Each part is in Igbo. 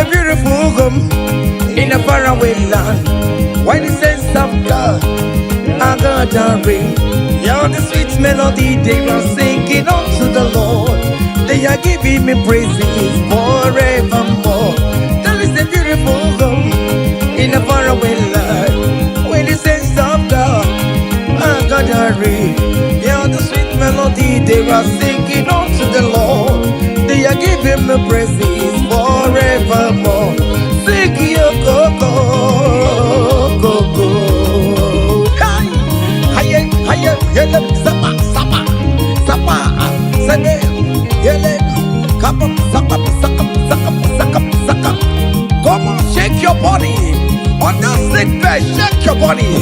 a beautiful home in a faraway land where the saints of God are gathering. Yeah, the sweet melody they are singing unto the Lord. They are giving me praises forevermore. There is a beautiful home in a faraway land where the saints of God are gathering. Yeah, the sweet melody they are singing unto the Lord. They are giving me praises forevermore. Sing yo go go go go. Hi, hi, hi, yele, sapa, sapa, sapa, sene, yele, kapa, sapa, saka, saka, saka, saka. Come on, shake your body. On that sick bed, shake your body.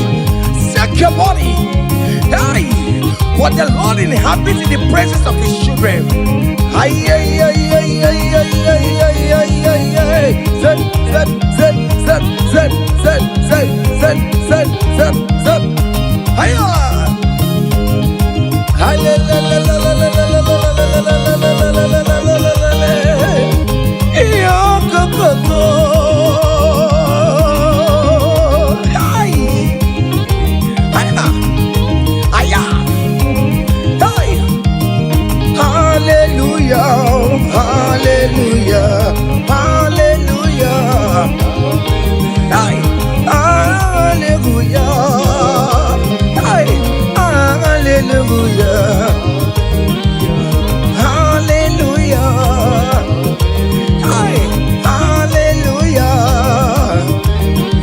Shake your body. Hey, what the Lord inhabits in the presence of his children. Ay, ay, ay, ay, ay, ay, ay, ay, ay, ay, ay. Zep, zep, zep, zep, zep, zep, zep, zep, zep, zep, zep. Hiya! Hi, la, la, la, la, la, la, la, la, la, la, la, la, la, la, la, la, la, la, la. Iyo, go, go, go. Ay. Hiya. Hiya. Hey. Hallelujah, hallelujah, hallelujah. Ay, hallelujah. Ay, hallelujah. Hallelujah. Ay, hallelujah.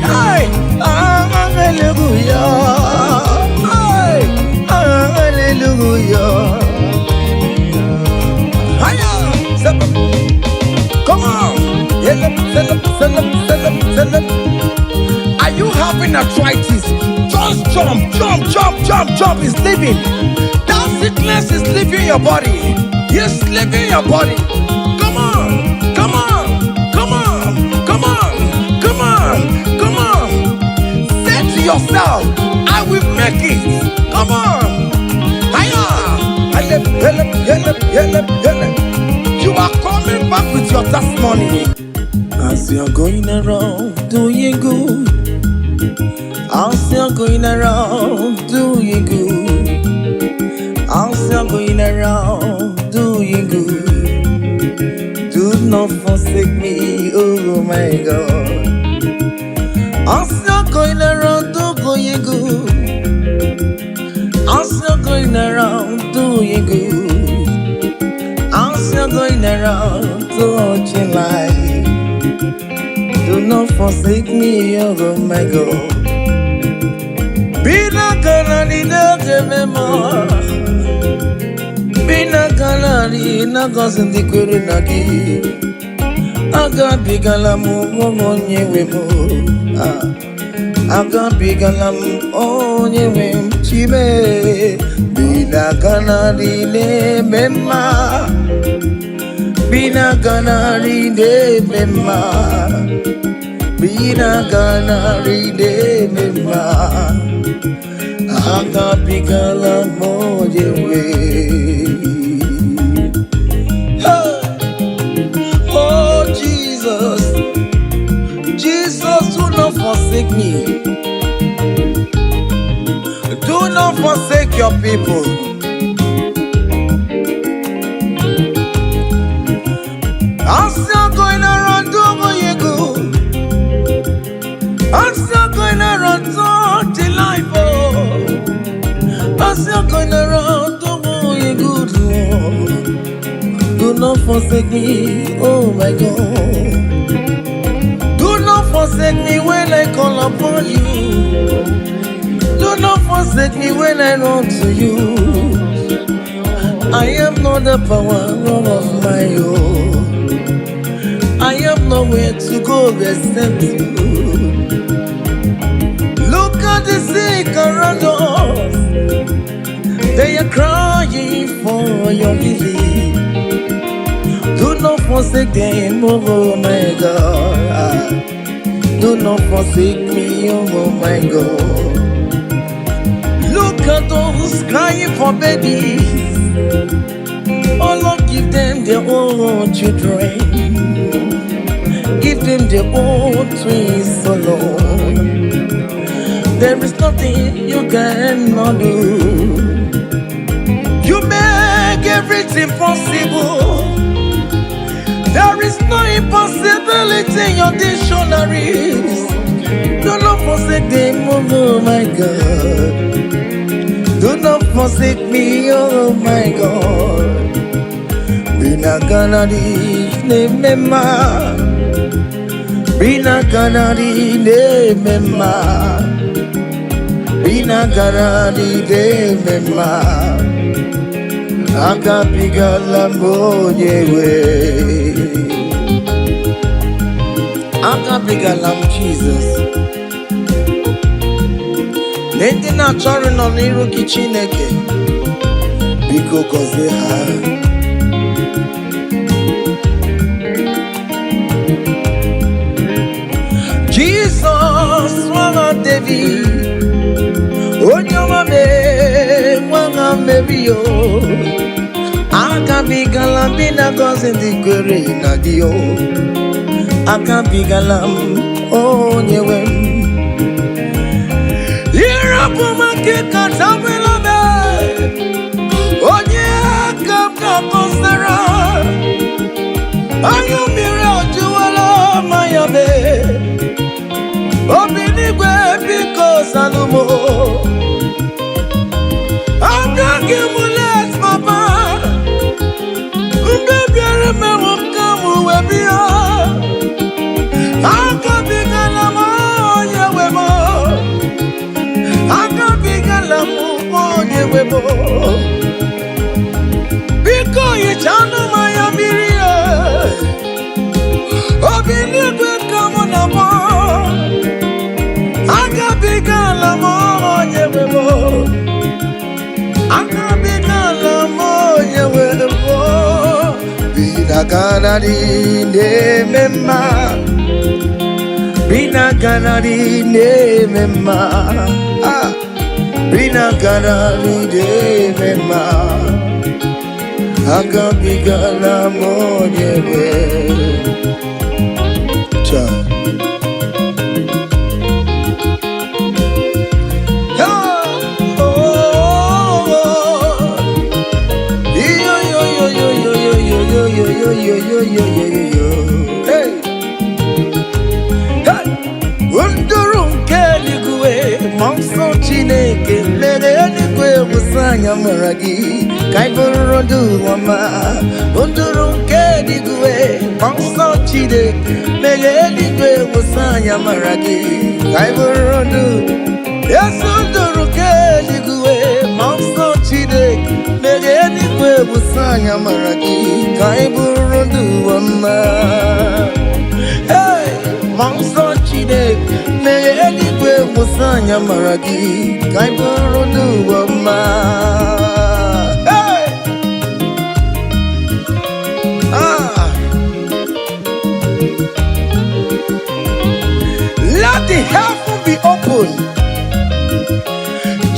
Ay, hallelujah. Ay, hallelujah. Hiya! Come on! Yelep, selep, selep, selep, selep. Are you having arthritis? Just jump, jump, jump, jump, jump. It's leaving. That sickness is leaving your body. It's leaving your body. Come on, come on, come on, come on, come on, come on. Say to yourself, I will make it. Come on. Hiya! Helep, helep, helep, helep, helep. You are coming back with your testimony. As you're going around doing good, as you're going around doing good, as you're going around doing good, do not forsake me, oh my God. As you're going around doing good, as you're going around doing good, as you're going around touching life, do not forsake me, oh my God. Bina kanani na mema. Bina kanani na gosi ndị kwere na gị. Agabigala m onye nwe m. Ah, agabigala m onye nwe m chime. Bina kanani na-eme mma. Bina kanani na-eme mma. Bina kanani na-eme mma. Agabigala m onye nwe. Hey! Oh Jesus, Jesus, do not forsake me. Do not forsake your people. I'm still going around doing good. I'm still going around touching life. Oh. I'm still going around doing good. Oh. Do not forsake me, oh my God. Do not forsake me when I call upon you. Do not forsake me when I run to you. I am not the power of my own. I have nowhere to go except you. Look at the sick around us. They are crying for your healing. Do not forsake them, oh my God. Do not forsake me, oh my God. Look at those crying for babies. Oh Lord, give them their own children. Give them their own twins alone. There is nothing you cannot do. You make everything possible. There is no impossibility in your dictionaries. Do not forsake them, oh my God. Do not forsake me, oh my God. Binaganadi nemema. Binaganadi nemema. Binaganadi nemema. Agabigala m onye nwe. Agabigala m Jizọs. Ndị na-achọrọ nọ n'iru gị, Chineke, biko gọzie ha. Jizọs nwa David, onye ọma mee nwa Meri o, agabigala m na gọzi ndị kwere na gị o. Agabigala m onye nwe m. Ịrapụ m aka katabela m, onye aka m ga-akọsara. Anya mmiri ajụwala manya mee. Obi n'igwe, biko zanụ m. Abịaghị m late, papa. Mgbe bịara mewo ka m wee bịa. Agabigala m onye nwe m. Agabigala m onye nwe m. Biko hichanụ m anya mmiri e. Obi n'igwe ka mụ na mụ. Agabigala m onye nwe m. Agabigala m onye nwe m. Binaganari na-eme mma. Binaganari na-eme mma. Ah. Binaganari na-eme mma. Agabigala m onye nwe. Cha. Oh, oh, oh. Yo, yo, yo, yo, yo, yo, yo, yo, yo, yo, yo, yo, yo, yo, yo. Hey, hey. Nduru nke eluigwe, ma nsọ Chineke mere eluigwe wụsa anya mara gị ka anyị bụrụ ndụ ọma. Nduru nke eluigwe, ma nsọ Chineke mere eluigwe wụsa anya mara gị ka anyị bụrụ ndụ. Yesu, nduru nke eluigwe, ma nsọ Chineke mere eluigwe wụsa anya mara gị ka anyị bụrụ ndụ ọma. Hey! Ma nsọ Chineke mere eluigwe wụsa anya mara gị ka anyị bụrụ ndụ ọma. Hey! Ah! Let the heaven be open.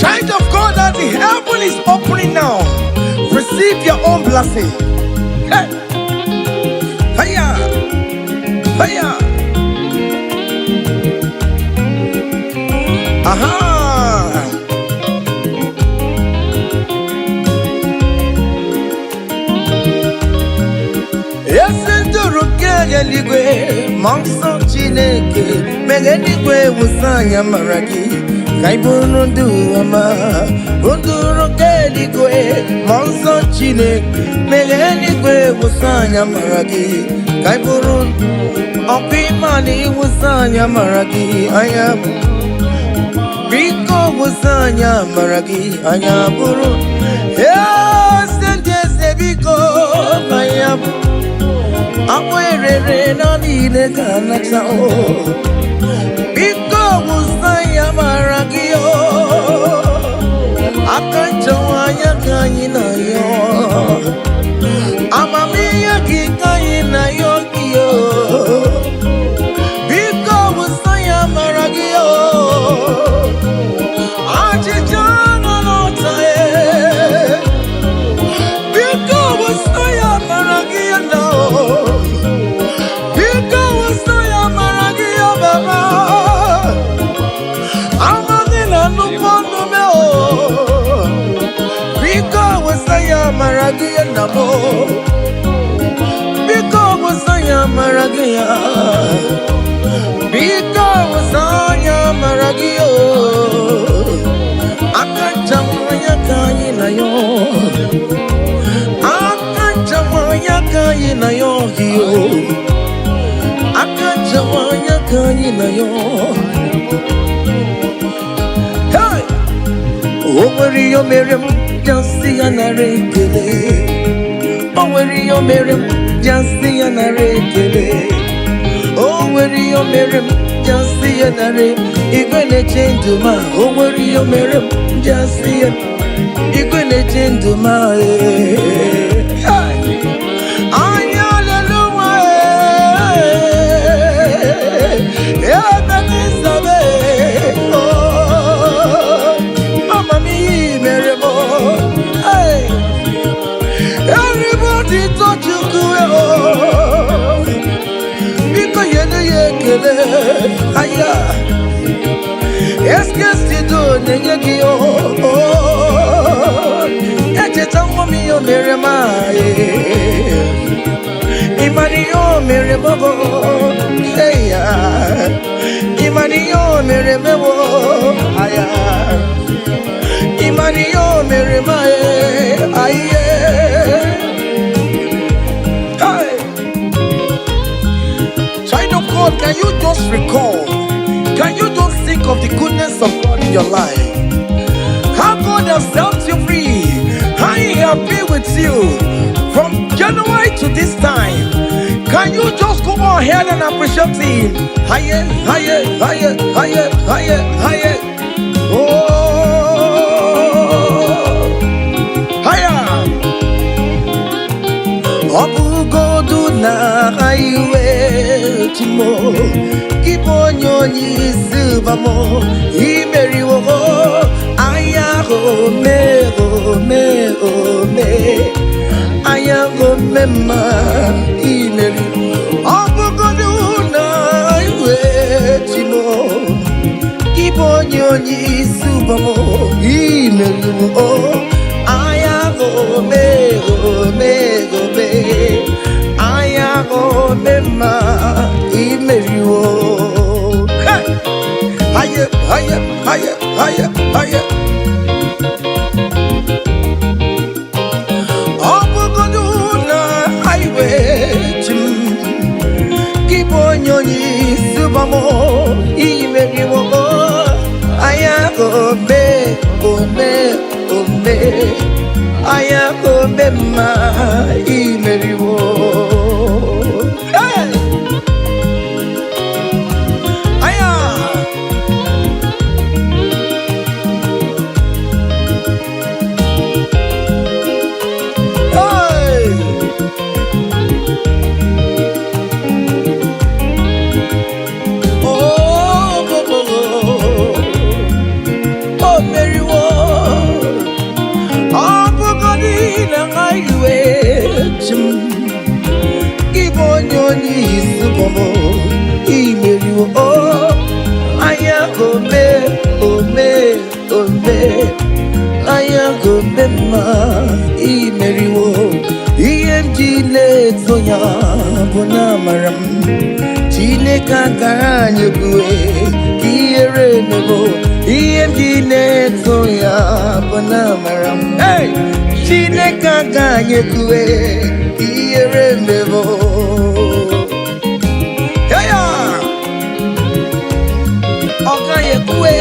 Child of God, as the heaven is opening now, receive your own blessing. Hey! Hiya! Hiya! Aha! Ezi nduru nke eluigwe, ma nsọ Chineke mere eluigwe wụsa anya mara gị ka ị bụrụ ndụ ọma. Nduru nke eluigwe, ma nsọ Chineke mere eluigwe wụsa anya mara gị ka ị bụrụ ọkwa ịma na ịwụsa anya mara gị anya. Biko wụsa anya mara gị anya bụrụ eze ndị eze. Biko anya bụ akpụ erere na niile ka nata o. Biko wụsa ya mara gị o. Aka nchewa anya ka anyị na-ayọ, amamihe gị ka anyị na-ayọ gị o. Biko wụsa ya mara gị o. Achịcha nọ n'ọta e. Biko wụsa ya mara gị na o. Biko wụsa na m. Biko wụsa ya amara gị ya. Biko wụsa ya amara gị o. Aka nchawa ya ka anyị na ya. Aka nchawa ya ka anyị na ya gị o. Aka nchawa ya ka anyị na ya. Hey! O nwere ihe o mere m ji asị ya nara ekele. O nwere ihe o mere m ji asị ya nara ekele. O nwere ihe o mere m ji asị ya nara. Igwe na-eche ndụ ma o nwere ihe o mere m ji asị ya. Igwe na-eche ndụ ma ee. Hey! Anya leluwa ee. Ebe n'isabe oh. Amamihe mere m oh. Hey! Everybody touch Chukwu oh. Biko nyere ya ekele aya. Eskesido na-enye gị oh. Echeta nwa m ihe o mere m ịmara ihe o mere m bụ eya. Ịmara ihe o mere m bụ aya. Ịmara ihe o mere m aye. Hey! Child of God, can you just recall? Can you just think of the goodness of God in your life? How God has set you free, how He has been with you from January to this time. Can you just go ahead and appreciate Him? Higher, higher, higher, higher, higher, higher. Oh, higher. Ọ bụgodu na iwe chimo gị bụ onye isi ụbamo imeriwo anya ome ome ome anya ome mma imeri. Ọ bụgodu na iwe chimo gị bụ onye isi ụbamo imeriwo anya ome ome ome anya ome mma imeriwo. Hey! Haye, haye, haye, haye, haye. Ọ bụgodu na highway chi m gị bụ onye isi ụbamo imeriwo anya ome ome ome anya ome mma imeriwo. Hey! Aya! Hey! Oh, oh, oh, oh, oh, meriwo. Ọ bụgodị na highway chi m gị bụ onye isi bọmọ imeriwo o anya ome ome ome anya ome mma imeriwo. Ihe m ji na-eto ya bụ na amara m Chineke akara anyị ebue ka ihere emebo. Ihe m ji na-eto ya bụ na amara m. Hey! Chineke aka anyị ekue ka ihere emebo. Hey! Ọ gaghị ekwe.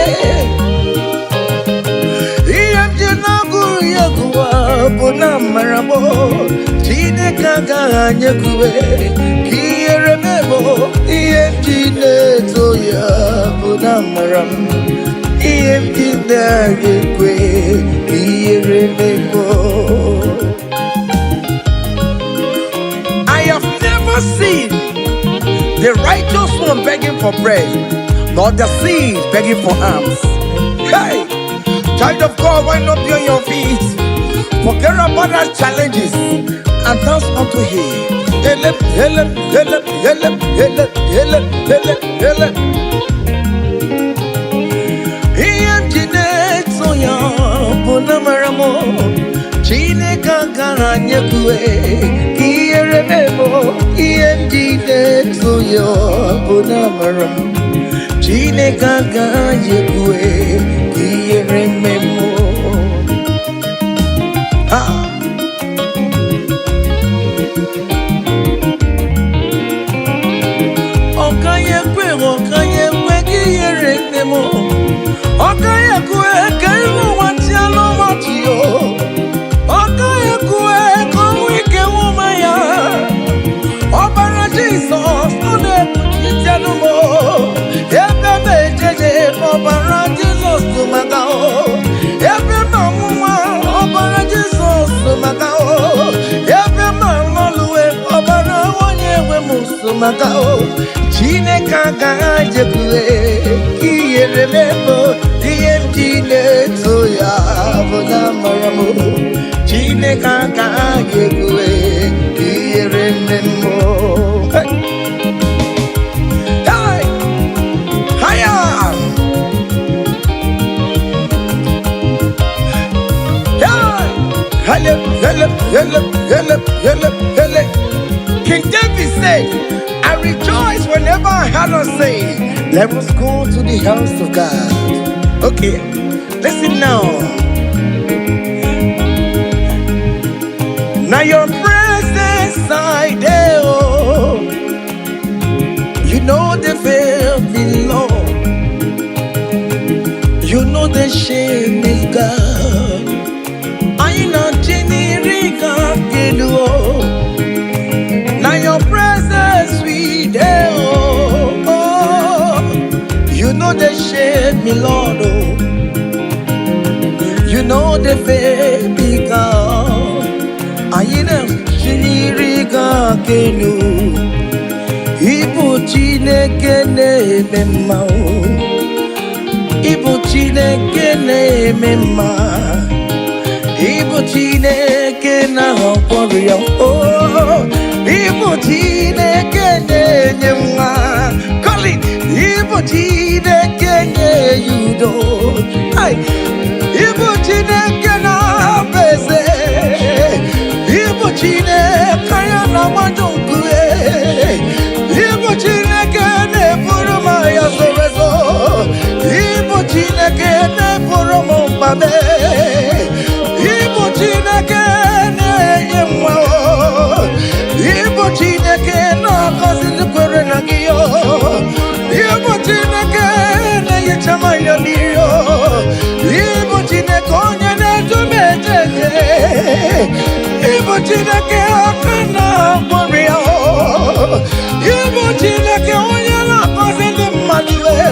Ihe m ji na-agụrụ ya gụwa bụ na amara m Chineke agaghị anyị ekwue ka ihere mebo. Ihe m ji na-eto ya bụ na amara m. Ihe m ji na-aga ekwe ka ihere mebo. I have never seen the righteous one begging for bread, nor the seed begging for alms. Hey, child of God, why not be on your feet? Forget about our challenges and dance unto Him. Ele, ele, ele, ele, ele, ele, ele, ele. Ihe m ji na-eto ya bụ na mara m Chineke agaghị Agaghị ekwe ka ihere mee m. Ihe m ji na-eto ya bụ na amara m. Chineke agaghị ekwe ka ihere mee m. Ah! Ọ gaghị ekwe, ọ gaghị ekwe ka ihere mee m. Ọ gaghị ekwe ka iru ụwa chịa n'ọchị o. Ọ gaghị ekwe ka ọnwụ ike nwụma ya. Ọbara Jizọs, ọ na-ekpuchite m o. Ebe m ejeje, ọbara Jizọs tụ maka o. Ebe m anwụnwa, ọbara Jizọs tụ maka o. Ebe m alọluwe, ọbara onye nwe m so maka o. Chineke agaghị ekwe ka ihere mee m. Ihe m ji na-eto ya bụ na amara m. Chineke agaghị ekwe ka ihere mee m. Hey! Hey! Hiya! Hey! Hele, hele, hele, hele, hele, hele. King David said, "I rejoice whenever I heard us say, 'Let us go to the house of God.'" Okay, listen now. Now your presence I dey, oh. You know they fail me, Lord. You know the shame is God. I know Chinirika Kedu. Now your presence we dey, oh, oh. You know the shame me, Lord, oh. You know the fail me, God. I know Chinirika Kenu. Ibu Chineke na-eme mma o. Ibu Chineke na-eme mma. Ibu Chineke na-agwọ ya o. Ibu Chineke na-enye nwa. Colin, Ibu Chineke na-enye udo. Ai! Ibu Chineke na-abụ eze. Ibu Chineke ya na-agbaju nkume. Ibu Chineke na-eburu m agha zoro ezo. Ibu Chineke na-eburu m mkpa m. Ibu Chineke na-enye nwa o. Ibu Chineke na-agọzi ndị kwere na gị o. Ibu Chineke na-ehicha m anya mmiri o. Ibu Chineke onye na-edu m eje eje. Ibu Chineke aka na-agwọrọ ya o. Ibu Chineke onye na-agọzi ndị mmadụ e.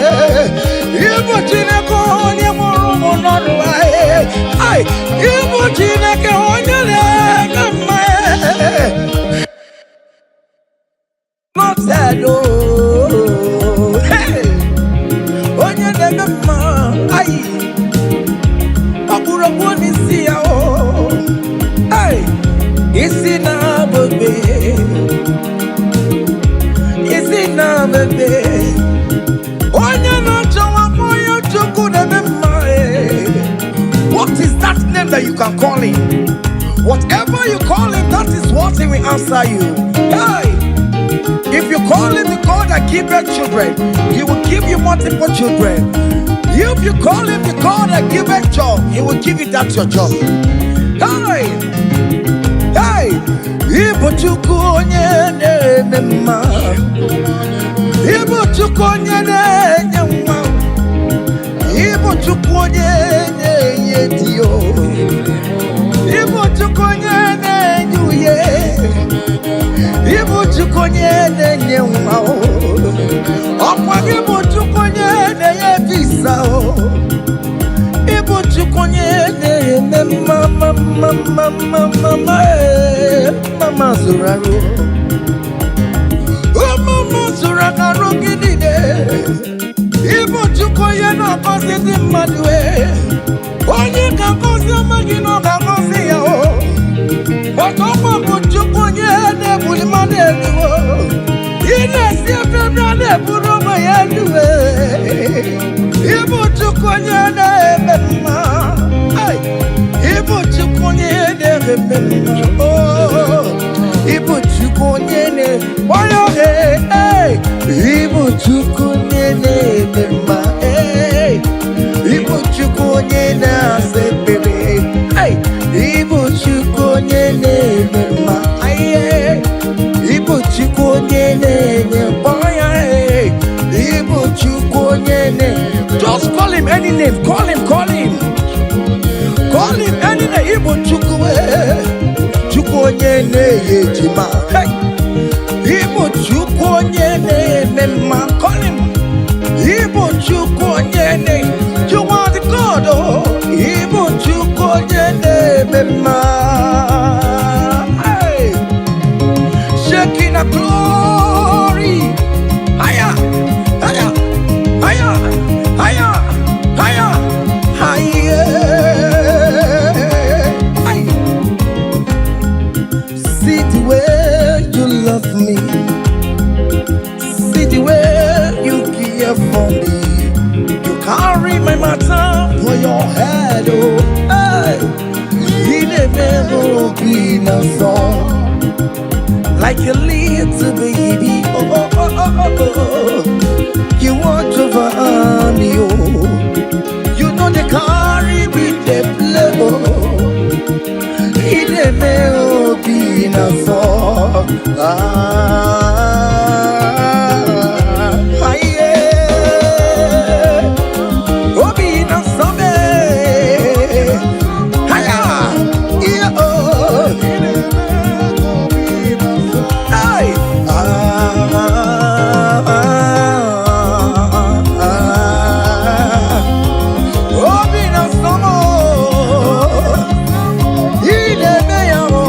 Ibu Chineke onye mụrụ ụmụ n'ọrụ e. Ai, Ibu Chineke onye na-eme mma e. Not sad, oh. Hey! Onye na-eme mma, ai, ọkpụrụkpụ n'isi ya o. Ai, isi na-abụbe, isi na-abụbe. Onye na-achọ nwa onye Chukwu na-eme mma e. What is that name that you can call him? Whatever you call him, that is what he will answer you. Hey! If you call him the God that giveth children, he will give you multiple children. If you call him the God that giveth job, he will give you that your job. Hey! Hey! Ibu Chukwu onye na-eme mma. Ibu Chukwu onye na-enye nwa. Ibu Chukwu onye na-enye di o. Ibu Chukwu onye na-enye uye. Ibu Chukwu onye na-enye nwa o. Ọkwa gị bụ Chukwu onye na-enye visa o. Ibu Chukwu onye na-eme mma mma mma mma mma mma mma ee. Mama zụrụ arụ. Mama zụrụ arụ gị niile. Ibu Chukwu onye na-agọzi ndị mmadụ e. Onye ga-agọzi ọma gị na ọ ga-agọzi ya o. Ọtọkwa bụ Chukwu onye na-ebuli mmadụ elu o. Ị na-esi ebe ebe a na-eburu onwe ya elu e. Ibu Chukwu onye na-eme mma. Ai! Ibu Chukwu onye na-eme mma. Oh, ịbụ Chukwu onye na-onye ee, ịbụ Chukwu onye na-eme mma. Ee, ịbụ Chukwu onye na-asa ekpere. Hey, ịbụ Chukwu onye na-eme mma. Aye, ịbụ Chukwu onye na-enye mkpọya. Ee, ịbụ Chukwu onye na. Just call him any name. Call him, call him. Call him any name. Ịbụ Chukwu, ee. Chukwu onye na-enye ejima. Hey, ịbụ Chukwu onye na-eme mma. Call him. Ịbụ Chukwu onye na. You are the God, oh. Ịbụ Chukwu onye na-eme mma. Hey. Shekinah glory. Higher, higher, higher, higher, higher, higher. Hey. See the way you love me. See the way you care for me. You carry my matter for your head, oh. Hey. Ị na-eme obi na-asọ like a little baby. Oh, oh, oh, oh, oh, oh. You watch over me, oh. You know they carry me, they play, oh. Ị na-eme obi na-asọ. Ah, yeah. Obi na-asọ me. Haya, yeah, oh. Hey. Ah, ah, ah. Obi na-asọ m. Ị na-eme ya o.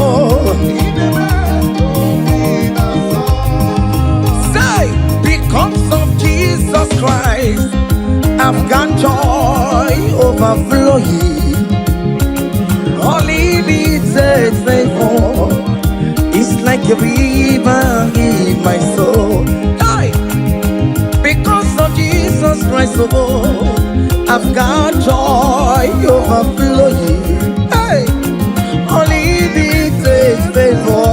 Say, because of Jesus Christ, I've got joy overflowing. Unlimited favor. It's like a river in my soul. Hey! Because of Jesus Christ, oh, I've got joy overflowing. Hey! Unlimited favor.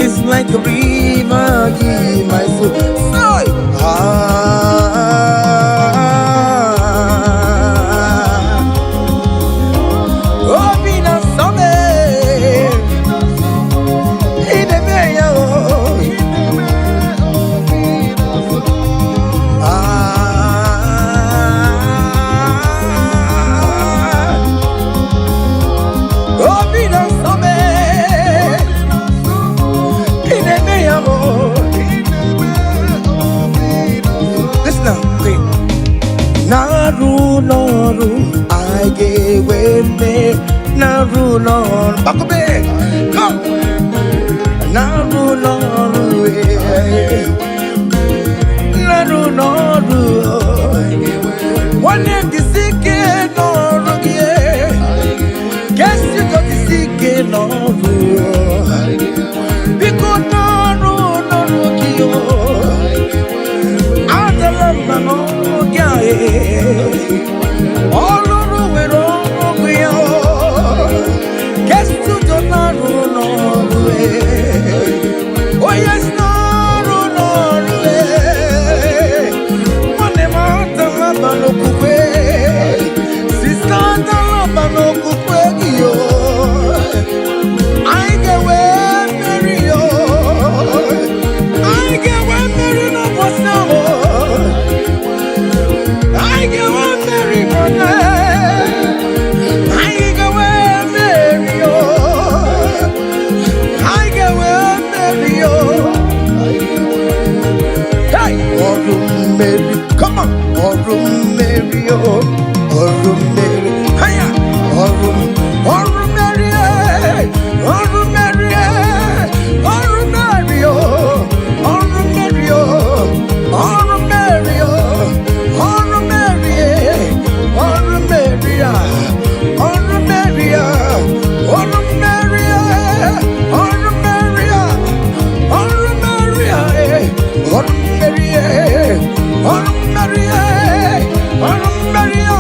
It's like a river in my soul. Say, ah, obi na-asọ m. Ị na-eme ya o. Ah, obi na-asọ m. Ị na-eme ya o. Listen now, okay. Na-arụ n'ọrụ anyị ga-enwe mmeri. Na-arụ n'ọrụ, Gbakọbe, come. Na-arụ n'ọrụ, eh. Na-arụ n'ọrụ, nwanne m, jisi ike n'ọrụ gị, eh. Kesi jisi ike n'ọrụ, biko, n'ọrụ n'ọrụ gị o. Adala mba n'ọrụ gị a, eh. Ọlụrụ nwere ọrụ ya o. Kesi na-arụ n'ọrụ, eh. Onye si n'ọrụ n'ọrụ, eh. Nwanne m, adala mba n'okwukwe. Sister, adala mba n'okwukwe gị o. Anyị ga-enwe mmeri o. Anyị ga-enwe mmeri n'ụbọchị ahụ. Anyị ga-enwe mmeri, brother. Anyị ga-enwe mmeri o. Anyị ga-enwe mmeri o. Hey! Ọrụ mmeri, come on! Ọrụ mmeri o, ọrụ mmeri, haya! Ọrụ ọrụ mmeri, eh! Ọrụ mmeri, eh! Ọrụ mmeri o, ọrụ mmeri o, ọrụ mmeri o, ọrụ mmeri, eh! Ọrụ mmeri a, ọrụ mmeri a, ọrụ mmeri, eh! Ọrụ mmeri a, ọrụ mmeri a, eh! Ọrụ mmeri, eh! Ọrụ mmeri, eh! Ọrụ mmeri a,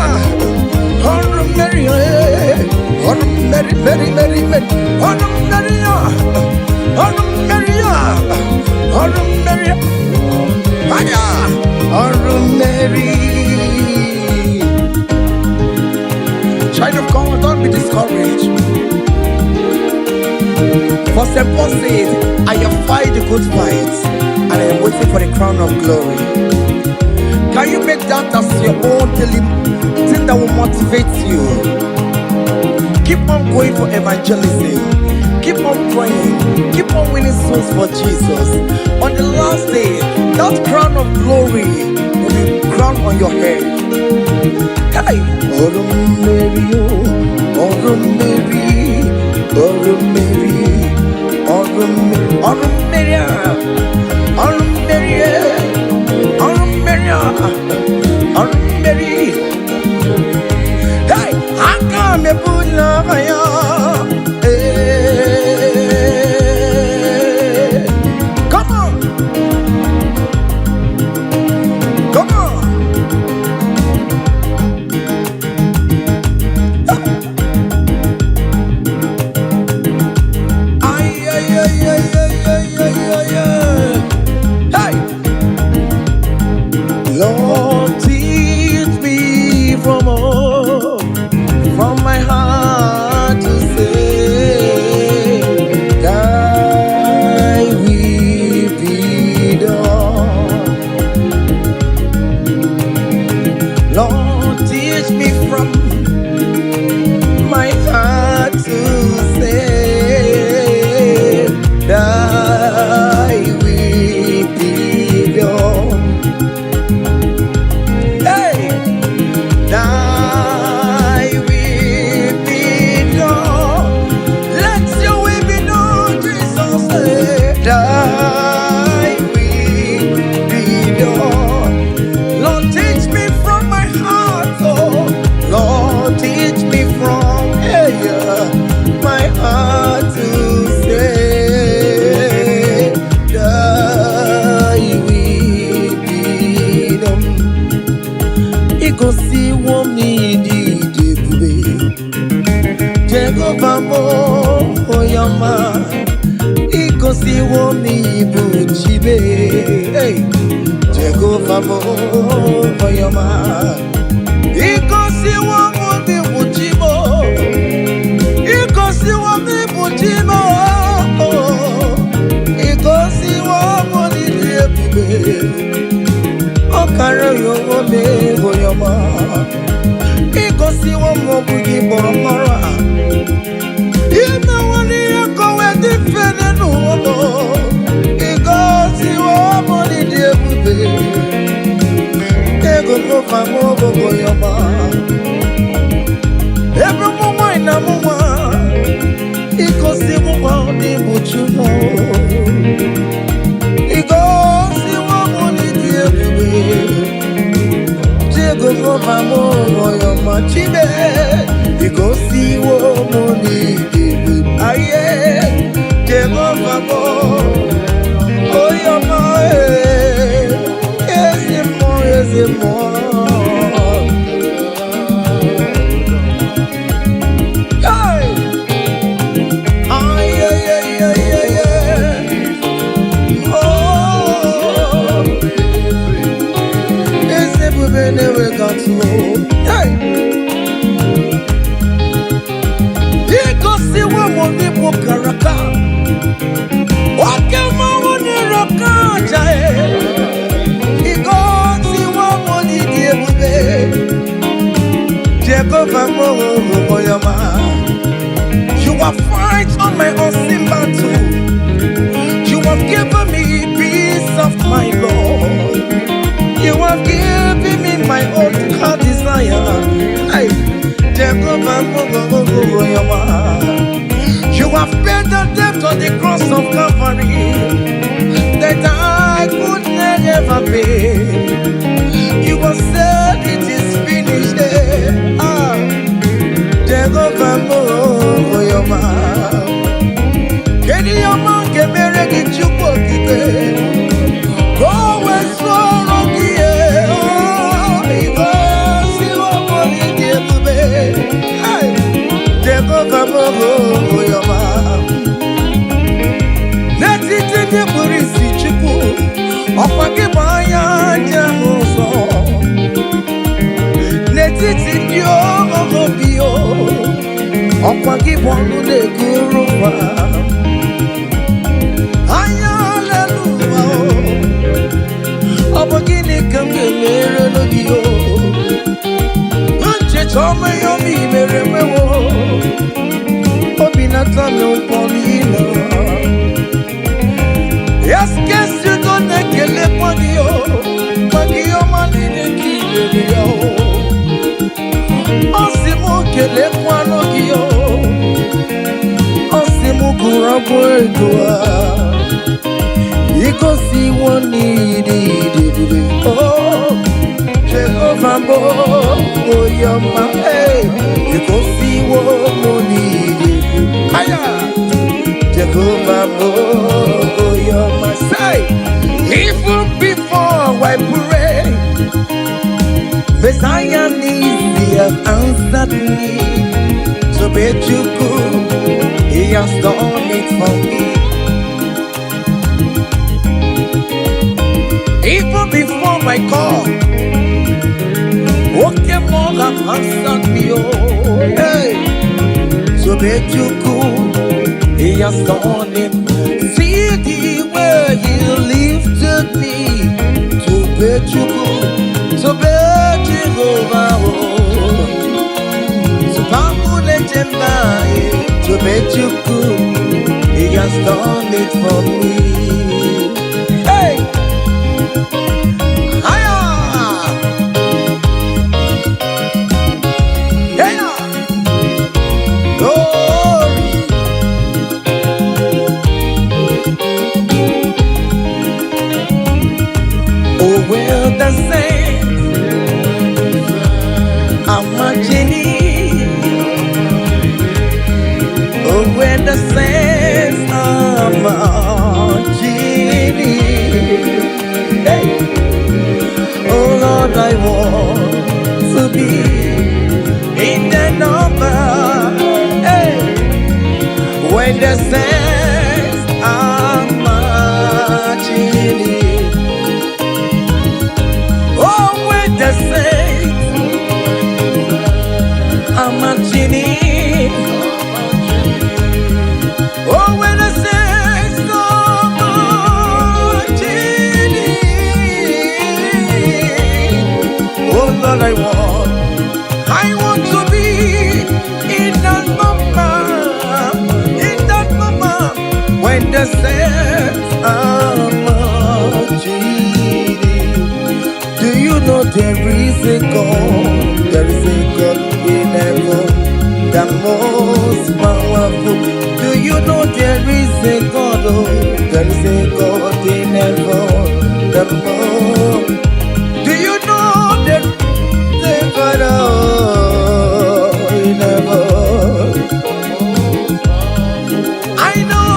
ọrụ mmeri, eh! Mmeri, ọrụ mmeri ya, ọrụ mmeri ya, ọrụ mmeri anya, ọrụ mmeri. Child of God, don't be discouraged. For St. Paul says, "I have fight the good fight, and I am waiting for the crown of glory." Can you make that as your own daily thing that will motivate you? Keep on going for evangelism. Keep on praying. Keep on winning souls for Jesus. On the last day, that crown of glory will be crowned on your head. Hey! Ọrụ mmeri, oh, ọrụ mmeri, ọrụ mmeri, ọrụ mmeri, ọrụ mmeri a, ọrụ mmeri, eh, ọrụ mmeri a, ọrụ mmeri. Hey! Aka m ebula ya. Hey! Come on, come on. Ay, ay, ay, ay, ay, ay, ay, ay, ay. Hey! Lord, teach me from my heart to say, Thy will be done. Lord, teach me from my heart to say, Thy will be done. Hey! Thy will be done. Let your will be done, Jesus. Hey. Thy will be done. Lord, teach me from my heart, oh. Lord, teach me from, hey, my heart to say, Thy will be done. Igosiwo m n'ịdị ebube, Jehova m, onye ọma. Igosiwo m n'ịbụ Chi m. Hey! Jehova m, onye ọma. Igosiwo m n'ịbụ Chi m. Igosiwo m n'ịbụ Chi m. Igosiwo m n'ịdị ebube. Ọ kara ya onwe m, onye ọma. Igosiwo m ọ bụ gị kpọrọ m ọrụ a. Imewo n'ihe ka o wee dị mfe n'ụwa m. Igosiwo m n'ịdị ebube. Jehova m, onye ọma. Ebe ụmụ nwanyị na mụ nwa, igosiwo m n'ịbụ Chukwu. Igosiwo m n'ịdị ebube. Jehova m, onye ọma, Chi m e. Igosiwo m n'ịdị ebube. Aye, Jehova m, onye ọma, eh, ezi mmụọ, ezi mmụọ. Hey! Ay, ay, ay, ay, ay, ay. Oh, eze ebube na-enweghị atụ. Hey! Igosiwo m n'ịbụ karaka. Oke mmanwụ na-ere oke aja, e. Igosiwo m n'ịdị ebube. Jehova m, onye ọma. You have fight on my unseen battle. You have given me peace of my Lord. You have given me my own heart desire. Hey, Jehovah, onye ọma. You have paid the debt on the cross of Calvary that I could never pay. You have said it is finished. Eh. Ah, Jehovah, onye ọma. Kedu ihe ọma nke mere gị, Chukwu Okike? Ka o wee soro gị, eh, oh, igosiwo m n'ịdị ebube. Hey! Jehova m, onye ọma. Ndị obi o, ọkwa gị bụ ọnụ na-ekuru ụwa. Anya lelu ụwa o, ọ bụ gịnị ka m ga-emere gị o? Ncheta ọma ihe ọma i mere mewo, obi na-atọ m ụtọ n'ile. Yes, udo na-ekelekwa gị o, maka ihe ọma niile ka i mere ya o. Ọ sị m kelekwanụ gị o, ọ sị m gụrụ abụ ego a. Igosiwo n'ịdị ebube o, Jehova bụ onye ọma, ee, igosiwo m n'ịdị ebube. Aya! Jehova bụ onye ọma. Say, even before I pray, Messiah needs, he has answered me. Tobechukwu, he has done it for me. Even before my call, okay, more have answered me. Oh, hey, Tobechukwu, he has done it. See the way he lifted me. Tobechukwu, Tobe Jehovah, oh. Tobamulejemba, eh. Tobechukwu, he has done it for me. Hey! Higher! Yeah! Glory! Oh, well, the saints are marching in. Oh, when the saints are marching in. Hey! Oh, Lord, I want to be in the number. Hey! When the saints are marching in. Oh, when the saints are marching in. Oh, when the saints are marching in. Oh, Lord, I want to be in that number, in that number, when the saints are marching in. Do you know there is a God? There is a God in heaven, the most powerful. Do you know there is a God? Oh, there is a God in heaven, the most. Do you know there is a God, oh, in heaven? I know,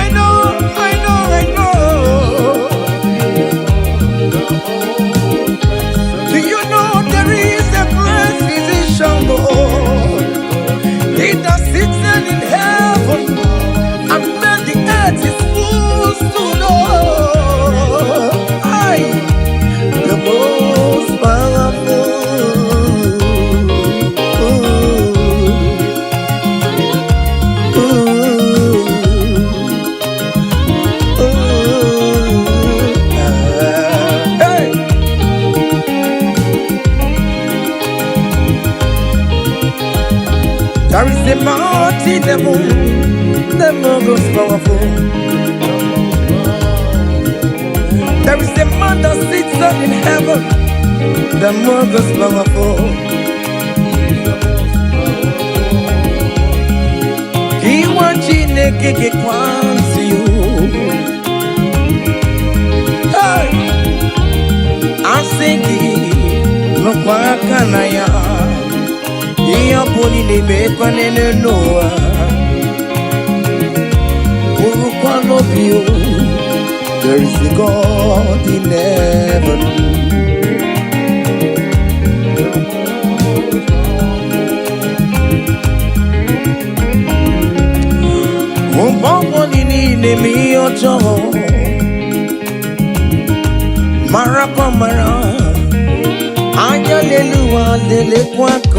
I know, I know, I know. Do you know there is a great physician, oh, he that sits in heaven and made the earth his footstool, oh, I, the most powerful. Ooh, ooh, ooh, ah, hey. There is a mighty devil, the most powerful. There is a man that sits up in heaven, the most powerful. He wants Chineke ga-ekwansi you. Hey! Asị gị nụkwa aka na ya, ihe ọ bụla ị na-emekwa n'elu n'ụwa, bụrụkwa n'obi o, there is a God in heaven. Mgbe ọbụla ị na-eme ihe ọjọọ, marakwa mara, anya n'elu ụwa Lelekwa the.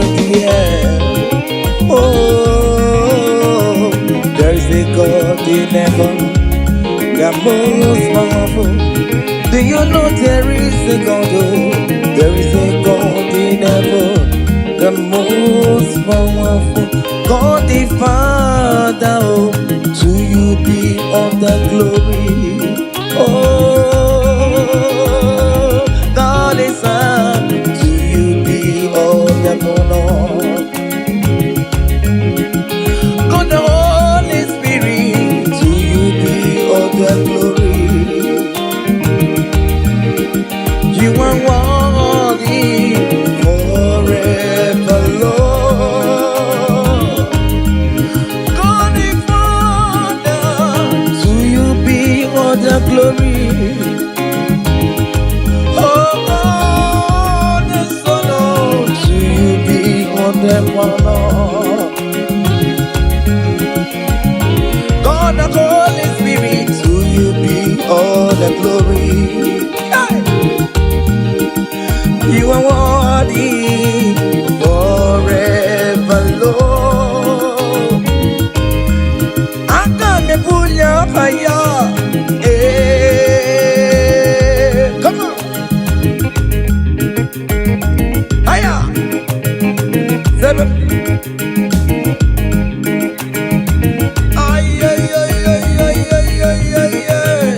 Oh, there is a God in heaven, the most powerful. Do you know there is a God? Oh, there is a God in heaven, the most powerful. God the Father, oh, to you be all the glory. Oh, God the Son, to you be all the honor. God the Holy Spirit, to you be all the glory. You are worthy forever, Lord. God the Father, to you be all the glory. Oh, God the Son, oh, to you be all the honor. God the Holy Spirit, to you be all the glory. Hey! You are worthy forever, Lord. Aga m ebuli afa ya. Ee, come on. Aya. Seven. Ay, ay, ay, ay, ay, ay, ay, ay, ay.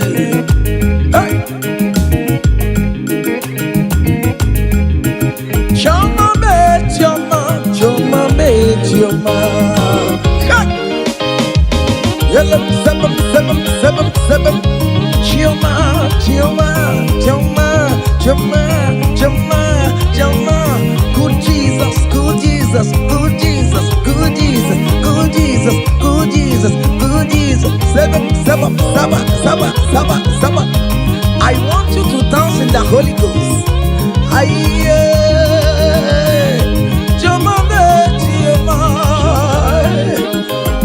Hey. Chioma me, Chioma, Chioma me, Chioma. Hey. Yellow, seven, seven, seven, seven. Chioma, Chioma, Chioma, Chioma, Chioma, Chioma. Good Jesus, good Jesus, good Jesus, good Jesus, good Jesus, good Jesus, good Jesus. Seven, seven, seven, seven, seven, seven. I want you to dance in the Holy Ghost. Aye. Chioma me, Chioma.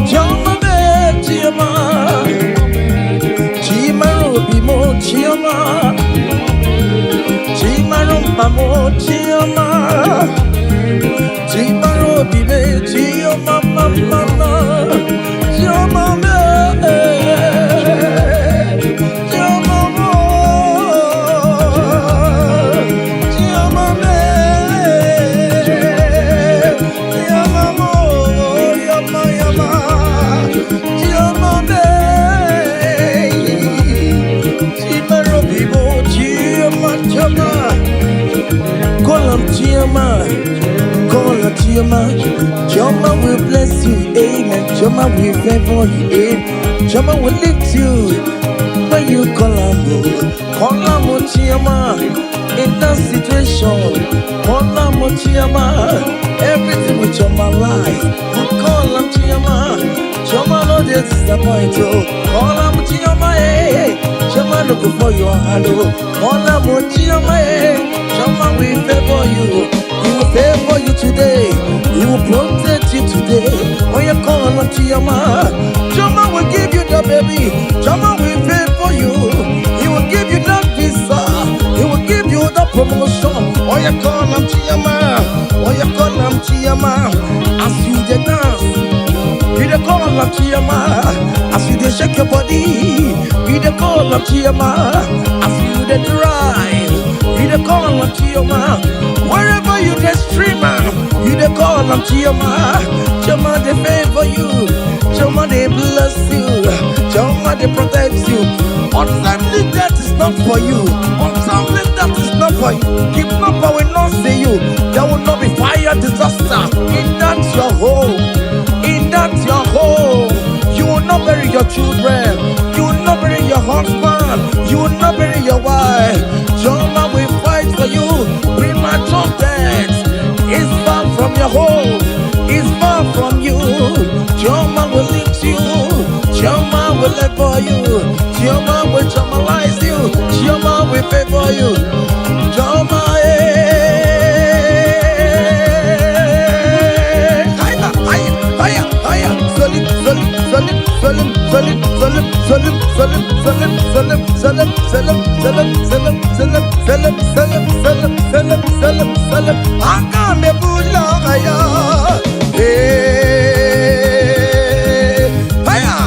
Chioma me, Chioma. Chimara obi mo Chioma. Chimara mkpa mo Chioma. Chimara obi me Chioma mama. Chioma me. Chioma mo. Chioma me. Chioma mo. Yama yama. Chioma me. Chimara obi mo Chioma Chioma. Call am Chioma. Call her Chioma. Chioma will bless you, amen. Chioma will favor you, amen. Chioma will lift you when you call her. Call her Chioma. In that situation, call her Chioma. Everything with Chioma lies. Call her Chioma. Chioma no dey disappoint you. Call her Chioma, eh. Chioma no go for your hand, oh. Call her Chioma, eh. Chioma will favor you. He will favor you today. He will protect you today. When you call on Chioma, Chioma will give you the baby. Chioma will favor you. He will give you that visa. He will give you the promotion. When you call on Chioma, when you call on Chioma, as you dey dance, you dey call on Chioma. As you dey shake your body, you dey call on Chioma. As you dey drive, you dey call on Chioma. Wherever you dey stream, you dey call on Chioma. Chioma dey favor you. Chioma dey bless you. Chioma dey protect you. Untimely death is not for you. Untimely death is not for you. Kidnapper will not see you. There will not be fire disaster in that your home. In that your home. You will not bury your children. You will not bury your husband. You will not bury your wife. Chioma will fight for you. Premature death is far from your home. Is far from you. Chioma will lift you. Chioma will level you. Chioma will chamalize you. Chioma will favor you. Chioma, eh. Higher, higher, higher, higher. Solid, solid, solid, solid, solid, solid, solid, solid, solid, solid, solid, solid, solid, solid, solid, solid, solid, solid. selem, selem, selem. Aga m ebuli aha ya. Hey, higher.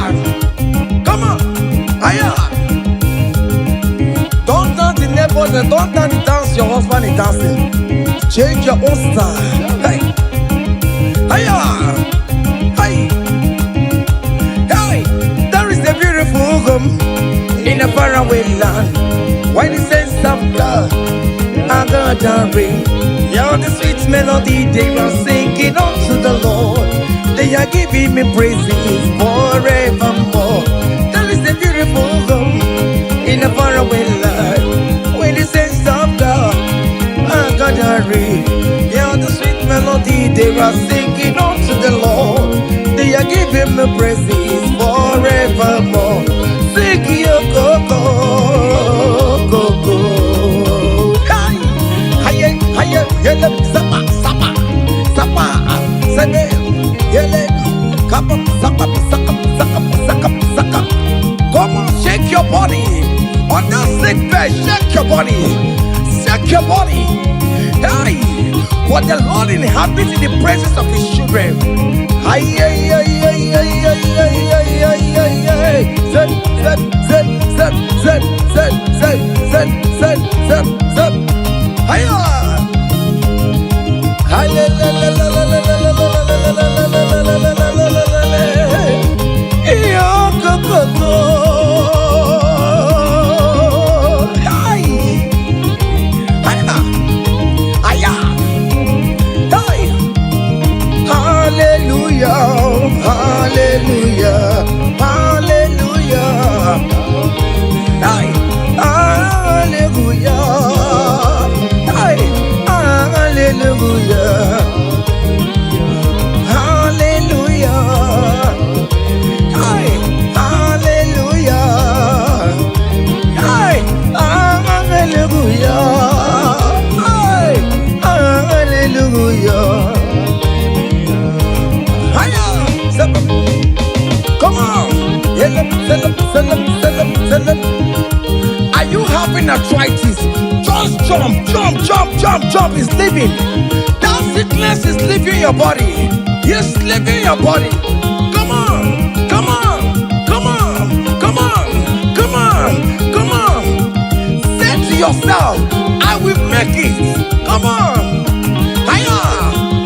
Come on, higher. Don't dance the neighbors and don't dance the dance your husband is dancing. Change your own style. Hey, higher. Hey, hey. There is a beautiful home in a faraway land. When the saints of God are gathering, hear the sweet melody they are singing unto the Lord. They are giving me praises forevermore. There is a beautiful home in a faraway land. When the saints of God are gathering, hear the sweet melody they are singing unto the Lord. They are giving me praises forevermore. Sing your go go go go. Hi, hi, hi, yele, sapa, sapa, sapa, sene, yele, kapa, sapa, saka, saka, saka, saka. Come on, shake your body. On that sick bed, shake your body. Shake your body. Hey, for the Lord inhabits in the praises of his children. Ay, ay, ay, ay, ay, ay, ay, ay, ay, ay, ay. Zep, zep, zep, zep, zep, zep, zep, zep, zep, zep, zep. Hiya! Hi, la, la, la, la, la, la, la, la, la, la, la, la, la, la, la, la, la, la, la. Iyo, go, go, go. Hi. Hiya. Hiya. Hey. Hallelujah, hallelujah, hallelujah. Hey, hallelujah. Hey, hallelujah. Hallelujah. Hey, hallelujah. Hey, hallelujah. Hey, hallelujah. Hiya! Step up. Come on. Yell up, sell up, sell up, sell up, sell up. Are you having arthritis? Just jump, jump, jump, jump, jump. It's leaving. That sickness is leaving your body. It's leaving your body. Come on, come on, come on, come on, come on, come on. Say to yourself, "I will make it." Come on. Hiya.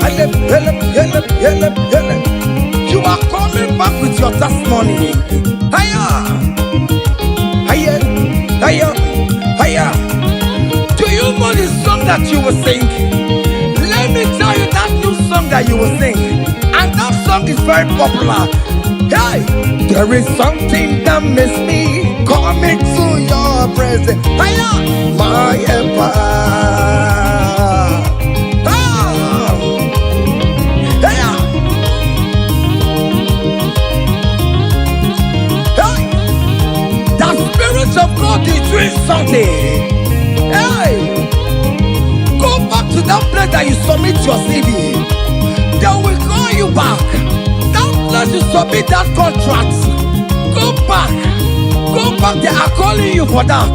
Help, help, help, help, help. You are coming back with your testimony. Hiya. Hiya. Hiya. Hiya. Do you know the song that you will sing? Let me tell you that new song that you will sing. And that song is very popular. Hey, there is something that makes me come into your presence. Hiya, my helper. Ah, hiya. Hey, the Spirit of God is doing something. Hey, go back to that place that you submit your CV. They will call you back. That place you submit that contract. Go back. Go back. They are calling you for that.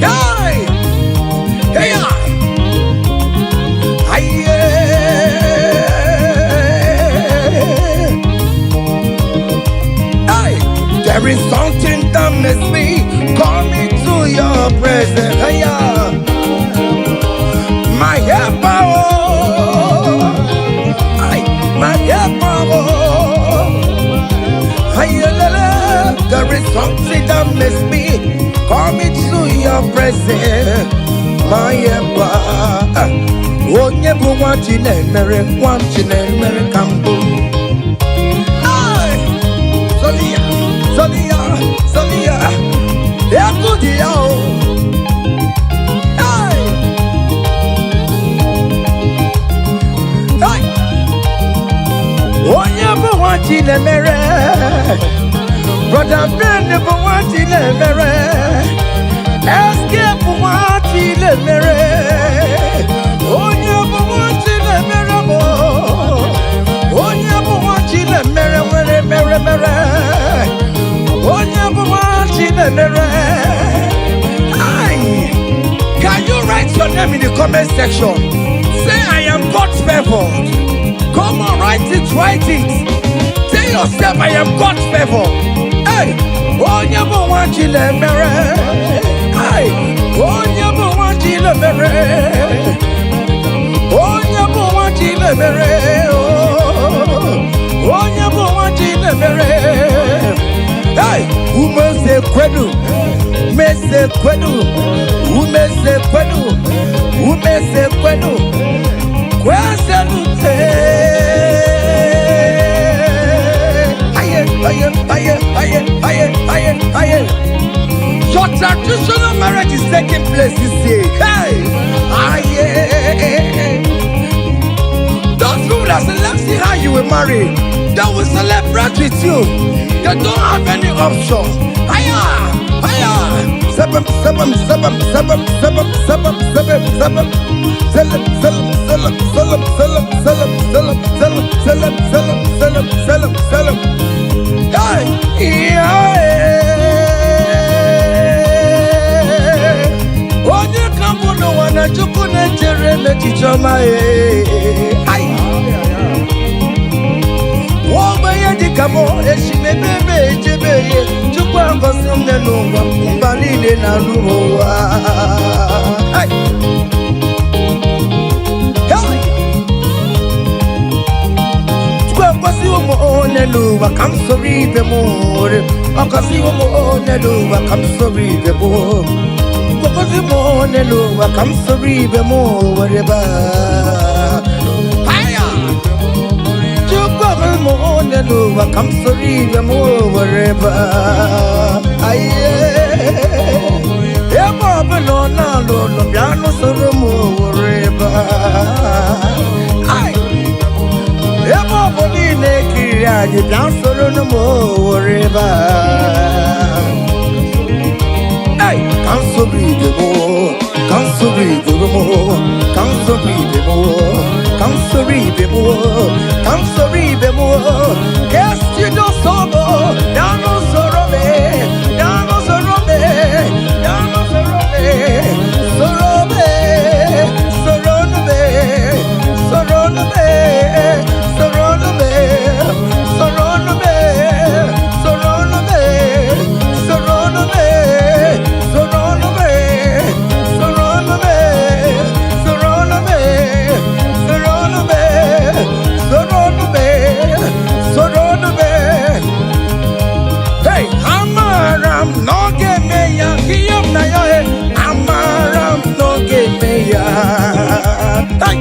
Hey, hey, hey. Hey, there is something that makes me come into your presence. Hey, my helper, oh. Ay, my helper, oh. Ay, la, la. There is something that makes me come into your presence. My helper. Onye bụ nwa Chinemere, nwa Chinemere ka mbụ. Ay, Solia, Solia, Solia. Egwu dị ya o. Hey! Hey! Onye bụ nwa Chinemere, Brother Ben bụ nwa Chinemere, SK bụ nwa Chinemere, onye bụ nwa Chinemere bụ, onye bụ nwa Chinemere nwere mere mere, onye bụ nwa Chinemere. Aye. Can you write your name in in the comment section. Say, "I am God favored." Come on, write it, write it. Tell yourself, "I am God favored." Hey, onye bụ nwa Chinemere. Hey, onye bụ nwa Chinemere. Onye bụ nwa Chinemere. Oh, onye bụ nwa Chinemere. Hey, umeze kwenu, meze kwenu, umeze kwenu, umeze kwenu, kwezelute. Aye, aye, aye, aye, aye, aye, aye. Your traditional marriage is taking place this year. Hey, aye. Those people that say, "Let's see how you will marry," they will celebrate with you. They don't have any option. Higher, higher. Seven, seven, seven, seven, seven, seven, seven, seven. Seven, seven, seven, seven, seven, seven, seven, seven, seven, seven, seven, seven, seven. Hey, yeah. Onye ka mbụ n'ụwa na Chukwu na-echere m echiche ọma ee. Ai. Nwa ogbenye dịka m eshimebe ebe echebe ihe Chukwu agọzi m n'ụwa mba niile na-anụ ụwa. Ai. Hey! Chukwu agọziwo m onye n'ụwa ka m soro ibe m nwere ọgọziwo m onye n'ụwa ka m soro ibe m gọzi m onye n'ụwa ka m soro ibe m were baa. Haya! Chukwu agọzi m onye n'ụwa ka m soro ibe m were baa. Aye. Ebe ọbụla ọ na-alụ ụlọ bịa nụsoro m were baa. Ai! Ebe ọ bụ niile ekiriri anyị bịa soro m were baa. Hey, ka m soro ibe m, ka m soro ibe m, ka m soro ibe m, ka m soro ibe m, ka m soro ibe m, ka esi n'osoro, ya n'usoro me, ya n'usoro me, ya n'usoro me, soro me, soro me, soro me, soro me, soro me, soro me, soro me, soro me, soro me, soro me, soro me, soro me, soro me. Hey, amara m na ọ ga-eme ya ihe m na ya he amara m na ọ ga-eme ya. Hey!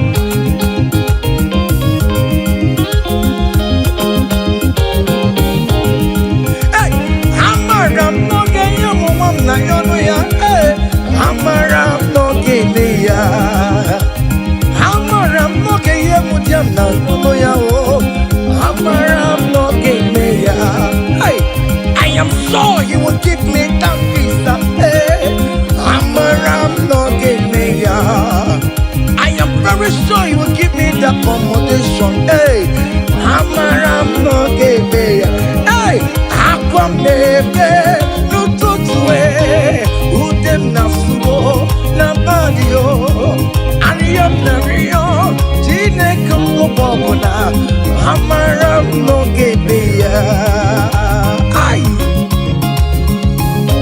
Hey! Amara m na ọ ga-enye m nwa m na ya ọnụ ya. Hey! Amara m na ọ ga-eme ya. Amara m na ọ ga-enye m di m na ọnụ ya o. Amara m na ọ ga-eme ya. Hey! I am sure he will give me that visa. Hey! Amara m na ọ ga-eme ya. I am very sure he will give me the accommodation. Hey, amara m na ọ ga-eme ya. Hey, akwa m na-ebe n'ụtụtụ ee, ude m na-asụwo n'abalị o. Arịọ m na-arịọ Chineke m oge ọbụla, amara m na ọ ga-eme ya. Ai.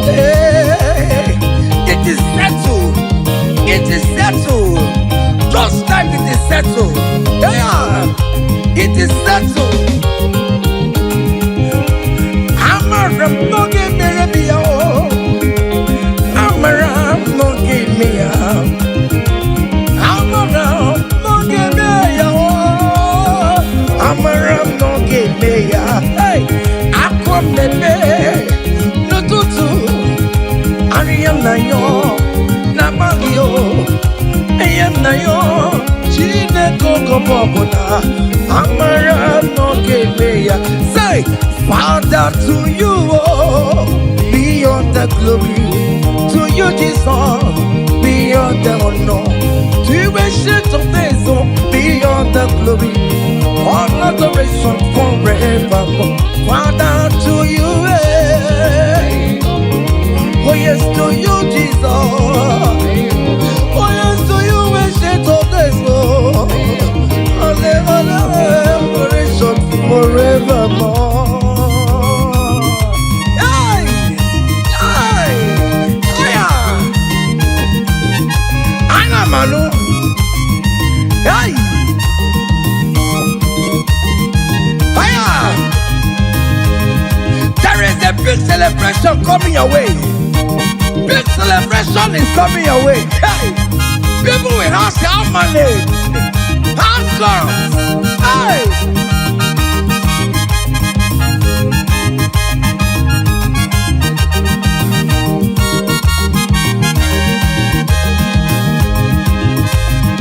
Hey, it is settled. It is settled. Just like it is settled. Yeah, it is settled. Amara m na ọ ga-emere m ya o. Amara m na ọ ga-eme ya. Amara m na ọ ga-eme ya o. Amara m na ọ ga-eme ya. Hey, akwa m na-eme n'ụtụtụ. Arịa m na yọ n'abalị o. Enye m na yọ Chineke oge ọbụla amara m na ọ ga-eme ya. Say, Father, to you, oh, be all the glory. To you, Jesus, be all the honor. To you, Ancient of Days, oh, be all the glory. All adoration forever. Father, to you, eh. Oh yes, to you, Jesus. Oh yes, to you, Hey! Fire! There is a big celebration coming your way. Big celebration is coming your way. Hey! People will ask how many. How come? Hey!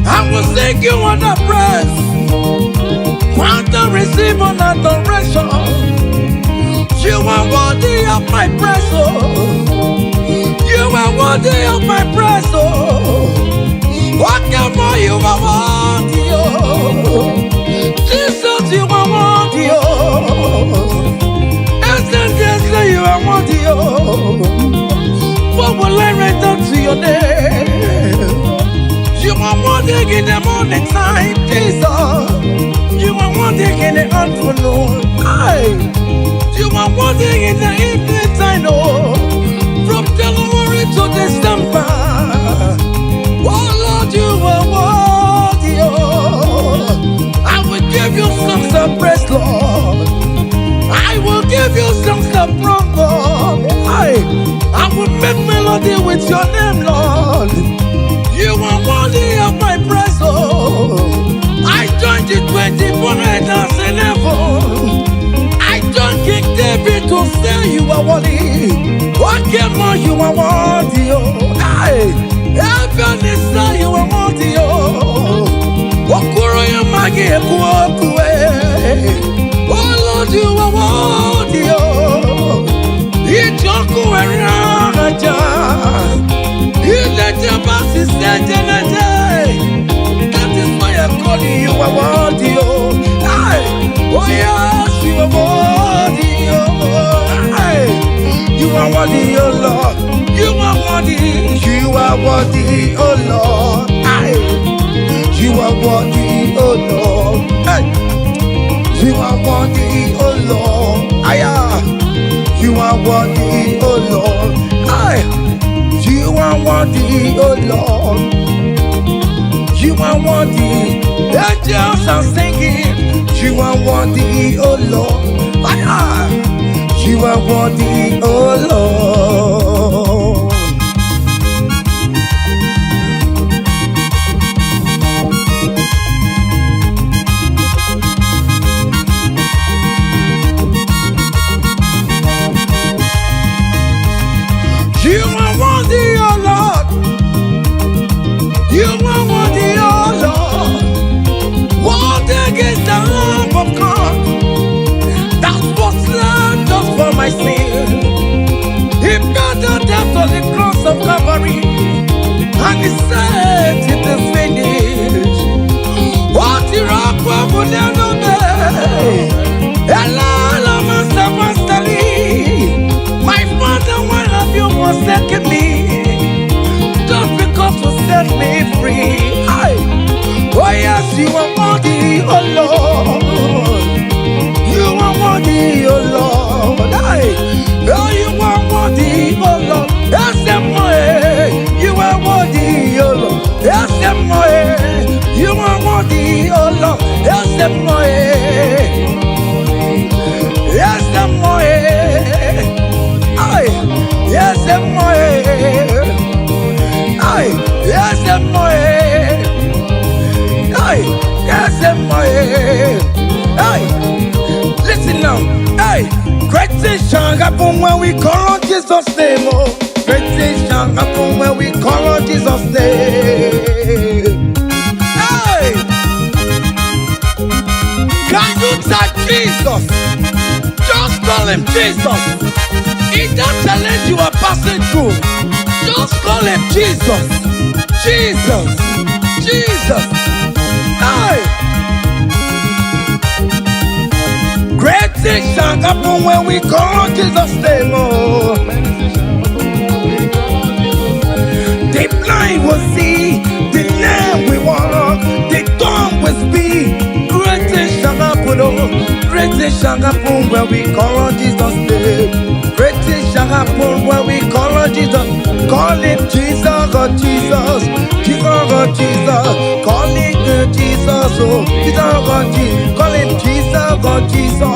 I will sing you on the praise. Want to receive an adoration. You are worthy of my praise, oh. You are worthy of my praise, oh. What can more you are worthy, oh. Jesus, you are worthy, oh. Essentially, you are worthy, oh. What will I render to your name? You are worthy in the morning time, Jesus. You are worthy in the afternoon. Aye. You are worthy in the evening time, oh. From January to December. Oh Lord, you are worthy, oh. I will give you songs of praise, Lord. I will give you songs of praise, Lord. I will make melody with your name, Lord. You are worthy of my praise, oh. I joined the 24 elders in heaven. I joined King David to say you are worthy. What came on, you are worthy, oh. Hey, heaven is say you are worthy, oh. Okuro ya magi eku oku, eh. Oh Lord, you are worthy, oh. Ijoku eraja. That is why I call you, you are worthy, oh. Aye. Oh yes, you are worthy, oh. Aye. You are worthy, oh Lord. You are worthy, you are worthy, oh Lord. Aye. You are worthy, oh Lord. Aye. You are worthy, oh Lord. Aye. You are worthy, oh Lord. Aye. You are worthy, oh Lord. You are worthy. Angels are singing. You are worthy, oh Lord. Ah, you are worthy, oh Lord. You are worthy, oh Lord. You are worthy, oh Lord. Worthy is the Lamb of God that was slain just for my sin. He paid the debt on the cross of Calvary, and he said, it is finished. What rock will never be? My father, why have you forsaken me? Just because you set me free. Aye. Oh yes, you are worthy, oh Lord. You are worthy, oh Lord. Aye. Oh, you are worthy, oh Lord. Yes, you are worthy, oh Lord. Yes, you are worthy, oh Lord. Yes, yes, aye. Yes, aye. Yes, aye. Yes, aye. Listen now. Hey, great things shall happen when we call on Jesus' name. Oh, great things shall happen when we call on Jesus' name. Hey, can you type Jesus? Just call him Jesus. In that challenge you are passing through, just call him Jesus. Jesus. Jesus. Hey. Great things shall happen when we call on Jesus' name. Oh. The blind will see, the lame will walk, the dumb will speak. Great things shall happen, oh. Great things shall happen when we call on Jesus' name. Great things shall happen when we call on Jesus. Call him Jesus, oh Jesus, Jesus, oh Jesus. Call him Jesus, Oh, Jesus, God, Jesus. Call him Jesus, God, Jesus. No,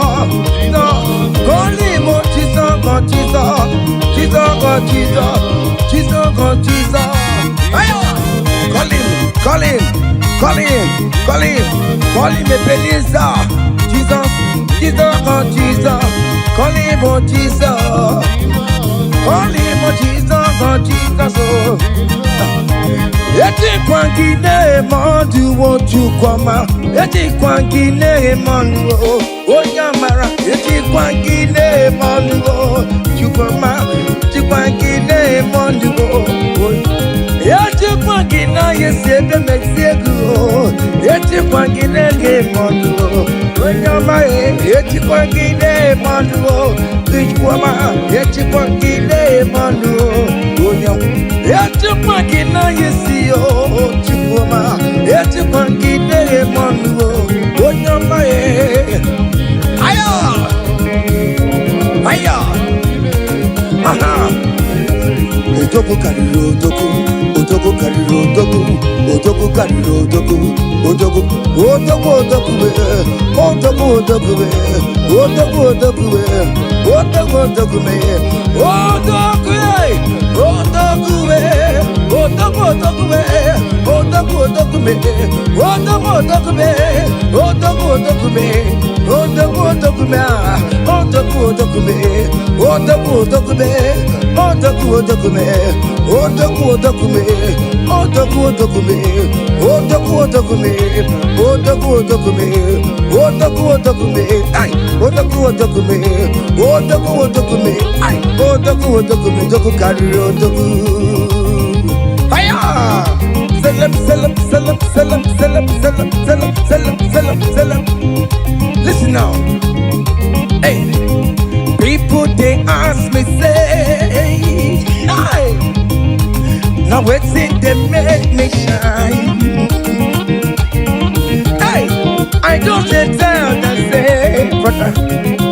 call him, oh, Jesus, God, Jesus. Jesus, God, Jesus. Jesus, God, Jesus. Ayo! Call him, call him, call him, call him, call him Ebenezer. Jesus, Jesus, God, Jesus. Call him, oh, Jesus. Call him, oh, Jesus, God, Jesus, oh. Ejikwa gị na-eme ọdụwo Chukwuma, ejikwa gị na-eme ọnụ o, onye amara, ejikwa gị na-eme ọnụ o, Chukwuma, ejikwa gị na-eme ọnụ o. Ejikwa gị na esi ebe mesi ego o, ejikwa gị na-ege eme ọnụ o, onye ọma e, ejikwa gị na-eme ọnụ o, Chukwuma, ejikwa gị na-eme ọnụ o, onye ọma. Ejikwa gị na esi o, Chukwuma, ejikwa gị na-eme ọnụ o, onye ọma e. Ayo! Ayo! Aha! Odogwu karịrị odogwu, odogwu karịrị odogwu, odogwu karịrị odogwu, odogwu, odogwu, odogwu, eh, odogwu, odogwu, eh, odogwu, odogwu, eh, odogwu, odogwu, eh, odogwu, eh, odogwu, eh, odogwu, odogwu, eh, odogwu, odogwu, eh, odogwu, odogwu, eh, odogwu, odogwu, eh, odogwu, odogwu, ah, odogwu, odogwu, eh, odogwu, odogwu, eh, odogwu, odogwu, eh, odogwu, odogwu, eh, odogwu, odogwu, eh, odogwu, odogwu, eh, odogwu, odogwu, eh, odogwu, odogwu, eh, ai, odogwu, odogwu, eh, odogwu, odogwu, eh, ai, odogwu, odogwu, odogwu karịrị odogwu. Hiya! Selem, selem, selem, selem, selem, selem, selem, selem, selem, selem. Listen now. Hey, people they ask me say, hey, now wetin dey make me shine? Hey, I just dey tell them say, brother,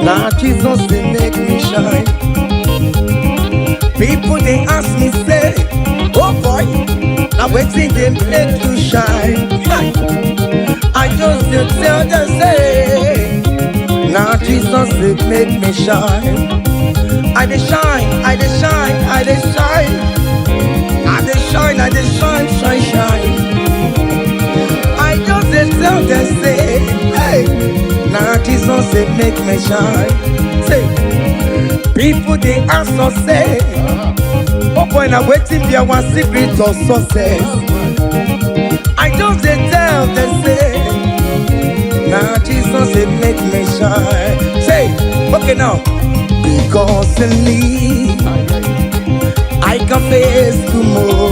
na Jesus dey make me shine. People they ask me say, oh boy, now wetin dey make you shine? Hey, I just dey tell them say, na Jesus dey make me shine. I dey shine, I dey shine, I dey shine, I dey shine, I dey shine, shine, shine. I just dey tell them say, hey, na Jesus dey make me shine. Say, people dey ask us say, oh boy, na wetin be our secret of success? I just dey tell them say, na Jesus dey make me shine. Say, okay now, because in me I can face tomorrow.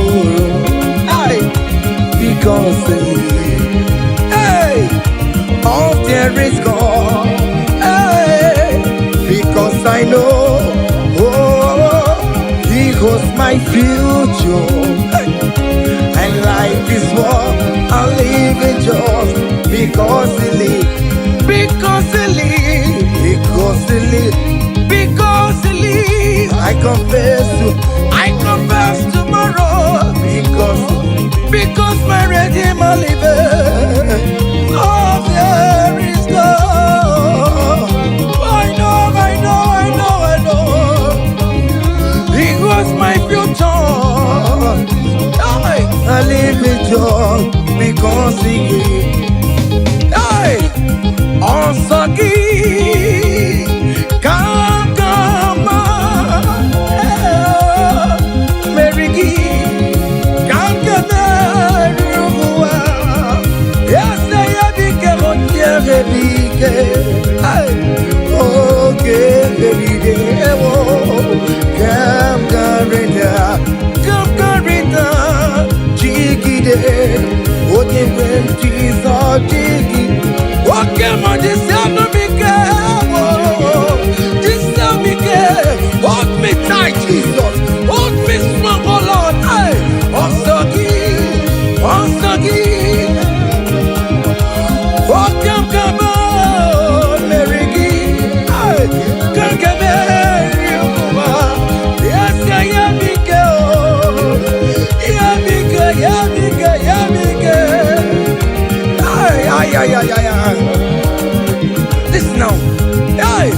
Hey, because in me, hey, all there is God. Hey, because I know, oh, He holds my future. Hey, and life is what I live in just because He lives. Because He lives. Because He lives. Because He lives. I confess tomorrow. Because my Redeemer liveth. Oh, there is God. I know, I know, I know, I know. He was my future. I live in joy because He gave. Hey! Ọsọ gị ka aga meri gị ka m ga-emeri ụwa ese ya bike onye bike oge merire ewo ka m garịda ka m garịda jigide onye nwe m Jizọs jigide oke ma jisi anụ m ike jisi m ike. Hold me tight, Jesus, hold me strong, oh Lord. Hey, ọsọ gị, ọsọ gị oke m ka m meri gị. Hey, ka m ga-emeri ụwa ese ya m ike o ya m ike ya m ike ya m ike. Ay, ay, Ay, ay, ay, ay. Listen now. Hey,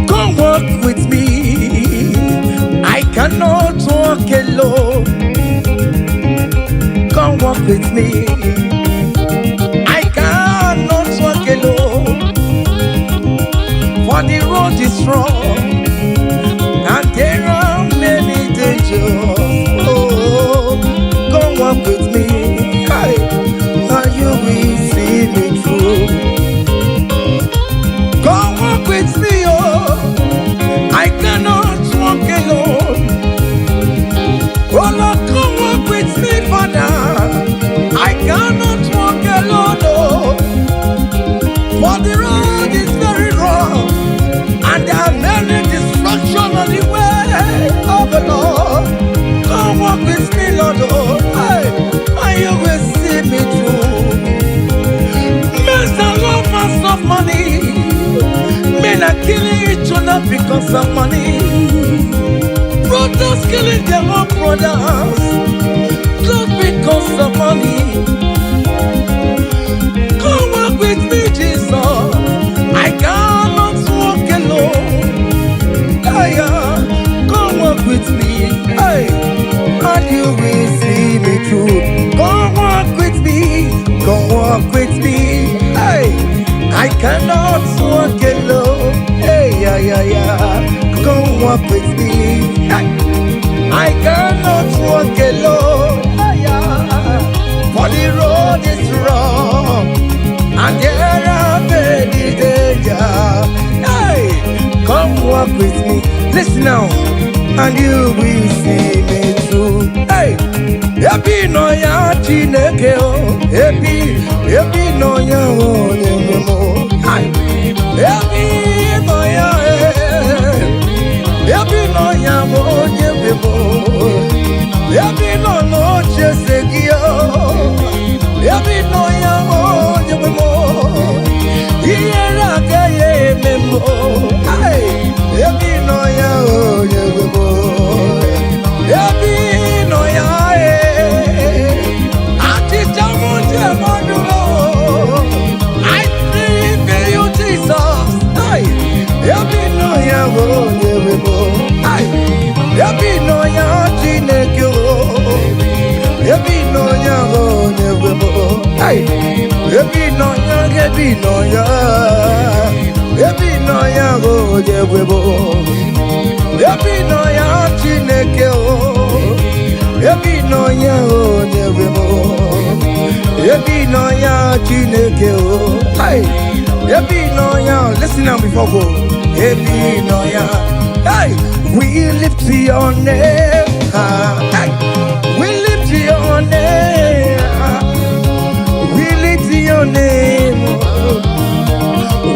come walk with me. I cannot walk alone. Come walk with me. I cannot walk alone. For the road is rough and there are many dangers. Oh, come walk with me. Hey, and you will see me through. Come walk with me, oh. I cannot walk alone. Oh Lord, come walk with me, Father. I cannot walk alone, oh. For the road is very rough, and there are many destruction on the way of the Lord. Come walk with me, Lord, oh, hey, and you will see me through. Men are lovers of money. Men are killing each other because of money. Brothers killing their own brothers just because of money. Come walk with me, Jesus. I cannot walk alone. Hey, come walk with me. Hey, and you will see me through. Come walk with me. Come walk with me. Hey, I cannot walk alone. Hey, yeah, yeah, yeah. Come walk with me. Hey, I cannot walk alone. Hey, yeah. For the road is rough and there are many danger. Hey, come walk with me. Listen now, and you will see me through. Hey, ebe ị nọ ya Chineke o, ebe ị nọ ya onye nwe m o. Hey, ebe ị nọ ya, eh, ebe ị nọ ya bụ onye nwe m o. Ebe ị nọ n'oche eze gị o. Ebe ị nọ ya bụ onye nwe m o. Ihere agaghị eme m o. Hey, ebe ị nọ ya onye nwe m o. Ebe ị nọ ya eh. Achịcha m ji eme ọnụ o. I believe in you, Jesus. Hey, ebe ị nọ ya bụ onye nwe m o. Hey, ebe ị nọ ya Chineke o. Ebe ị nọ ya bụ onye nwe m o. Hey, ebe ị nọ ya, ebe ị nọ ya. Ebe ị nọ ya bụ onye nwe m o. Ebe ị nọ ya Chineke o. Ebe ị nọ ya onye nwe m o. Ebe ị nọ ya Chineke o. Hey, ebe ị nọ ya, listen now before go. Ebe ị nọ ya. Hey, we lift your name high. Hey, we lift your name high. We lift your name, oh.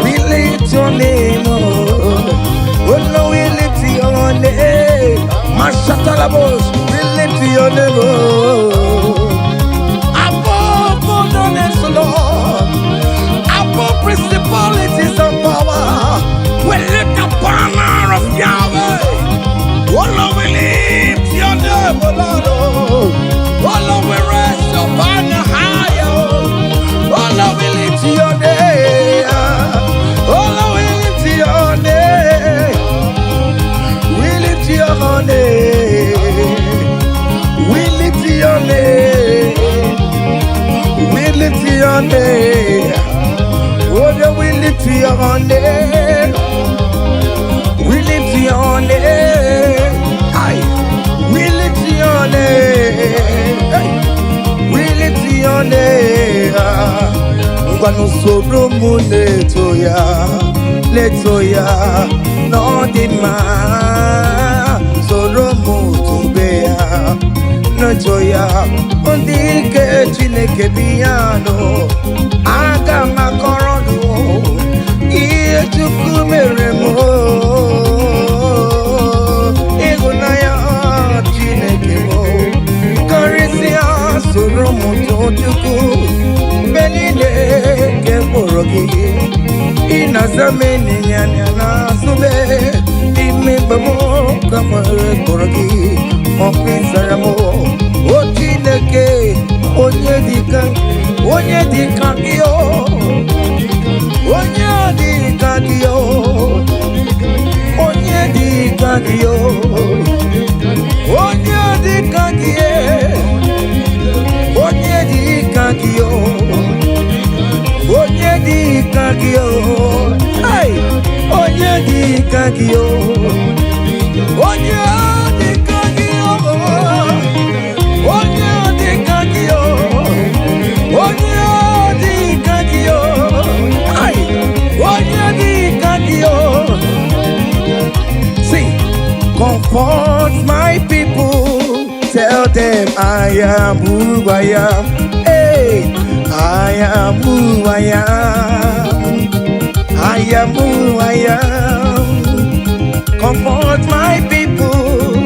We lift your name, oh. Oh no, we lift your name. Mashatalabos, we lift your name, oh. Above all the names, Lord. Above principalities and power. We lift the banner of Yahweh. Oh Lord, we lift your name, oh Lord. Oh, oh Lord, we raise your banner higher. Oh Lord, we lift your name. Oh Lord, we lift your name. We lift your name. We lift your name. We lift your name. Oh, yeah, we lift your name. We lift your name. Aye. We lift your name. Hey. We lift your name. Ngwanụ soro m na-eto ya, na-eto ya n'ọ dị mma. Soro m tobe ya, na-eto ya. Ndị ike Chineke bi ya nụ. Aga m akọrọ nụ ihe Chukwu mere m. Ịhụnanya Chineke m karịsịa soro m too Chukwu mgbe niile nke mkpụrụ gị ị na-aza m ịnyịnya n'azụ m n'ime mgbe m ka nwere kpọrọ gị ọkụ ịzara m o Chineke onye dịka onye dịka gị o. Onye dị ka gị o. Onye dị ka gị o. Onye dị ka gị e. Onye dị ka gị o. Onye dị ka gị o. Hey! Onye dị ka gị o. Onye dị ka gị o. Onye dị ka gị o. Onye dị ka gị o. Hey! Onye dị ka gị o. See, comfort my people. Tell them I am who I am. Hey, I am who I am. I am who I am. Comfort my people.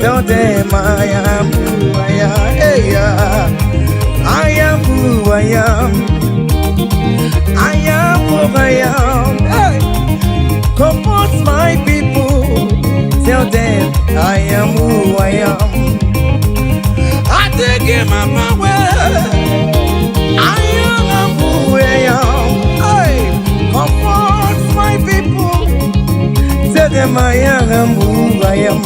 Tell them I am who I am. Hey, yeah. I am who I am. I am who I am. Hey. Comfort my people. Tell them I am who I am. I take him on my way. I am who I am. Hey, comfort my people. Tell them I am who I am.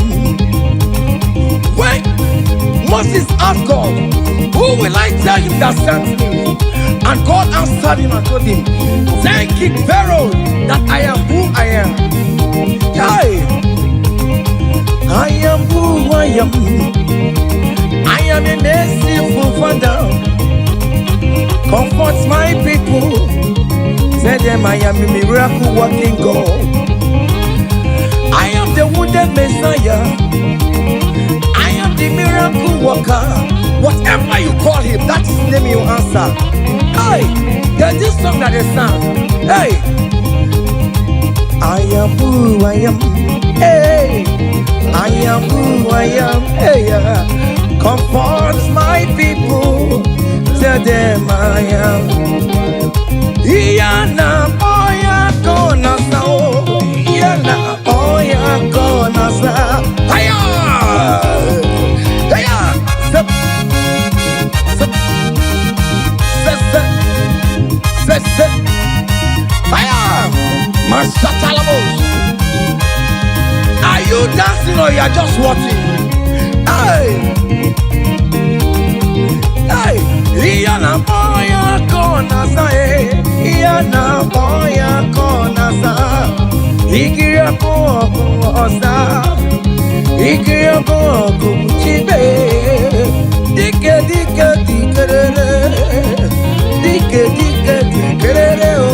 When Moses asked God, "Who will I tell him that sent me?" And God answered him and told him, "Tell King Pharaoh that I am who I am." Hey, I am who I am. I am a merciful Father. Comfort my people. Tell them I am a miracle working God. I am the wounded Messiah. I am the miracle worker. Whatever you call him, that is the name you answer. Hey, there's this song that they sang. Hey, I am who I am. Hey, I am who I am. Hey, yeah. Comfort my people. Tell them I am. Iyana oya kona sa o. Iyana oya kona sa. Hiya! Hiya! Step, step, step, step, step, step. Hiya! Masatalamos. Are you dancing or you are just watching? Hey! Hey! Iyana oya kona sa eh. Iyana oya kona sa. Ikiri ọkụ ọkụ ọsa. Ikiri ọkụ ọkụ chibe. Dike dike dikerere. Dike dike dikerere o.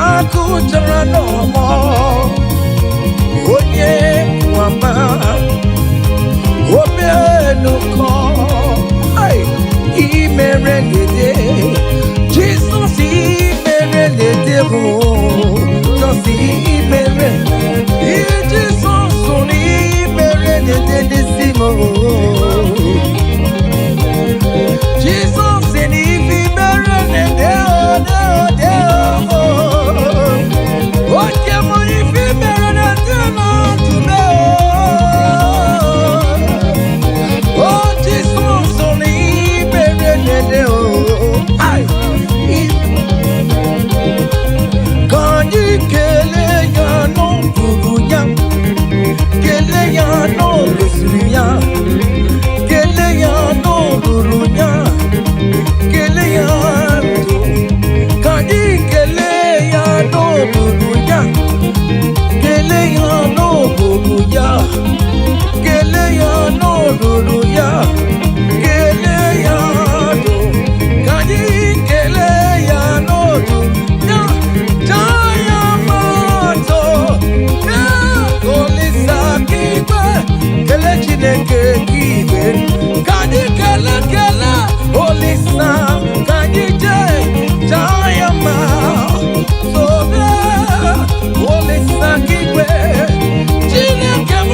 Akụ chọrọ n'ọmọ. Onye nwama. Omenụkọ. Ai, imere lede. Jesus imere lede o. Jesus imere. Jesus imere lede n'isi m o. Jesus imere lede o de o de o. Oke m ife mere lede na ndụ o. Oh, Jesus, imere lede o. Ai, ka anyị kelee ya n'ọbụrụ ya, kelee ya n'olosiri ya, kelee ya n'olulu ya, kelee ya ndụ. Ka anyị kelee ya n'olulu ya, kelee ya n'olulu ya, kelee ya n'olulu ya, kelee ya ndụ. Ka anyị kelee ya n'olulu ya, jaa ya mma ya Olisa k'igwe, kelee Chineke k'igwe. Ka anyị kelee kelee Olisa, ka anyị jee jaa ya mma. Sobe Olisa k'igwe, Chineke m,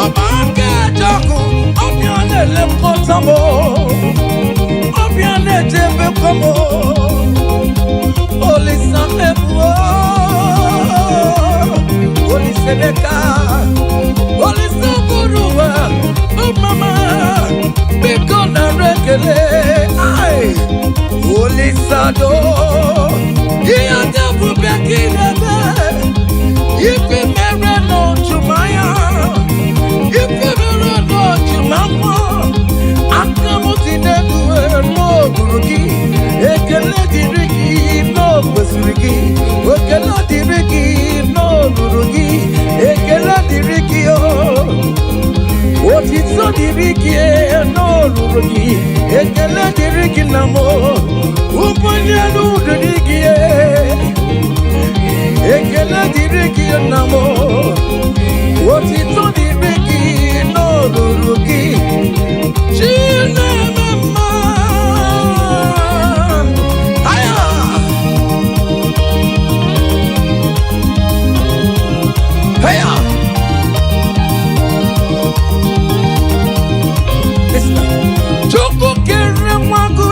ọba aka ejọkụ, ọbịa na-elekọta m, ọbịa na-echebekwa m. Olisa mebuo, Olisa Emeka, Olisa bụrụ ụwa, mama, biko nara ekele. Ai, Olisa do. Ihe ndị ebube ka ị na-eme. Ife mere n'ojumanya, ife mere n'ojumafọ, aka m dị n'elu n'okpuru gị. Ekele dịrị gị n'okwesịrị gị. Ekele dịrị gị n'olulu gị. Ekele dịrị gị o. Otito dịrị gị n'olulu gị. Ekele dịrị gị na m. Ụbọchị elu dịrị gị. Ekele dịrị gị na m. Otito dịrị gị n'olulu gị. Chineme mma. Aya! Aya! Listen. Chukwu kere nwa gị,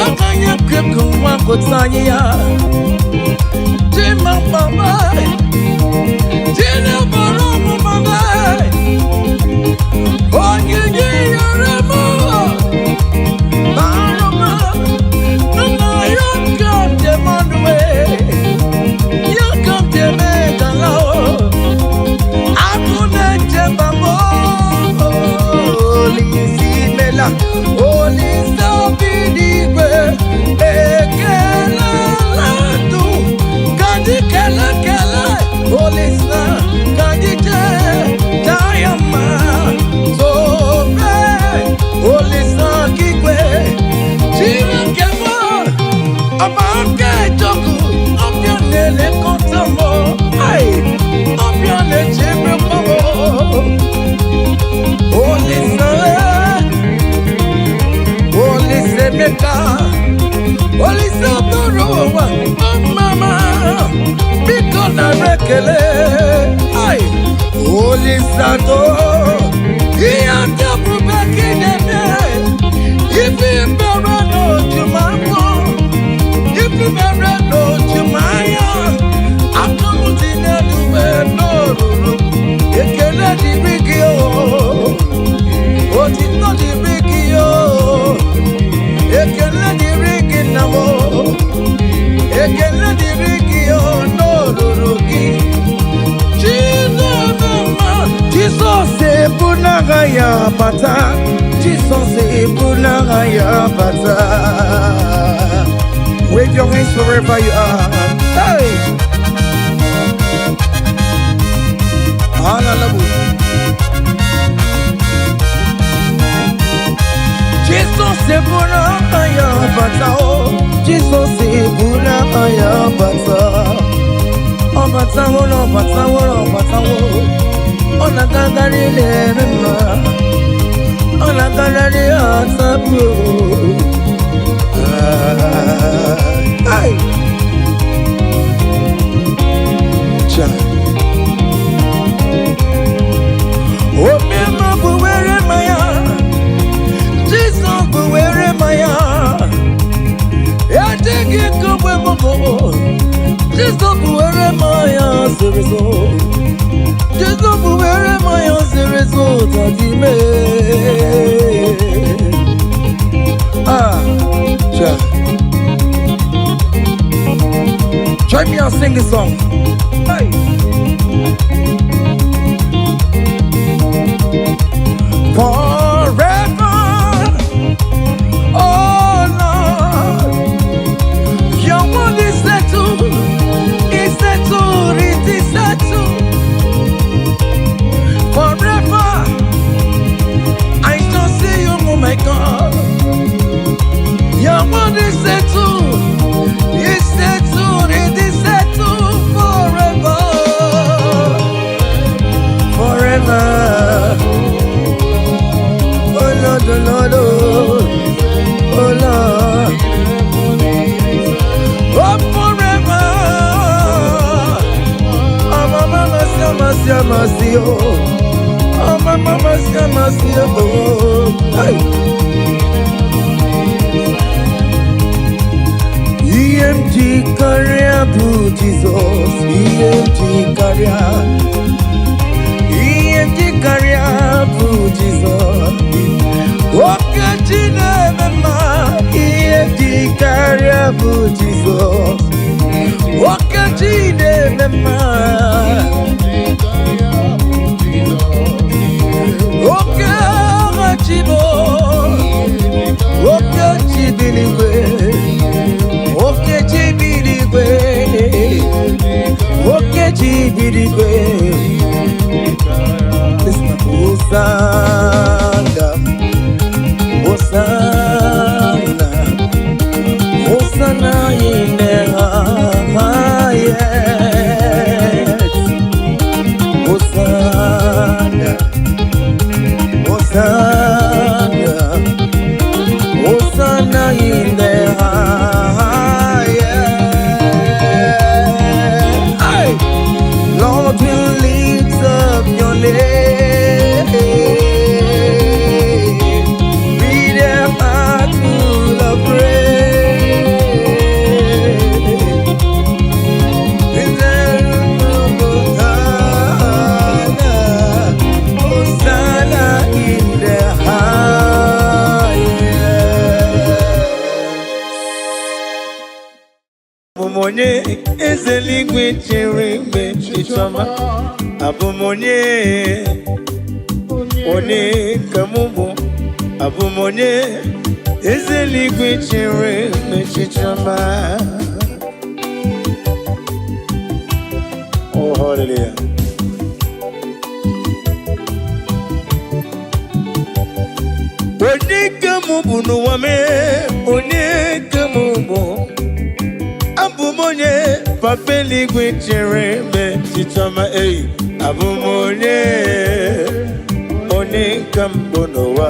aka ya kekụ nwa gụta anyị ya. Chima mama, Chinebara ọmụma m, onyinye yere m, bara m, nna ya ka m ji mmanụ, ya ka m ji eme gala o. Agụ na-eche mba m, Olise imela, Olise obi n'igwe, ekelela ndụ, ka anyị kele kele, Olise, ka anyị jee taa ya mma, tobe, Olise okigwe, Chineke m, ọba aka ejọkụ, ọbịa na-elekọta m, ai, ọbịa na-echebekwa m. Olise, Olise Emeka, Olise bụrụ ụwa, ọmama, biko nara ekele, ai, Olise atọ, ihe ndị ebube ka ị na-eme, ife mere n'ojumafọ, ife mere n'ojumanya, aka m dị n'elu wee n'olulu, ekele dịrị gị o. Otito dịrị gị o, ekele dịrị gị nna m o, ekele dịrị gị o n'olulu gị. Chineke mma, Jizọs ebu n'agha ya bata, Jizọs ebu n'agha ya bata. Wave your hands wherever you are. Hey! Hallelujah. Jizọs ebu n'agha ya bata o, Jizọs ebu n'agha ya bata. Ọ batawo na ọ batawo na ọ batawo, ọ na-agagharị na-eme mma, ọ na-agagharị atapụ. Ai! Cha. Omema bụ were mmanya, Jizọs bụ were mmanya. Ejighị kogbe mbụ, Jizọs bụ were mmanya zoro ezo. Jizọs bụ were mmanya zoro ezo tadime. Ah, cha. Join me and sing this song. Hey. Forever, oh Lord, your word is settled, is settled, it is settled. Forever, I shall see you, oh my God. Your word is settled, it is settled forever, forever. Oh Lord, oh Lord, oh, oh Lord, oh forever. Oh mama, mama, mama, oh, oh mama, mama, mama, oh. Hey. Ihe m ji karịa bụ Jizọs, ihe m ji karịa, ihe m ji karịa bụ Jizọs. Oke chi na-eme mma, ihe m ji karịa bụ Jizọs. Oke chi na-eme mma. Oke agha chi bụ, oke chi bi n'igwe, oke chi bi n'igwe, oke chi bi n'igwe. Listen, Hosanna, Hosanna, Hosanna in the highest. Hosanna, Hosanna, Hosanna in the highest. Hey! Lord, we lift up your name with a heart full of praise. Hosanna, Hosanna in the highest. Abụ m onye eze eluigwe chere mgbe chichọma. Abụ m onye, onye ka mụ bụ. Abụ m onye eze eluigwe chere mgbe chichọma. Oh, hallelujah. Onye ka mụ bụ n'ụwa mee, onye ka mụ bụ. Abụ m onye papa eluigwe chere mgbe chichọma ei. Abụ m onye, onye ka mbụ n'ụwa.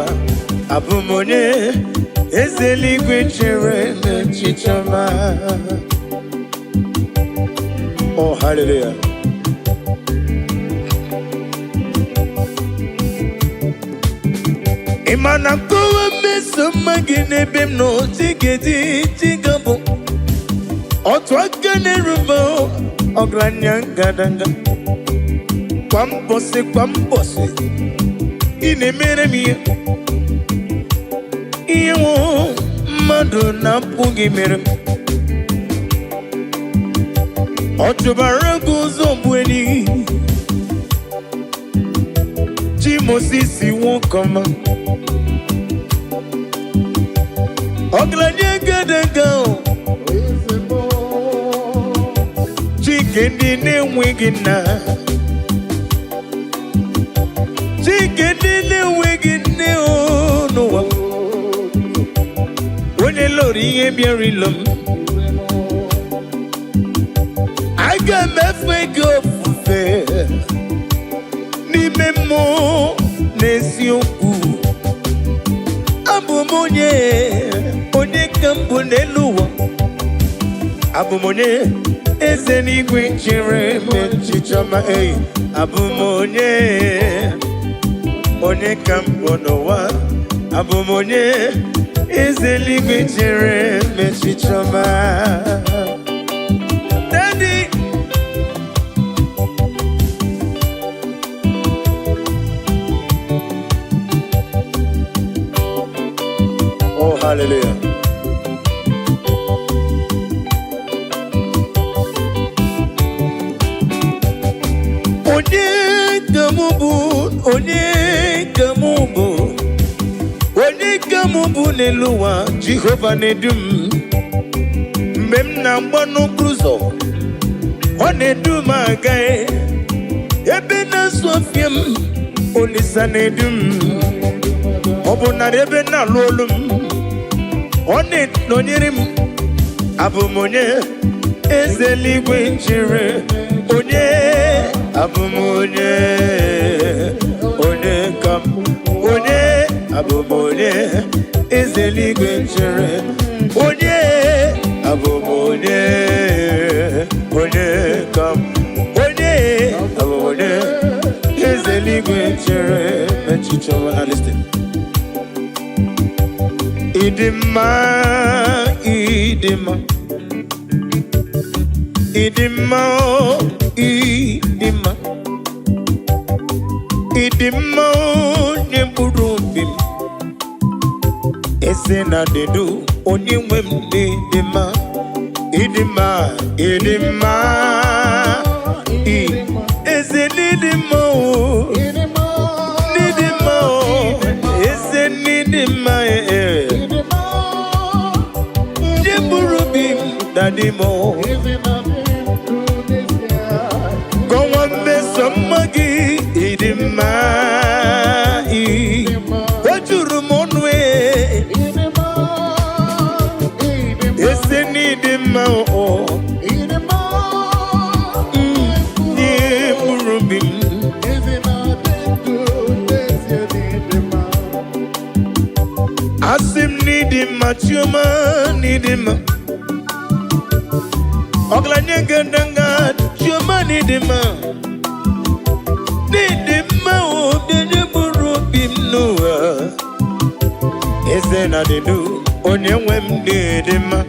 Abụ m onye eze eluigwe chere mgbe chichọma. Oh, hallelujah. Ị ma na nkọwa mmeso mma gị n'ebe m nọ chigedi chigabụ otu aka na-erube ọgaranya ngadanga kwa mbọsị kwa mbọsị ị na-emere m ihe ihe nwụ mmadụ na-apụghị mere m. Ọ chụbara gị ụzọ bụ enyi chi Mosisi nwoke ọma ọgaranya ngadanga o. Chike ndị na-enweghị nna, Chike ndị na-enweghị nne o n'ụwa, onye lụrụ ihe bịara ilo m, aga m efe gị ofufe n'ime mmụọ na eziokwu. Abụ m onye, onye ka m bụ n'elu ụwa. Abụ m onye eze n'igwe chere m echiche ọma ei. Abụ m onye, onye ka m bụ n'ụwa. Abụ m onye eze n'igwe chere m echiche ọma. Daddy. Oh, hallelujah. Onye ka mụ bụ, onye ka mụ bụ, onye ka mụ bụ n'elu ụwa, Jehova na-edu m. Mgbe m na-agba n'okporo ụzọ, ọ na-edu m aga. Ebe na-asụ ọfịa m, Olisa na-edu m. Ọ bụ narị ebe na-alụ olu m, ọ na-enọnyere m. Abụ m onye eze eluigwe chere, onye abụ m onye, onye ka m, onye abụ m onye eze eluigwe chere, onye abụ m onye, onye ka m, onye abụ m onye eze eluigwe chere echiche ọma. Na listen. Ịdị mma, ịdị mma, ịdị mma, o, ịdị mma, ịdị mma, onye mkpụrụ obi m, eze na dedu onye nwe m dị mma. Ịdị mma, ịdị mma, eze n'ịdị mma o, n'ịdị mma o, eze n'ịdị mma ee. Ndị mkpụrụ obi m daddy m o. Kọwa mmeso mma gị, ịdị mma ị. O juru m ọnụ ee. Eze n'ịdị mma o. Ndị mkpụrụ obi m. Asị m n'ịdị mma, Chioma, n'ịdị mma. Ọgaranya ngandanga, Chioma, n'ịdị mma. N'ịdị mma o, bịa mkpụrụ obi m n'ụwa. Eze na dịdu, onye nwe m, n'ịdị mma.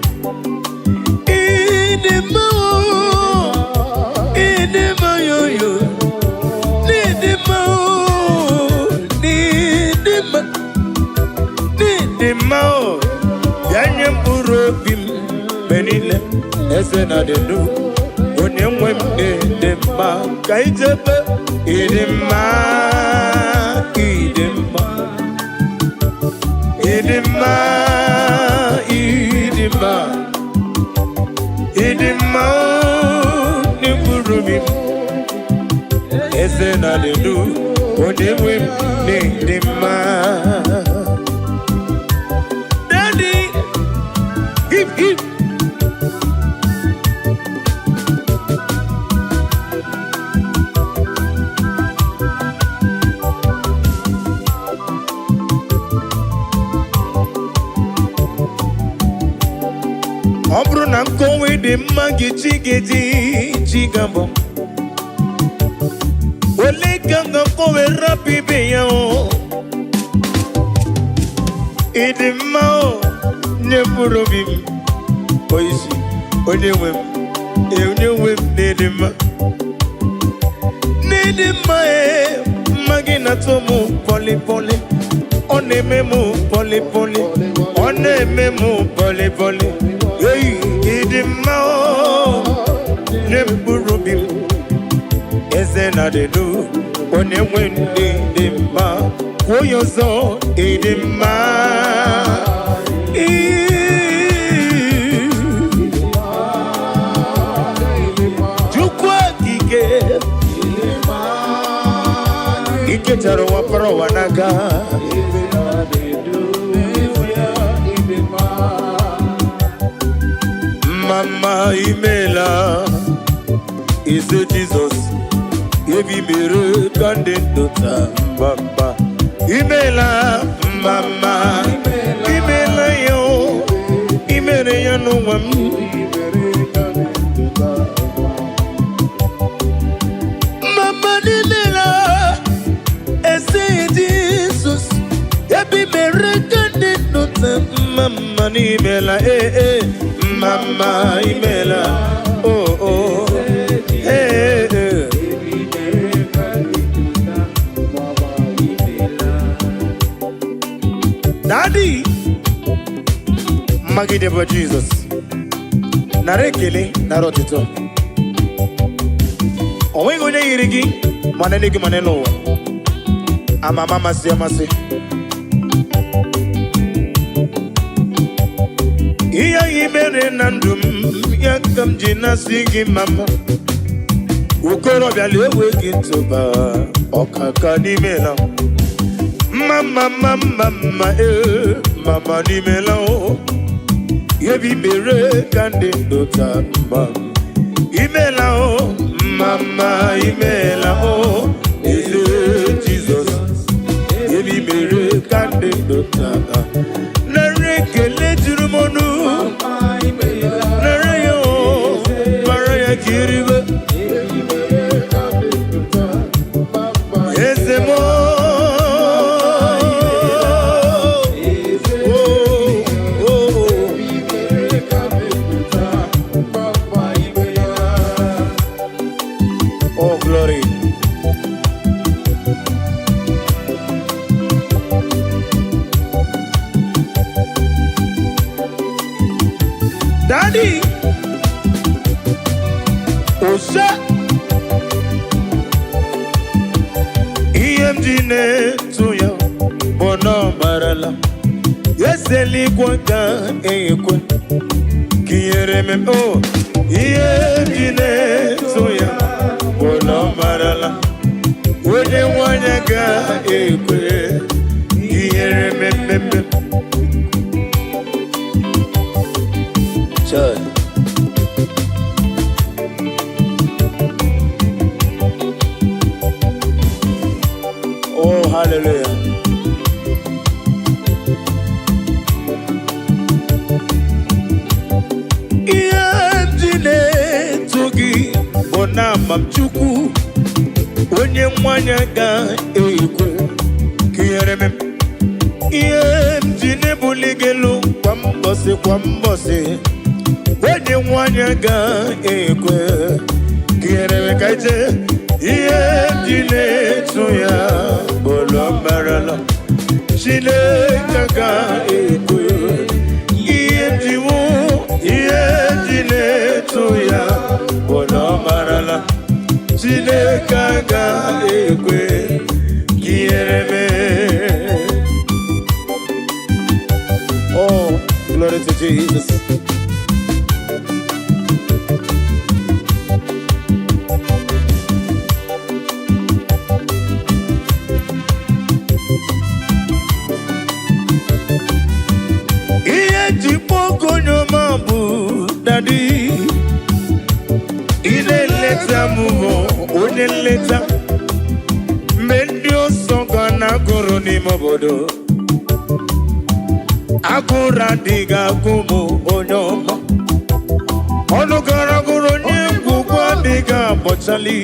Ịdị mma o, ịdị mma yoyo. N'ịdị mma o, n'ịdị mma. N'ịdị mma o, bịa nye mkpụrụ obi m mgbe niile. Eze na dịdu, onye nwe m, n'ịdị mma. Ka ijebe ịdị mma, ịdị mma. Ịdị mma, ịdị mma, ịdị mma o, n'mkpụrụ obi m. Eze na dịdu, onye nwe m, n'ịdị mma. Daddy, hip hip. Ọ bụrụ na nkọwa dị mma gị, chi ga-eji chi ga-abụ ole ka m ga-akọwe rapụ ibe ya o. Ịdị mma o, nye mkpụrụ obi m oisi, onye nwe m ee, onye nwe m, n'ịdị mma, n'ịdị mma ee. Mma gị na-atọ m pọlị pọlị, ọ na-eme m pọlị pọlị, ọ na-eme m pọlị pọlị. Ei, ịdị mma o, nye mkpụrụ obi m. Eze na dịdu, onye nwe ndị dị mma. Kwuo ya ọzọ, ịdị mma. Ii. Chukwu okike ikechara ụwa kpọrọ ụwa n'aka. Mama, imela. Eze Jizọs, ebi mere ka ndị ndụ taa. Mama, imela. Mama, imela ya o, imere ya n'ụwa m. Mama, imela. Eze Jizọs, ebi mere ka ndị ndụ taa. Mama, imela ee ee. Mama, imela oh oh ee ee. Daddy, mmagide bụ Jizọs. Nara ekele, nara ọtụtụ. O nweghị onye yiri gị, ma n'eluigwe ma n'elu ụwa. Ama ama, amasị amasị. Ihe anyị mere na ndụ m ya ka m ji na-asị gị mama. Okorobịa na-ewe gị ntụba ọkaka n'ime na mma mma mma mma mma ee. Mama, n'imela o, ebi mere ka ndị ndụ taa. Mma, imela o. Mama, imela o. Eze Jizọs, ebi mere ka ndị ndụ taa. Nara ekele juru m ọnụ, nara ya o, mara ya ka iribe. Eze m o, o, o. Oh, glory. Daddy. Ose ihe m ji na-etu ya bụ na ọ marala eze eluigwe ga-ekwe ka ihere m o. Ihe m ji na-etu ya bụ na ọ marala onye nwanyị ga-ekwe ka ihere mmemme. Chai. Oh, hallelujah. Ihe m ji na-eto gị bụ na ama m Chukwu onye nwanyị ga-ekwe ka ihere m. Ihe m ji na-ebuli gị elu kwa mbọsị kwa mbọsị, onye nwanyị ga-ekwe ka ihere m ka ije. Ihe m ji na-eto ya bụ na ọ marala Chineke ga-ekwe. Ihe m ji wụ ihe m ji na-eto ya bụ na ọ marala Chineke ga-ekwe ka ihere mee. Oh, glory to Jesus. Ihe ji kpọọ onye ọma bụ Daddy. Ị na-eleta m bụ onye nleta. Mgbe ndị ọsọ ga na-agụrụ n'ime obodo, agụrụ adịghị agụ m, onye ọma. Ọnụ gara gụrụ onye ngwugwu adịghị agbọchali.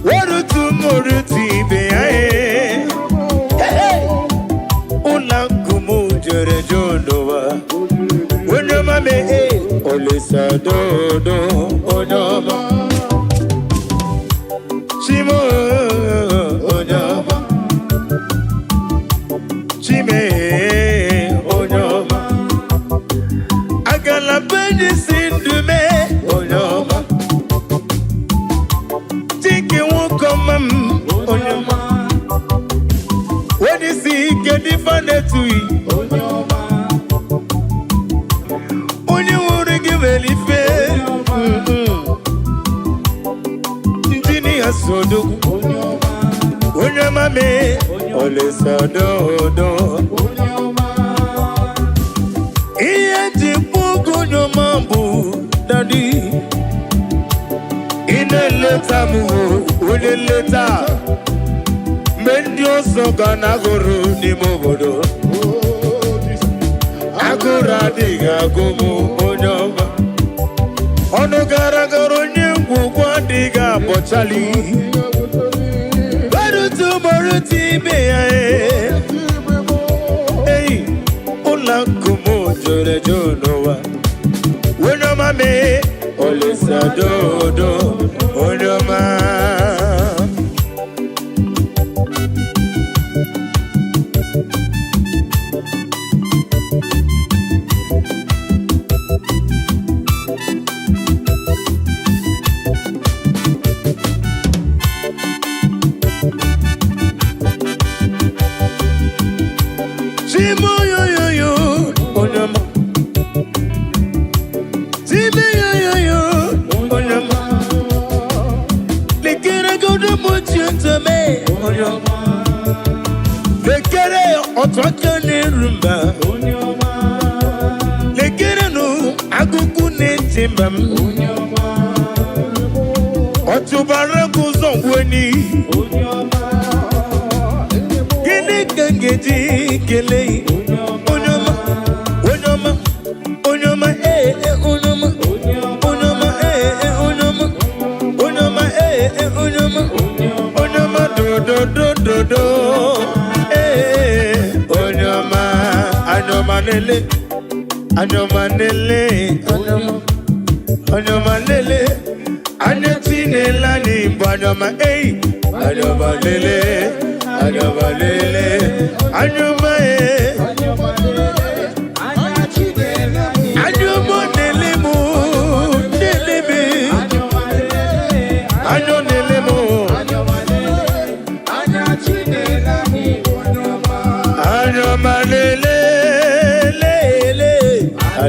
Werutu m orutu ibe ya ee. Ụlọ akụ m jere jụ n'ụwa. Onye ọma mee Olisa dodo, onye ọma. Chimo, onye ọma. Chime, onye ọma. Agala benyi si ndụ mee, onye ọma. Chike nwoke ọma m, onye ọma. Onye isi ike dịfa na-etughị. Onye nwụrụ gị nwere ife. Injinia Sodogwu, onye ọma mee Olisa dodo. Ihe ji kpọgo onye ọma bụ Daddy. Ị na-eleta m o, onye nleta. Mgbe ndị ọzọ ga na-agụrụ n'ime obodo, agụrụ adịghị agụ m, onye ọma. Ọnụ gara gara onye ngwugwu adịghị abọchali. Gbarutu gbarutu ibe ya ee. Ei, ụlọ akụ m jụrụ eju n'ụwa. Onye ọma mee Olisa dodo, onye ọma. Chimoyoyoyo, onye ọma. Chimeyoyoyo, onye ọma. Lekere godo mochi ntome, onye ọma. Lekere otu aka na-eru mba. Lekere nụ agụkụ na-eti mba m. Ọtụbara gị ụzọ ngweni. Gịnị ka m ga-eji kelee onye ọma, onye ọma, onye ọma, ee ee, onye ọma, onye ọma, ee ee, onye ọma, onye ọma, ee ee, onye ọma, onye ọma, dododododo, ee, onye ọma, anya ọma lele, anya ọma lele, anya ọma, anya ọma lele, anya tinela anyị bụ anya ọma, ei, anya ọma lele, anya ọma lele, anya ọma, ee. Anya ọma lele mụ, lele me.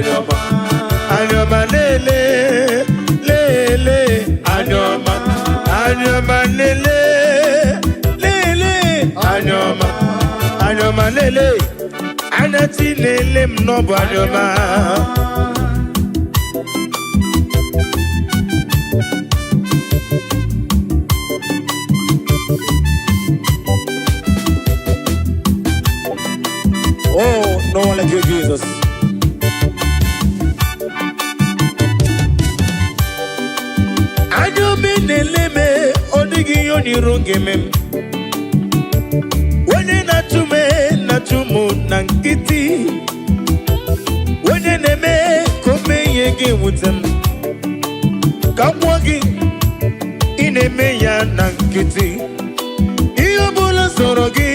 Anyọma, anyọma lele, lele, anyọma, anyọma lele, lele, anyọma, anyọma lele, anya chi lele m n'ọbụ anyọma. Oh, no one like you, Jesus. Anya obi na-ele m, ọ dịghị ihe onyiro ga-eme m. Onye na-achụ m na-achụ m na nkịtị. Onye na-eme ka o mee ihe ga-ewute m. Ka m gwụọ gị, ị na-eme ya na nkịtị. Ihe ọ bụla sọrọ gị,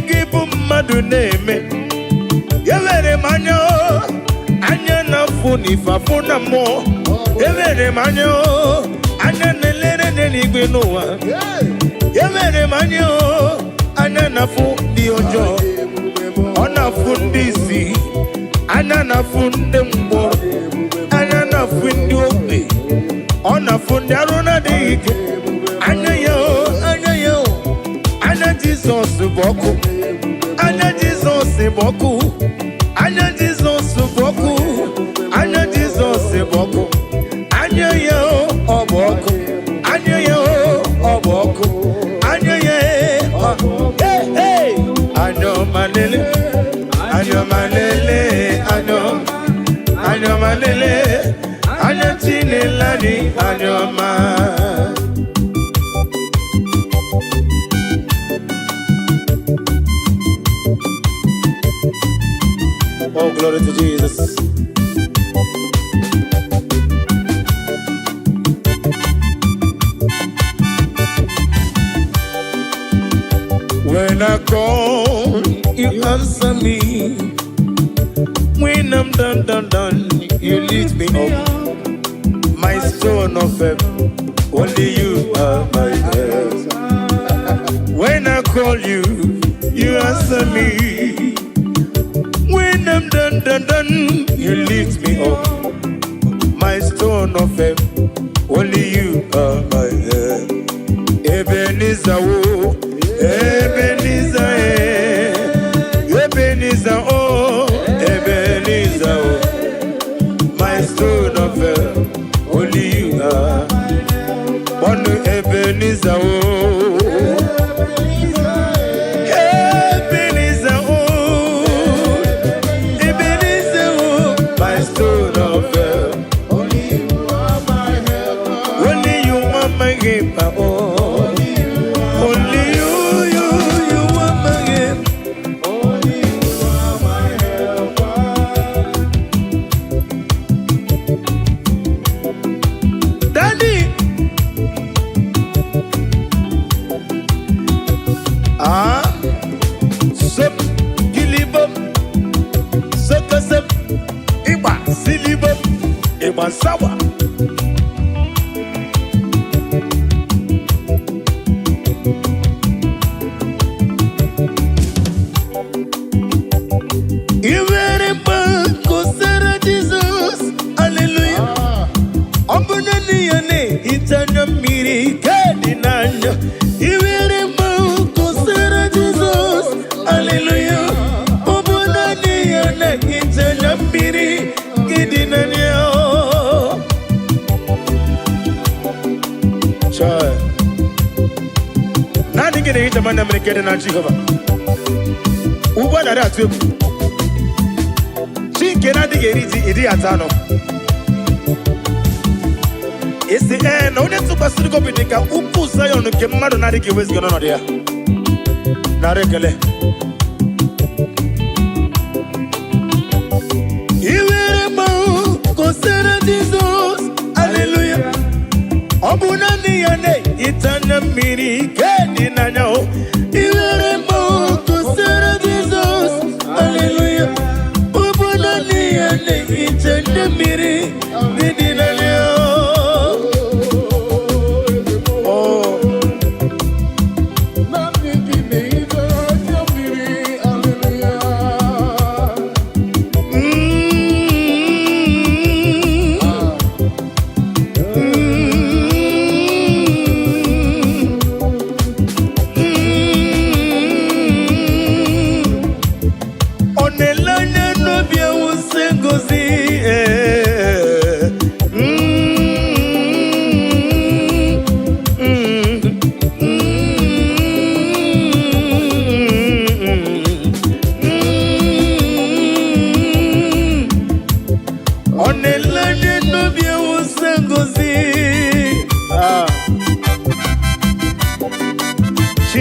gị bụ mmadụ na-eme. Ewere m anya o, anya na-afụ n'ife afụ na mmụọ. Ewere m anya o, anya na-elere n'eluigwe n'ụwa. Ewere m anya o, anya na-afụ ndị ọjọọ. Ọ na-afụ ndị isi, anya na-afụ ndị mkpọrọ, anya na-afụ ndị ogbi, ọ na-afụ ndị arụ na-adịghị ike. Anya ya o, anya ya o, anya Jizọs bụ ọkụ. Anya Jizọs bụ ọkụ. Anya Jizọs bụ ọkụ. Anya Jizọs bụ ọkụ. Anya ya o, ọ bụ ọkụ. Anya ya o, ọ bụ ọkụ. Anya ya e, ọ. Hey, hey! Anya ọma lele, anya ọma lele, anya ọma, anya ọma lele, anya Chinele anyị, anya ọma. Oh, glory to Jesus. When I call, you answer me. When I'm done, done, done, you lift me up. My stone of help, only you are my help. When I call you, you answer me. When I'm done, done, done, you lift me up. My stone of help, only you are my help. Ebenezer, oh, Ebenezer, eh. Ebenezer, oh, Ebenezer, oh. My stone of help, only you are. One Ebenezer, oh, Ebenezer, oh, Ebenezer, oh, my stone of help. Only you are my helper. Only you are my helper, oh. Only you, you are my helper. Only you are my helper. Daddy. Ah, sop, kilibom, sokosop, ịgba silibom, ịgba sawa. I nwere mgbe kosara Jizọs, haleluya. Ọ bụ naanị ya na-ehicha anya mmiri ke dị n'anya. I nwere mgbe kosara Jizọs, haleluya. Ọ bụ naanị ya na-ehicha anya mmiri ke dị n'anya. Chai. Naanị gị na-ehicha m anya mmiri ke dị na Jehova. Ugbu a narị atụ egwu. Chi nke na-adịghị eri ji ịdịghị ata anụ. Isi ee na onye tụkwasịrị gị obi dị ka ugwu Zayọn nke mmadụ na-adịghị eweziga n'ọnọdụ ya. Nara ekele. I were mmanwụ kosara Jizọs, haleluya. Ọ bụ naanị ya na-ehicha anya mmiri ke dị n'anya o. I were mmanwụ kosara Jizọs, haleluya. Ọ bụ naanị ya na-ehicha anya mmiri dị n'anya o. Oh. Naanị gị na-ehicha anya mmiri, hallelujah.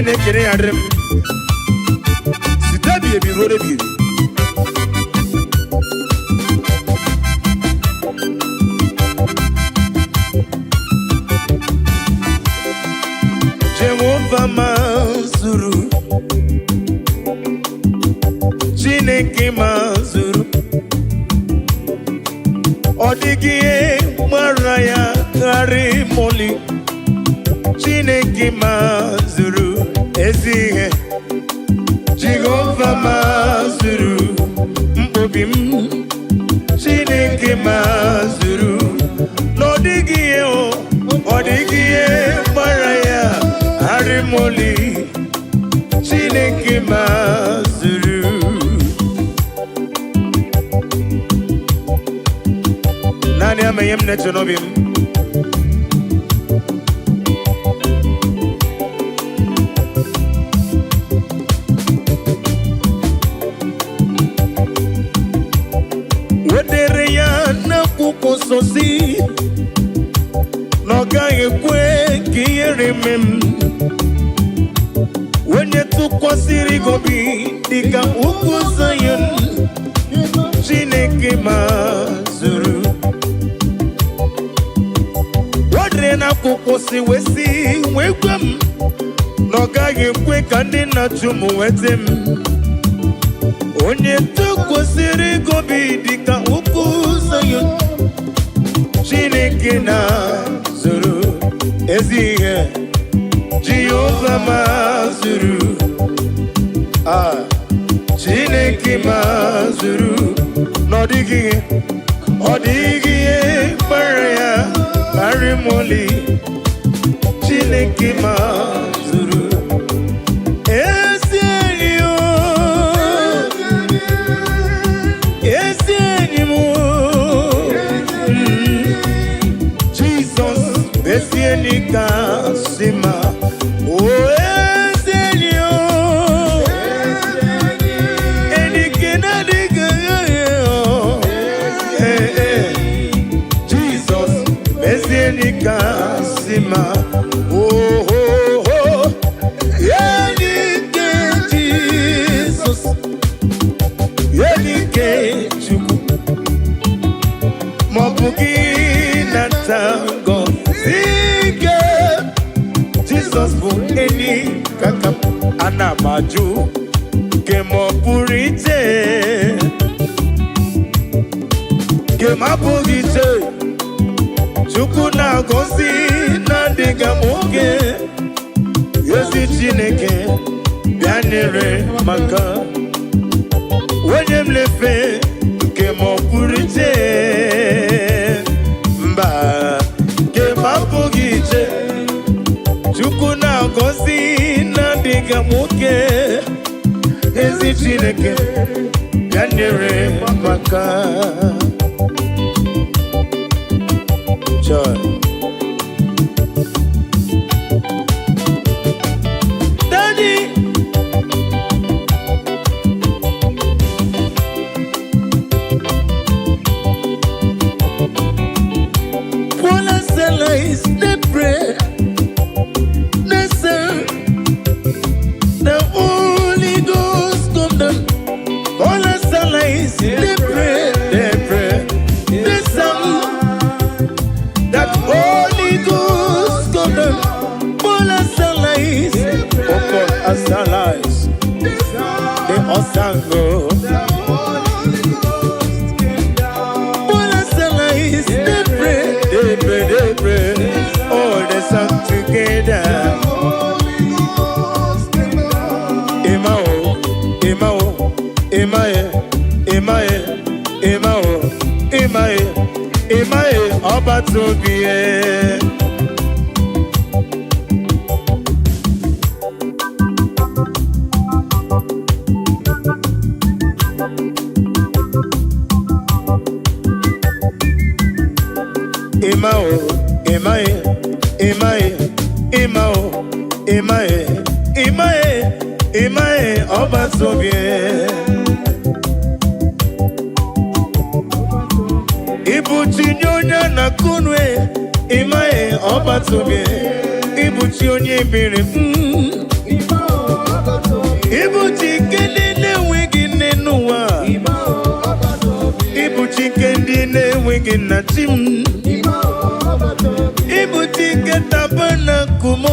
Chineke ya dịrị m site ebighị ebi ruo ebighị ebi. Jehova mazuru, Chineke mazuru, ọ dịghị ihe gbara ya gharị moli. Chineke mazuru ezi ihe, Jehova mazuru mkpobi m, Chineke mazuru, na ọ dịghị ihe o, ọ dịghị ihe gbara ya gharị moli. Chineke mazuru. Naanị ama ihe m na-eche n'obi m. Wedere ya n'akwụkwọ nsọ si na ọ gaghị ekwe ka ihere mee m. Onye tụkwasịrị gị obi dịka ugwu Zayọn, Chineke mazuru. Wedere n'akwụkwọ si wee sị wee gwa m na ọ gaghị ekwe ka ndị na-achụ m nweta m. Onye tụkwasịrị gị obi dịka ugwu Zayọn, Chineke na-zuru ezi ihe, Jehova mazuru. Ah, Chineke mazuru, na ọ dịghị ihe, ọ dịghị ihe kpara ya karị moli. Chineke mazuru ezi enyi o, ezi enyi m o. Jizọs ezi enyi kasị mma. O ezi enyi o, enyi nke na-adịghị o. Ee, ee. Jizọs ezi enyi kasị mma. Oh, oh, oh. Enyi nke Jizọs, enyi nke Chukwu, ma ọ bụ gị nata ngọzi nke Jizọs bụ enyi kaka m. Ana m ajụ nke ma ọ pụrụ iche, nke m abụghị iche. Chukwu na-agọzi na-adịghị m oge. Ezi Chineke bịa nyere maka onye m lefe nke ma ọ pụrụ iche, mba, nke m abụghị iche. Chukwu na-agọzi na-adịghị m oke. Ezi Chineke bịa nyere maka. Joy. Daddy. Paul and Silas, they pray, they say, the Holy Ghost come down. Paul and Silas, they pray, they sang that Holy Ghost come down. Paul and Silas, oh Paul and Silas, they all sang, oh. Paul and Silas, they pray, they pray, they pray. Oh, they sang together. Emma oh, Emma oh, Emma eh, Emma eh, Emma oh, Emma eh, Emma eh, ọba tóbi eh. Emma oh, Emma eh, Emma eh, Emma oh, Emma eh, Emma eh, Emma eh, ọba tóbi eh. Ibuchi nye onye na-akụnwe, ịmaghị ọba tóbi. Ibuchi onye biri. Nke ndị na-enweghị nna, chi m. Ịbụ Chike tabernacle m.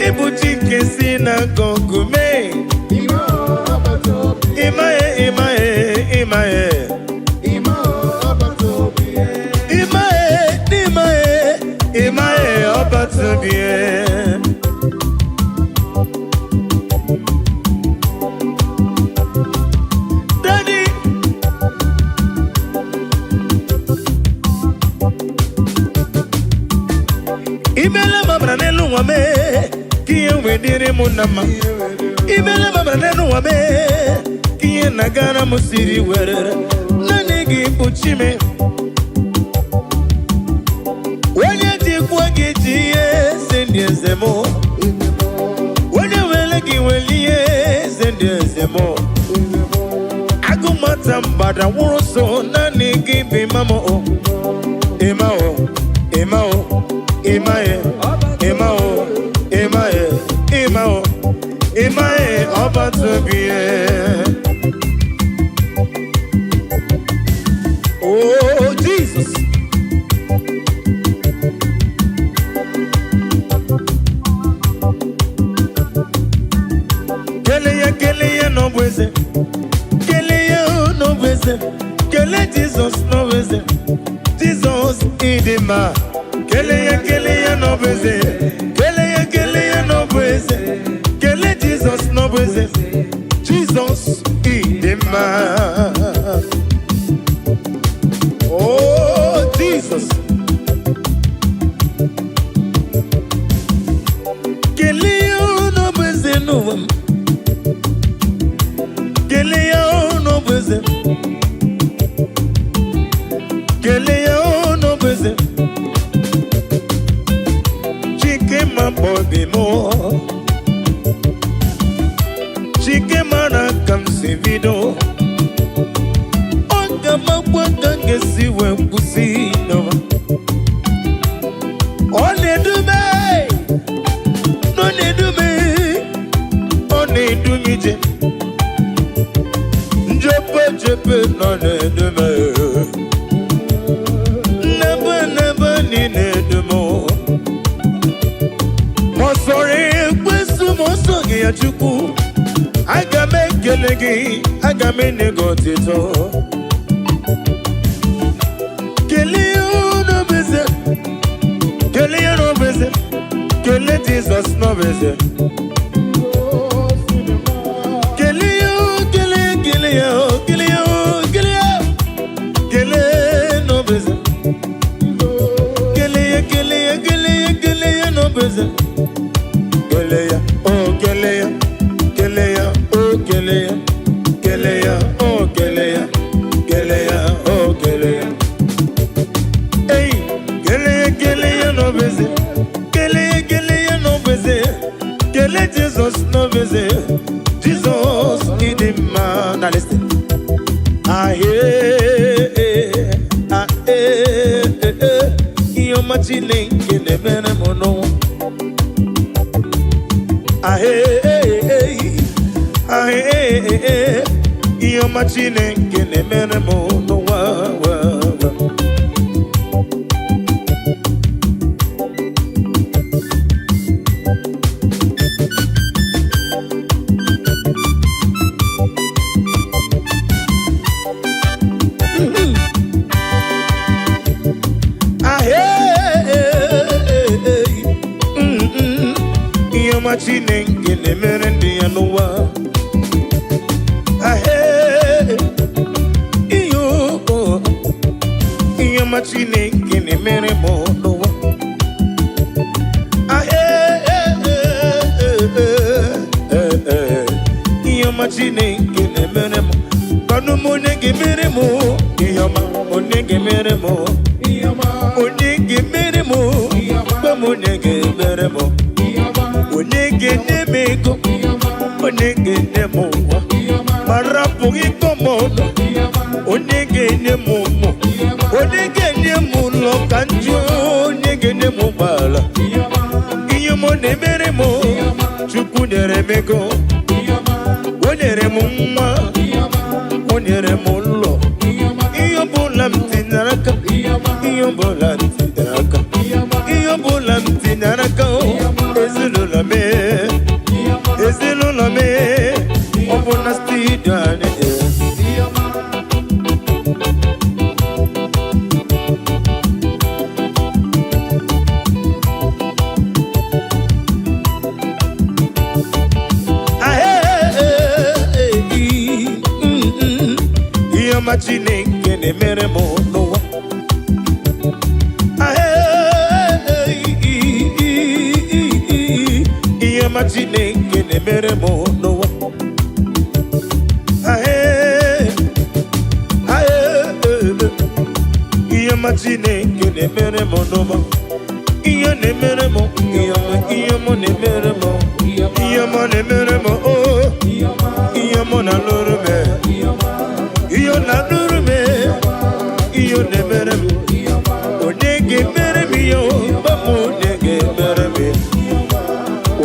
Ịbụ Chike synagogue mee. Ịmaghị, ịmaghị, ịmaghị. Ịmaghị, n'ịmaghị, ịmaghị ọbatụbie. Daddy. Imele mabara n'elu ụwa mee ka ihe wee dịrị m na mma. Imele mabara n'elu ụwa mee ka ihe na-agara m siri were. Naanị gị bụ chi m. Onye jikwa gị ji ihe eze ndị eze m. Onye were gị were ihe eze ndị eze m. Agụmata mgbada nwụrụ so, naanị gị bụ ịma m o. Ịma o, ịma o, ịma e, ịma o, ịma e, ịma o, ịma e, ọba tobi e. Oh, Jesus. Kele ya, kele ya n'ọbụ eze. Kele ya n'ọbụ eze. Kele Jizọs n'ọbụ eze. Jizọs, ịdị mma. Kele ya, kele ya n'ọbụ eze. Kele ya, kele ya n'ọbụ eze. Kele Jizọs n'ọbụ eze. Jizọs, ịdị mma. Oh, Jesus. Kele ya n'ọbụ eze n'ụwa m. Kele ya n'ọbụ eze. Kele ya n'ọbụ eze. Chike ma obi m. Chike mara ka m si bido. Ọ ga-amakwa ka m ga-esi wee kwụsị n'ụwa. Ọ na-edume, ọ na-edume, ọ na-edu m ije. Njepe jepe nọ na-edume. Nnebe nnebe niile edu m. Ma ọ sọrọ ekwesu, ma ọ sọghị ya, Chukwu, aga m ekele gị, aga m enye gị otito. Kelee ya n'obeze, kelee ya n'obeze, kelee Jizọs n'obeze. Kelee ya, kelee, kelee ya, kelee ya, kelee ya, kelee n'obeze. Kelee ya, kelee ya, kelee ya, kelee ya n'obeze. Kelee ya, oh, kelee ya, kelee ya, oh, kelee ya, kelee ya, oh, kelee ya, kelee ya, oh, kelee ya. Hey, kelee ya, kelee ya n'obeze. Kelee ya, kelee ya n'obeze. Kelee Jizọs n'obeze. Jizọs, ịdị mma. Now listen. Ah, eh, ah, eh, eh, eh. Ihe ọma Chineke na-emere m n'ụwa. Ah, eh, eh, eh. Ah, eh, eh, eh. Ihe ọma Chineke na-emere m n'ụwa. Wa, wa. Ah, eh, eh, eh, eh. Ihe ọma Chineke na-emere ndị ya n'ụwa. Ah, eh, ihe o- ihe ọma Chineke na-emere m n'ụwa. Ah, eh, eh, eh, eh, eh, eh. Ihe ọma Chineke na-emere m. Kwanụ m, onye ga-emere m ihe ọma? Onye ga-emere m? Onye ga-emere m? Gwa m, onye ga-emere m? Onye ga-enye m ego? Onye ga-enye m ụwa ma rapụghị ịkọ m ọnụ? Onye ga-enye m ụmụ? Onye ga-enye m ụlọ ka njụ? Onye ga-enye m ụgbọala? Ihe m na-emere m, Chukwu nyere m ego, o nyere m nwa, o nyere m ụlọ. Ihe ọbụla m tinyere aka, ihe ọbụla m tinyere aka o, ezinụlọ m, ezinụlọ m, ọ bụ na studio anyị. Ihe ọma Chineke na-emere m n'ụwa. Ihe ọma Chineke na-emere m n'ụwa. Ahee, ahee, ihe ọma Chineke na-emere m n'ụwa. Ihe na-emere m, ihe ọma, ihe ọma na-emere m, ihe ọma na-emere m, oh, ihe ọma na-alụrụ m, ihe ọ na-alụrụ m, ihe ọ na-emere m. Onye ga-emere m ihe o, papa, onye ga-emere m ya?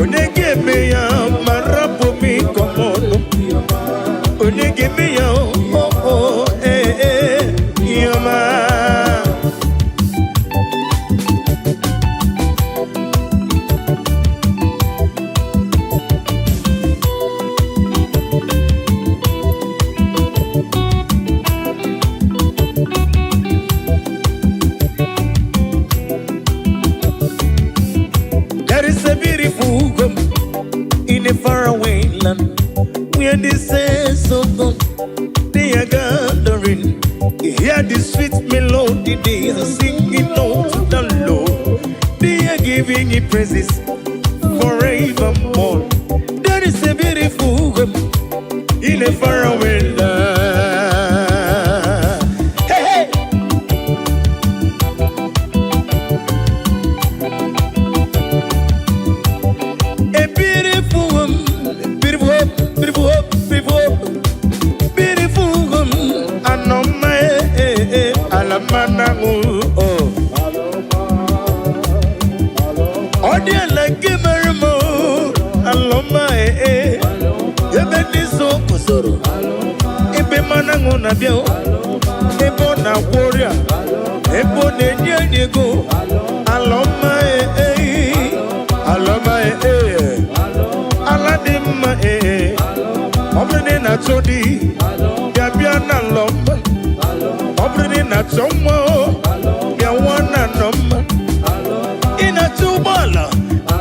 Onye ga-eme ya ma rapụ m ịkọ m ọnụ? Onye ga-eme ya o, o, ee, ee, ihe ọma. There is a beautiful home in a faraway land where the saints of God, they are gathering. Hear the sweet melody they are singing out to the Lord. They are giving Him praises forevermore. There is a beautiful home in a faraway land. Hey, hey! A beautiful woman, beautiful hope, beautiful hope, beautiful hope, beautiful woman. Anoma, eh, eh, alamana, oh. Ọ dị ala nke mere m, oh, alọma, eh, eh. Ebe ndị so guzoro, ebe mmanụ aṅụ na-abịa, oh. Ebe ọ na-agwọ ọrịa, ebe ọ na-enye enyi ego. Alọma, eh, eh, alọma, eh, eh. Ala dị mma, ee. Ọ bụrụ na ị na-achọ di, bịa, bịa na alọma. Ọ bụrụ na ị na-achọ nwa o, bịa nwa na alọma. Ị na-achọ ụgbọala,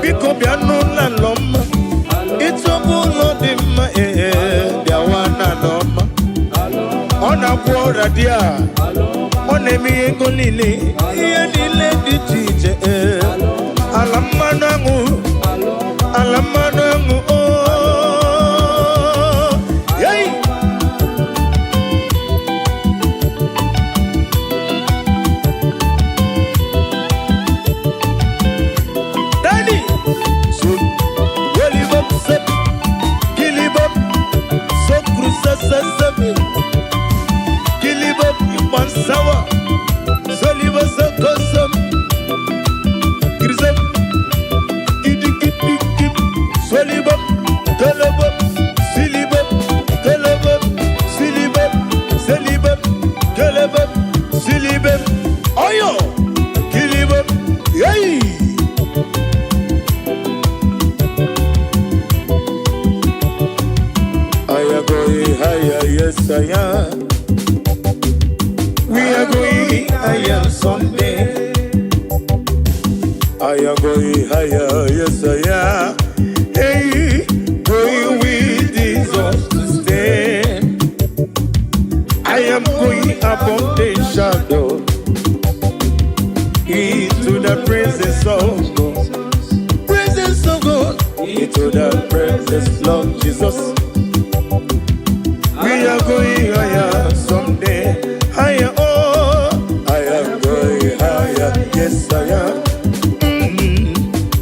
biko bịa n'ụlọ alọma. Ịchọba ụlọ dị mma, ee, bịa nwa na alọma. Ọ na-agwọ ọrịa dị a, ọ na-eme ihe ego niile, ihe niile dị iche iche, ee. Ala mmanụ aṅụ, ala mmanụ aṅụ, oh. Hey! Daddy! So, welibop, sep, kilibop, sokru, kilibop, ipansawa, solibo, sokosom, grisem, kidikidikip, solibop, kelebop, silibop, kelebop, silibop, selibop, kelebop, silibop, oyo, kilibop, yay! I am going higher, yes I am. We are going higher someday. I am going higher, yes I am. Hey, going with Jesus to stay. I am going above the shadow into the presence of God. Presence of God. Into the presence of Jesus. We are going higher someday. Higher, oh, I am going higher. Yes, I am.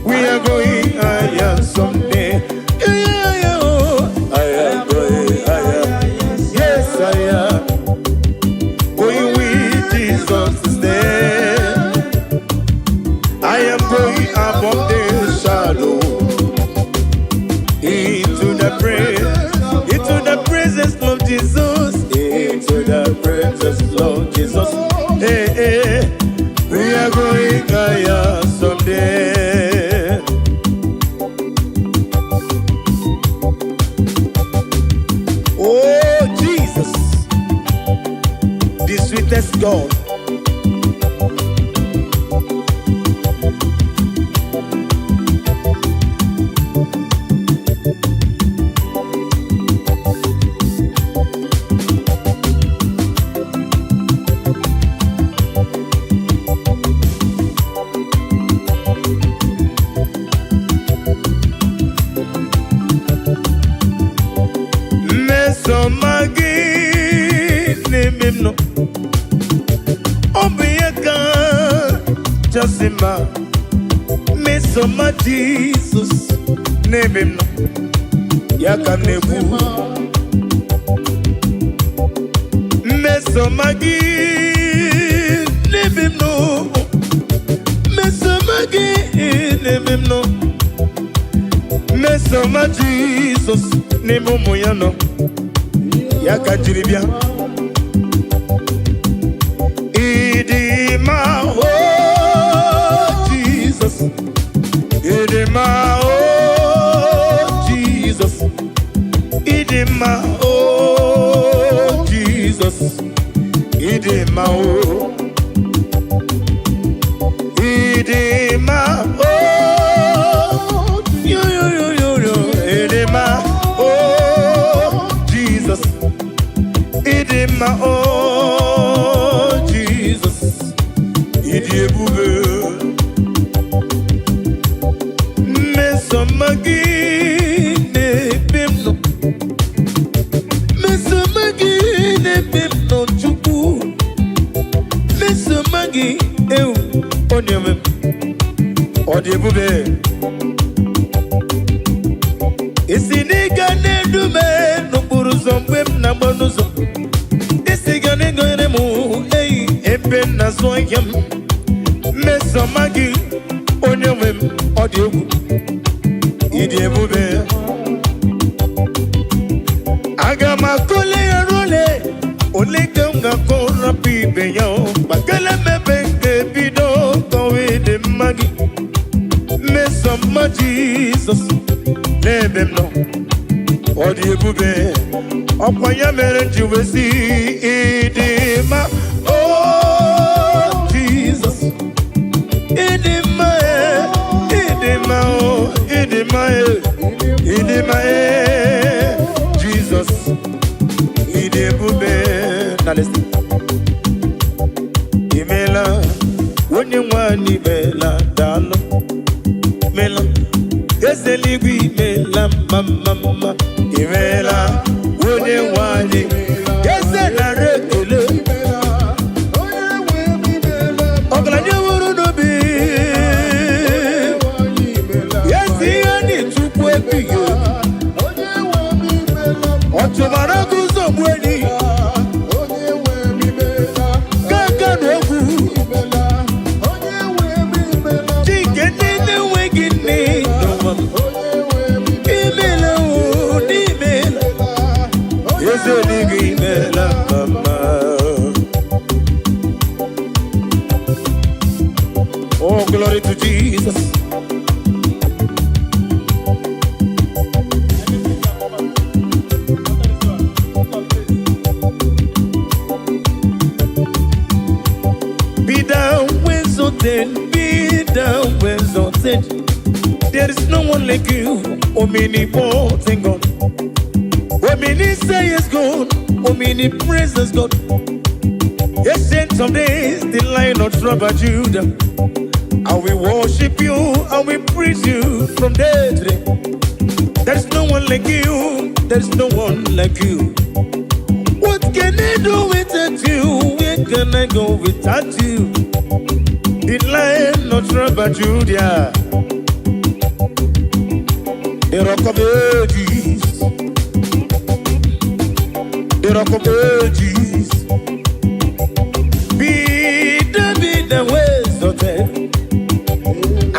We are going higher someday. Yeah, oh, I am going higher. Yes, I am. Going with Jesus to stay. I am going above the shadow into the presence of Jesus, into the presence of Jesus. Hey, hey. Sweetest God. Mmesoma gị n'ebe m nọ, ọ bụ ihe kachasị mma. Mmesoma Jizọs n'ebe m nọ, ya ka m na-ekwu. Mmesoma gị n'ebe m nọ, mmesoma gị n'ebe m nọ, mmesoma Jizọs n'ebe ụmụ ya nọ, ya ka m jiri bịa. Ịdị mma, o Jizọs, ịdị mma, o Jizọs, ịdị mma, o Jizọs, ịdị mma, o ịdị mma, o yo yo yo yo yo, ịdị mma, o Jizọs, ịdị mma, o Jizọs, ịdị ebube. Mmesoma gị na-ebe m nọ, mmesoma gị na-ebe m nọ, Chukwu, mmesoma gị ewu onye nwe m, ọ dị ebube. Isi n'ịga na-edu m n'okporo ụzọ mgbe m na-agba n'ụzọ, isi ga na-egonyere m eyi ebe m na-azụ ahịa m. Mmesoma gị, onye nwe m, ọ dị egwu, ịdị ebube. Aga m akọle ya role ole ka m ga-akọ rapụ ibe ya o gbakele mebe nke bido kọwa ịdị mma gị. Mmesoma Jizọs n'ebe m nọ, ọ dị ebube. Ọkwa ya mere m ji wee sị ịdị mma, o Jizọs, ịdị mma e, ịdị mma o, ịdị mma e, ịdị mma e, Jizọs, ịdị ebube. Na listen. Imela, onye nwanyị, imela, daalụ, imela, eze eluigwe, imela, mma mma mma, imela, onye nwanyị, eze, nara ekele. Ọgaranya nwere n'obi ezi ihe anyị, Chukwu ebighị obi, ọ chụbara gị ụzọ gbuo enyi gaga na ogwu chike ndị na-enweghị nne n'ụwa. Imela o, n'imela, eze eluigwe, imela mama. Oh, glory to Jesus. Be thou exalted, be thou exalted. There is no one like you, omnipotent God. Omniscient God, omnipresent God. Ancient of days, the Lion of tribe of Judah. And we worship you and we praise you from day to day. There is no one like you, there is no one like you. What can I do without you? Where can I go without you? The Lion of tribe of Judah, the Rock of Ages, the Rock of Ages. Be thou exalted.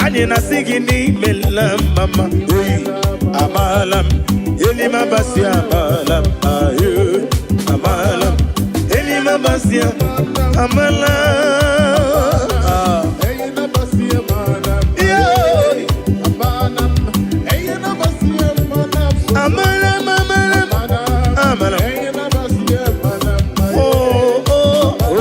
Anyị na-asị gị n'imela mama oyi, amaala m elimabasi, amaala m ayo, amaala m elimabasi, amala. Ah. Yeah. Amala m, amala m, amala m. Oh, oh, oh.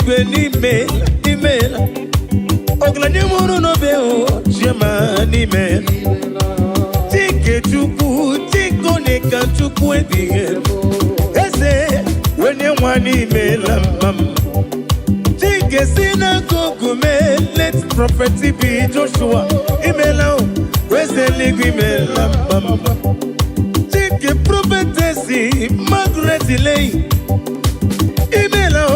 Eluigwe n'ime imeela. Ọgaranya mụrụ n'obe o, chioma n'ime. Chike Chukwu, Chike onye ka Chukwu ebighị ebi. Eze onye nwa n'imela mma m. Chike si n'akụkụ mee, late Prophet B. Joshua, imela o, eze eluigwe imela mma m. Chike Prophetess Margaret Leyi, imela o,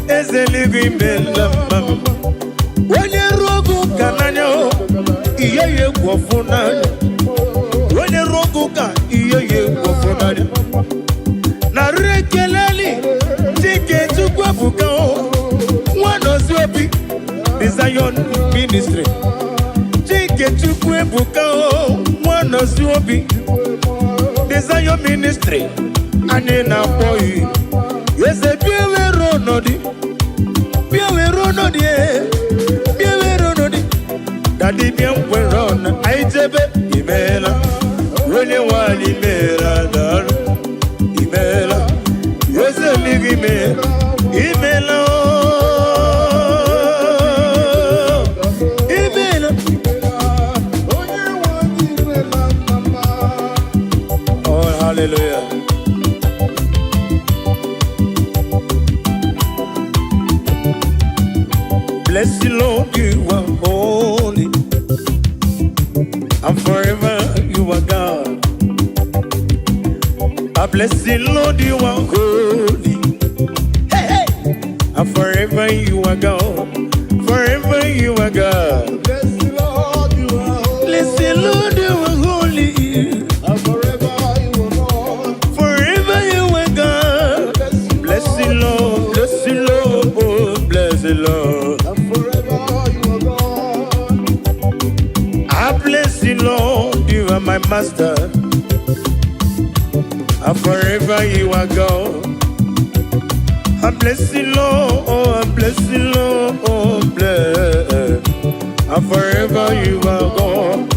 eze eluigwe imela mma m. Onye ruo oge ụka n'anya o, ihe ya egwu ọfụ n'anya. Onye ruo oge ụka, ihe ya egwu ọfụ n'anya. Narị ekeleli Chike Chukwu ebuka o, Nwanọzi Obi, The Zion Ministry. Chike Chukwu ebuka o, Nwanọzi Obi, The Zion Ministry. Anyị na-akpọ ya eze, bịa were ọnọdụ, bịa were ọnọdụ e, bịa were ọnọdụ. Daddy, bịa nwere ọnụ anyị jebe. Imeela, onye nwanyị, imeela, daalụ, imeela, eze eluigwe, imeela, imeela ooo, imeela. Onye nwe anyị imela mma. Oh, hallelujah. Bless you, Lord, you are holy, and forever you are God. I bless you, Lord, you are holy. Hey, hey. And forever you are God. Forever you are God. Bless the Lord, you are holy. Bless you, Lord, you are holy. And forever you are God. Forever you are God. Bless you, Bless you, Lord. Bless you, Lord. Oh, bless you, Lord. And forever you are God. I bless you, Lord. You are my master. And forever you are God. I bless you, Lord. Oh, I bless you, Lord. Oh, bless. And forever you are God.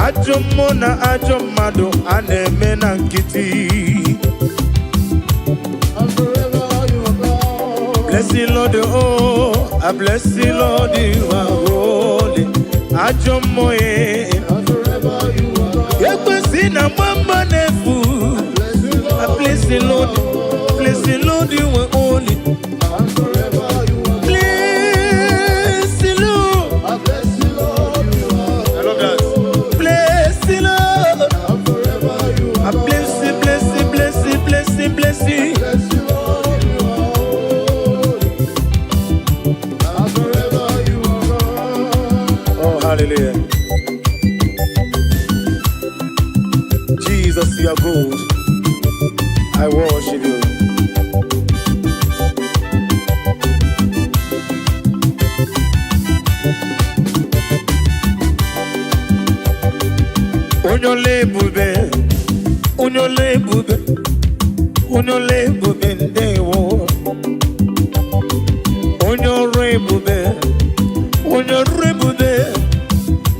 Ajọ mmụọ na ajọ mmadụ a na-eme na nkịtị. And forever you are God. Bless you, Lord, oh, I bless you, Lord, you are holy. Ajọ mmụọ eh. And forever you are God. Ekwesị na mama na-efu. Bless you, I Lord. bless you, Lord. Bless you, Lord, you are holy. And forever you are God. Bless you, Lord. I bless you, Lord, you are I love that. Bless you, Lord. And forever you I are God. bless you, bless you, bless you, bless you, bless you. Bless you, Lord, you are holy. And forever you are God. Oh, hallelujah. Jesus, you are good. I worship you. Onye ọla ebube, onye ọla ebube, onye ọla ebube, ndewo. Onye ọrụ ebube, onye ọrụ ebube,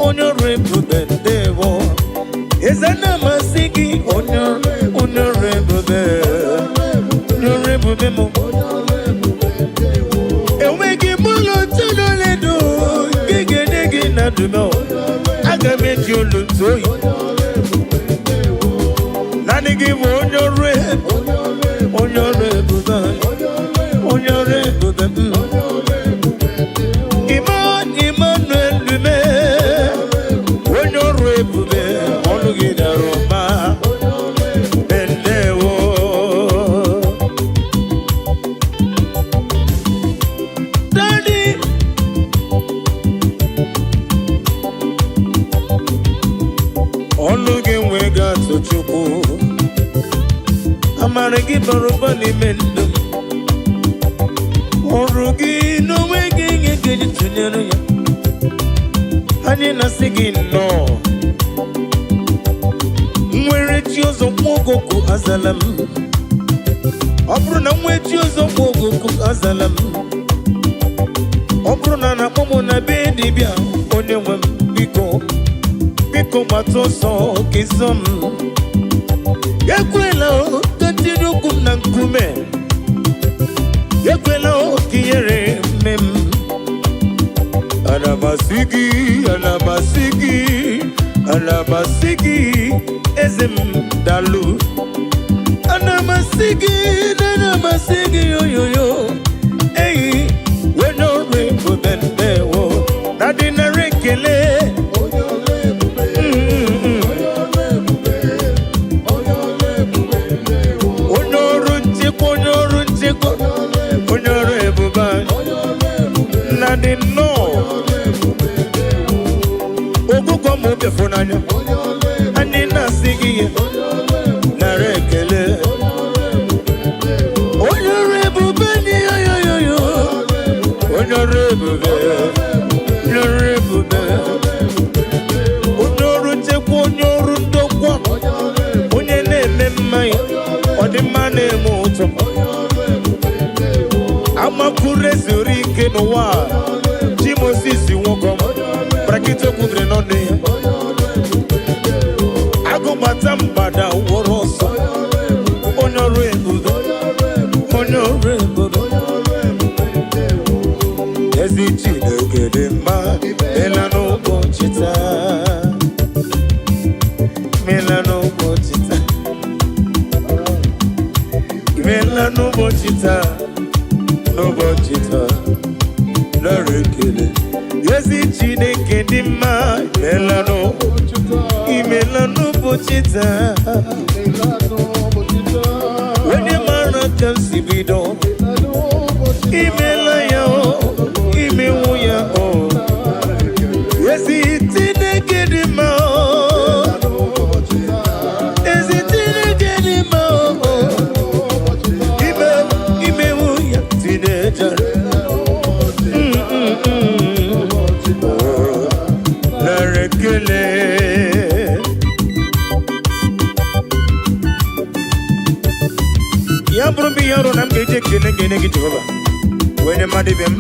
onye ọrụ ebube, ndewo. Eze na-amasị gị, onye ọrụ ebube, onye ọrụ ebube m. Enweghị m ụlọ tụlụledo nke ga-enye gị na ndụmọ. Aga m eji olu ntụ oyi. Naanị gị bụ onye ọrụ ebube, onye ọrụ ebube, onye ọrụ ebube m. Emmanuel Lume, onye ọrụ ebube, ọnụ gị dara ụba. Ndewo. Daddy, ọnụ gị nwee ga-atụ Chukwu. Amara gị bara ụba n'ime ndụ m. Ọrụ gị n'onwe gị ihe ga-eji tụnyere ya. Anyị na-asị gị nnọọ. Nwere chi ọzọ nwa ogogo azala m. Ọ bụrụ na nwee chi ọzọ nwa ogogo azala m. Ọ bụrụ na na-akpọ m na be dibịa, onye nwe m, biko, biko, gbata ọsọ ka ịzọ m. Ekwela o, ka tinye ụkwụ m na nkume. Ekwela o, ka ihere. m asị gị, ana m asị gị, ana m asị gị, eze m, dalụ. Ana m asị gị, ana m asị gị, oyoyo eyi onye ọrụ ebube, ndewo na dị nara ekele. Onye ọrụ ebube, onye ọrụ ebube, onye ọrụ ebube, ndewo. Onye ọrụ nchekwa, onye ọrụ nchekwa, onye ọrụ ebube anyị. Onye ọrụ ebube, Nna dị nnọọ. ọrụ ebube, ndewo. Ogụgọ ma obi n'anya. Onye ọrụ ebube, Anyị na-asị gị ihe onye ọrụ ebube, nara ekele. onye ọrụ ebube, ndewo. Onye ọrụ ebube dị, yoyoyoyo. Onye ọrụ ebube, onye ọrụ ebube, onye ọrụ nchekwa, onye ọrụ ndokwa, Onye ọrụ ebube, onye na-eme mmanya ọdịmma na-eme ụtọ. Onye ọrụ ebube, ndewo. Amakwuru ezuru ike n'ụwa a. Chi Moses nwoke brakịta okwubiri n'ọnụ ya. Onye ọrụ ebube, ndewo. Agụgbata mgbada wụrụ ọsọ. Onye ọrụ ebube, Onye ọrụ ebube, onye ọrụ ebube, onye ọrụ ebube. Onye ọrụ ebube, ndewo. Ezi Chineke dị mma, mela n'ụbọchị taa, mela n'ụbọchị taa, mela n'ụbọchị taa, n'ụbọchị taa, nara ekele. Ezi Chineke dị mma, mela n'ụbọchị, imela n'ụbọchị taa. Onye mara ka m si bido, imela ya o, imewu ya o. Ezi Chineke dị mma o, ezi Chineke dị mma o. Ime imewu ya tinejara. Nara ekele. Ya bụrụ m ihe ọrụ na m ga-eji ekele ga-enye gị, Jehova, wee nye mmadụ ibe m.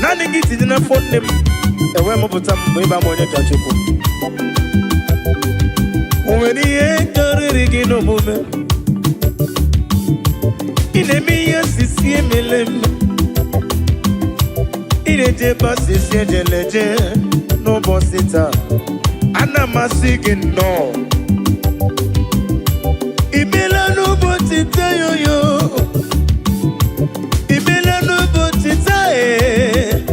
Naanị gị tinye n'afọ nne m ewee mụpụta m mgbe ịba m onye ka Chukwu. O nwere ihe karịrị gị n'omume? Ị na-eme ihe asịsị emele m, ị na-eje ebe asịsị ejeleje. N'ụbọchị taa, ana m asị gị nnọọ, imela n'ụbọchị taa, yoyo, imela n'ụbọchị taa, ee,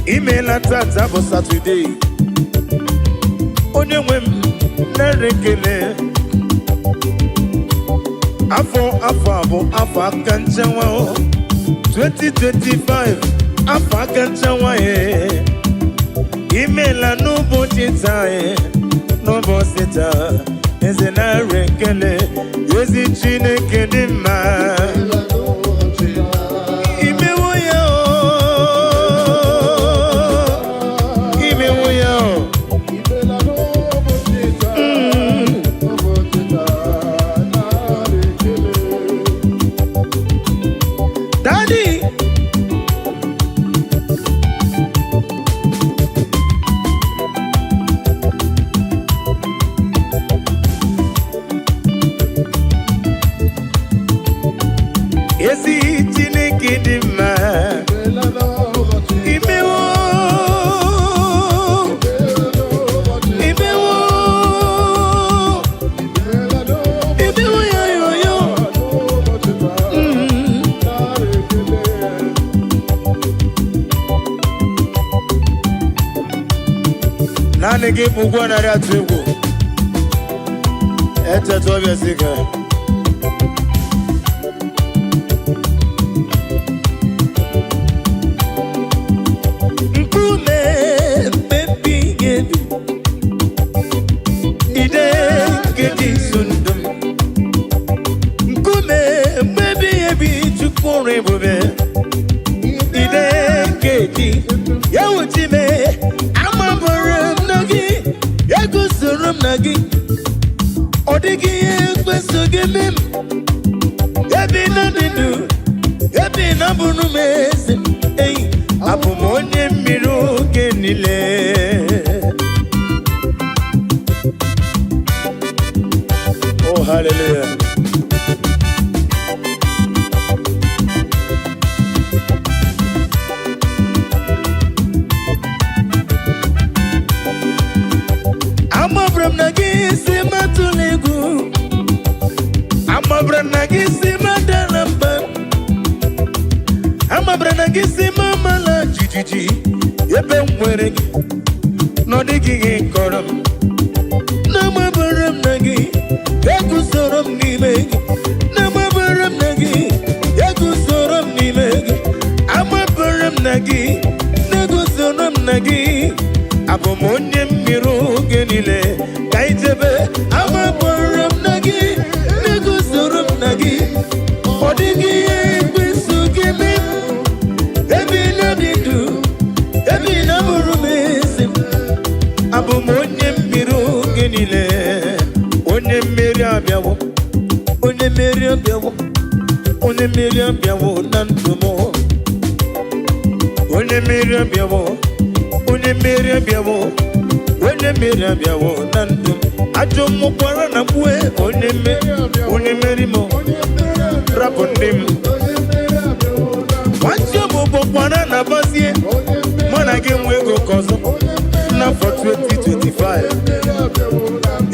imela. Tata bụ Satọde. Onye nwe m, nara ekele. Afọ afọ a bụ afọ aka nchewa o. 2025, afọ aka nchewa e. Imela n'ụbọchị taa e, n'ụbọchị taa, eze, nara ekele. Ezi Chineke dị mma, imewo ya o, imewo ya o. Daddy. Ezi Chineke dị mma, imewo, imewo, imewo ya yo yo. Naanị gị bụ ụgwọ narị atụ egwu echeta ọbịa si ka nkume mmebi ebi ide nke dị nso ndụ m, nkume mmebi ebi, Chukwu ọrụ ebube, ide nke dị ya wuchime. Amabara m na gị, eguzoro m na gị, ọ dịghị ihe ekweso gị eme m. Ebe na dị ndụ, ebe na bụrụ m eze eyi, abụ m onye mmiri oge niile. Oh, hallelujah. Gị si m amala jijiji ebe m nwere gị na ọ dịghị ihe kọrọ m. Na-amabara m na gị eguzoro m n'ime gị. Na-amabara m na gị eguzoro m n'ime gị. Amabara m na gị na-eguzoro m na gị. Abụ m onye mmiri oge niile ka ijebe. Amabara m na gị na-eguzoro m na gị. Ọ dịghị ihe ekwensu ga-eme m. Ebe ị na-adị ndụ, ebe ị na-abụrụ m eze m. Abụ m onye mmiri oge niile. Onye mmeri abịawo, onye mmeri abịawo, onye mmeri abịawo na ndụ m. Onye mmeri abịawo, onye mmeri abịawo, onye mmeri abịawo na ndụ m. Ajọ mmụkwara na mkpue onye mmeri, onye mmeri m rapụ ndị m. Nwachi ọbụbọ kwara na bazie mụ na gị nwe ego ka ọzọ n'afọ 2025.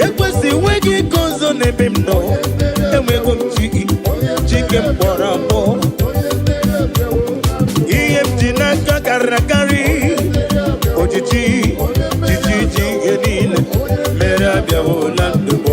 Ekwesị enweghị ike ọzọ n'ebe m nọ. Enwego m chi, chike m kpọrọ akpọ. Ihe m ji n'aka karịrị akarị. Ojiji jiji ji ihe niile mere abịawo na ndụ m.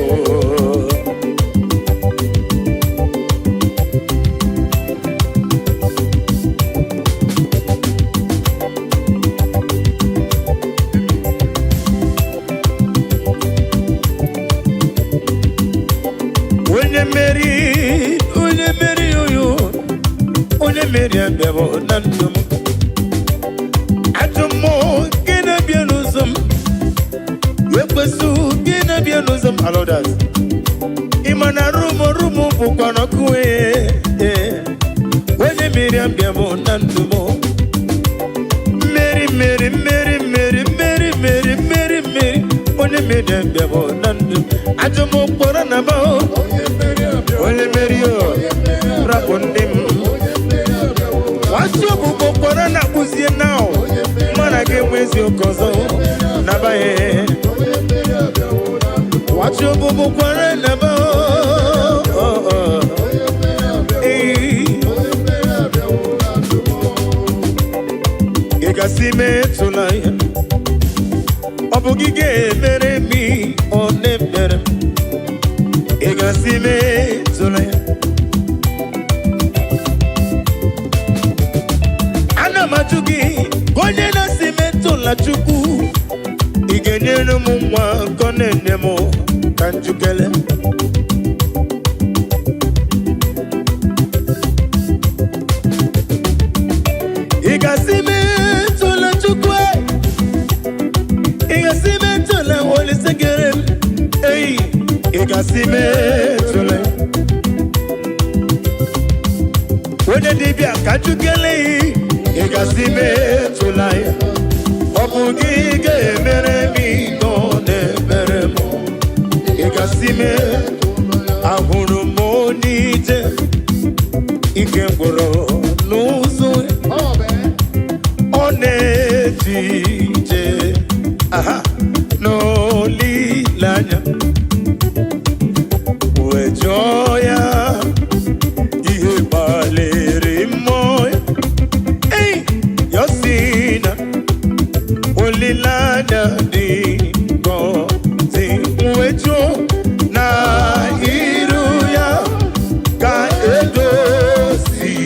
Onye mmeri, onye mmeri, oyo, onye mmeri abịawo na ndụ m. Ajọ mmụọ nke na-abịa n'ụzọ m, ekwesị gị na-abịa n'ụzọ m, alodas. Ị ma na rumo rumo bụkwa n'ọkụ. Ee, onye mmeri abịawo na ndụ m. Mmeri, mmeri, mmeri, mmeri, mmeri, mmeri, mmeri, mmeri, onye mmeri abịawo na ndụ m. Ajọ mmụọ kpọrọ na ba onye mmeri o rapụ ndị m. Nwatị ọbụbọ kpọrọ na akpụzie na mana gị enwe eziokwu ọzọ nabaghị. Nwatị ọbụbọ kwara na ba. Ee, ị gasị metụla ya. Ọ bụ gị ga-emere m ihe ọ na-emere m. Ị gasị metụla ya. Ana m ajụ gị ka onye na-asị metụla Chukwu, ị ga-enyere m nwa nke ọ na-enye m ka njukele. Ị ga-asị metụla Chukwu e. Ị ga-asị metụla Olise kere m ei. Ị ga-asị metụla onye dibịa ka njukele. Ị ga-asị metụla ya. Ọ bụ gị ga-emere m ihe ọ na-emere m. Ị ga-asị mee. Ahụrụ m onye ije ike gwụrụ n'ụzọ. Ọ na-eje ije aha n'olileanya wee jụọ ya ihe gbalịrị mmụọ ya. Ei, ya sị na olileanya dị ngọzi wee jụọ na iru ya ka edoziri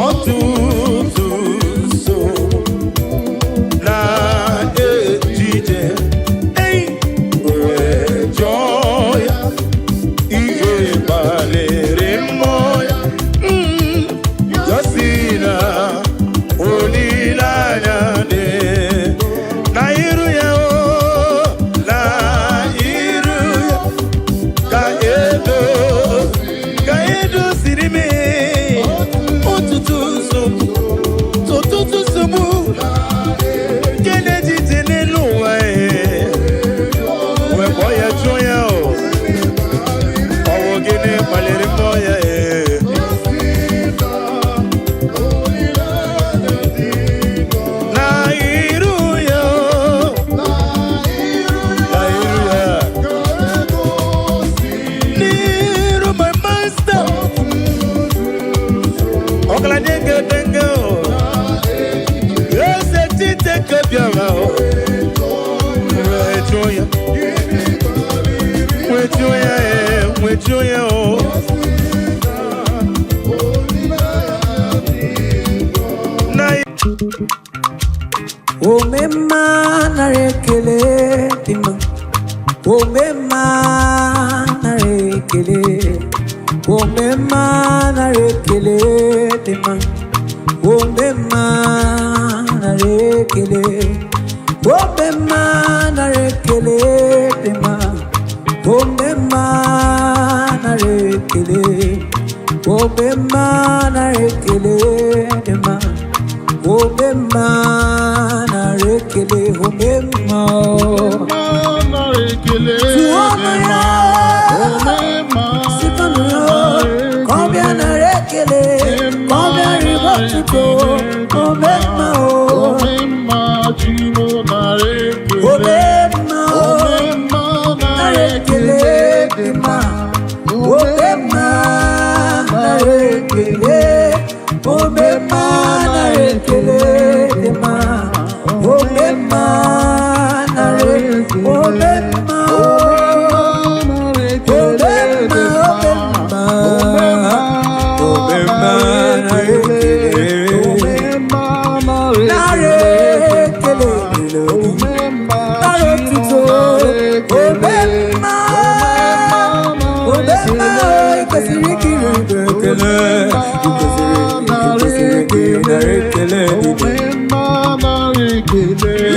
ọtụtụ nsogbu na ejije. Ei, Nwejuo ya, nwejuo ya, ee, nwejuo ya o. Na Omemma, nara ekele dị mma. Omemma, nara ekele. Omemma, nara ekele dị mma. Omemma, nara ekele. Omemma, nara ekele dị mma. Omemma, nara ekele. Omemma, nara ekele dị mma. Omemma, nara ekele. Omemma o. Tụọnụ ya, sikọnụ ya, ka ọ bịa nara ekele, ka ọ bịa ribe otuto. Omemma o. Omemma o, nara ekele dị mma. Omemma, nara ekele. Omemma, nara ekele dị mma. Omemma, nara omemma o. Omemma, omemma, omemma, nara ekele. Nara ekele dịrị gị. Nara otuto. Omemma, omemma, ị kwesịrị ikiri ekele. Ị kwesịrị ka ị nara ekele dị gị.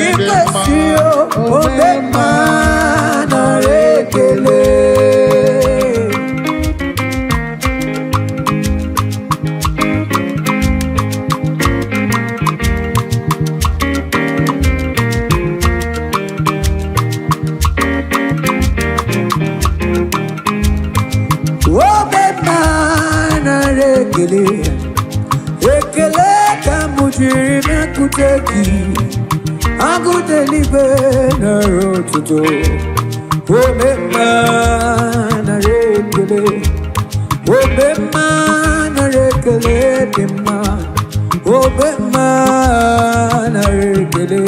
Ị kwesịrị o, omemma, nara ekele. Omemma, nara ekele. Ekele ka m jiri bịakwute gị. Agụta eluigwe, nara otuto. Omemma, nara ekele. Omemma, nara ekele dị mma. Omemma, nara ekele.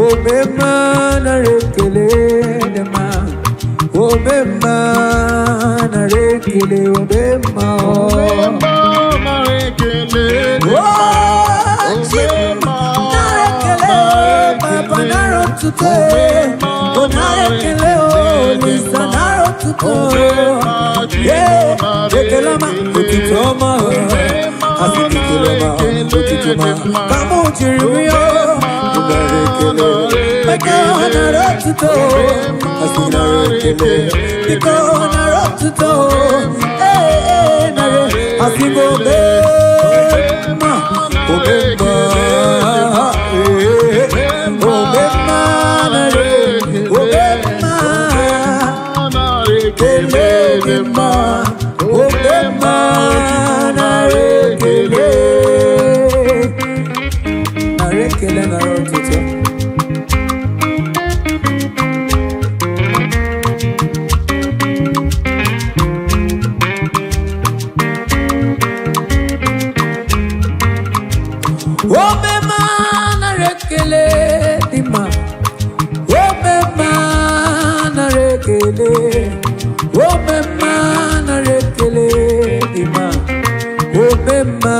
Omemma, nara ekele dị mma. Omemma, nara ekele. Omemma o. Oh, Chi m, nara ekele, Papa, nara otuto. O nara ekele, Olisa, nara otuto. Yeah, ekele ọma, otuto ọma, asị m ekele ọma, otuto ọma, ka mụ jiri rịọ, nara ekele, maka nara otuto, asị nara ekele, biko nara otuto, ee, ee, nara, asị m omemma, omemma, ee, omemma, nara, omemma, ekele dị mma, omemma, nara ekele, nara ekele, nara otuto. Omemma, nara ekele dị mma. Omemma, nara ekele. Omemma, nara ekele dị mma. Omemma,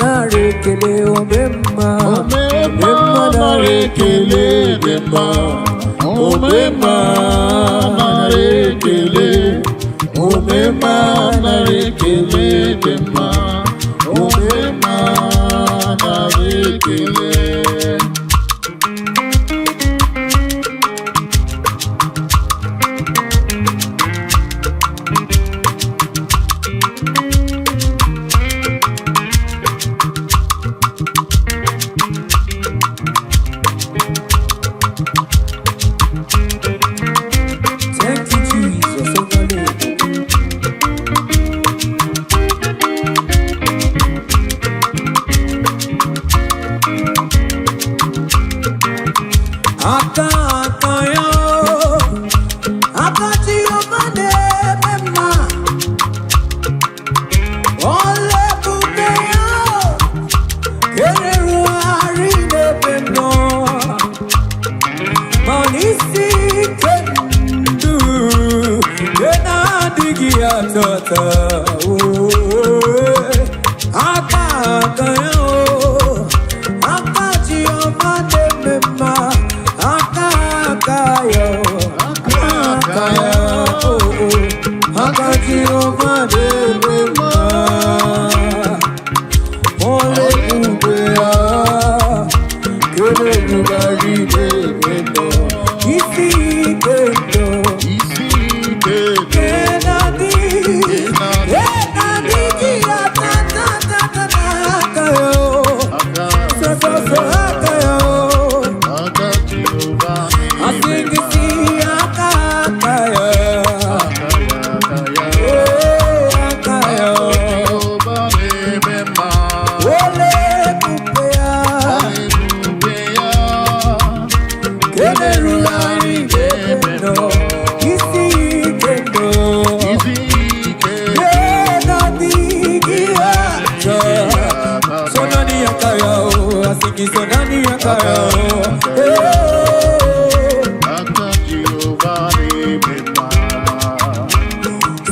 nara ekele. Omemma, omemma, nara ekele dị mma. Omemma, nara ekele. Omemma, nara ekele dị mma. Omemma, nara ekele. Thank you, Jesus. Overload. Aka aka ya, aka Jehova na-eme mma. Ọla ebube ya kererugharị n'ebe m nọ. Ma n'isi atata. Oh, aka aka ya o, aka Chioma na-eme mma, aka aka ya o, aka ya o, aka Chioma na-eme mma. Ole ebube ya, kele ebugharị n'ebe nọ, isi ike ndụ. Isi ike ndụ. Aka aka Jehova na-eme mma. Aka ya aka ya. Aka Jehova na-eme mma. Ebube ya. N'ebe nọ. Isi ike ndụ. Sonani akaya o, asiki sonani akaya o. Hey. Aka Jehova na-eme mma.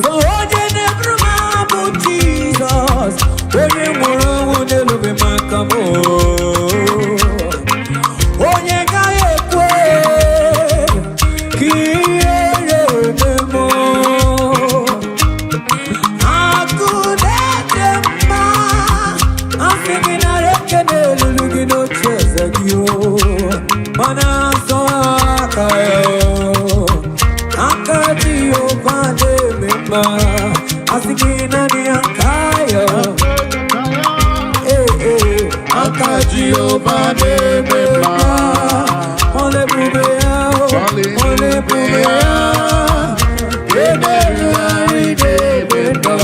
So onye na-eburu m abụ Jizọs, onye nwụrụ ọnwụ n'elube maka m. Onye gaghị ekwe ka ihere eme m. Akụ na-ede mma, asị gị nara ekele elulu gị n'oche eze gị o. Mana nsọ aka ya o. Aka Jehova na-eme mma, asị gị naanị aka ya. Ee, ee, aka Jehova na-eme mma. Ọla ebube ya o, ọla ebube ya. Emerụgharị n'ebe nọ,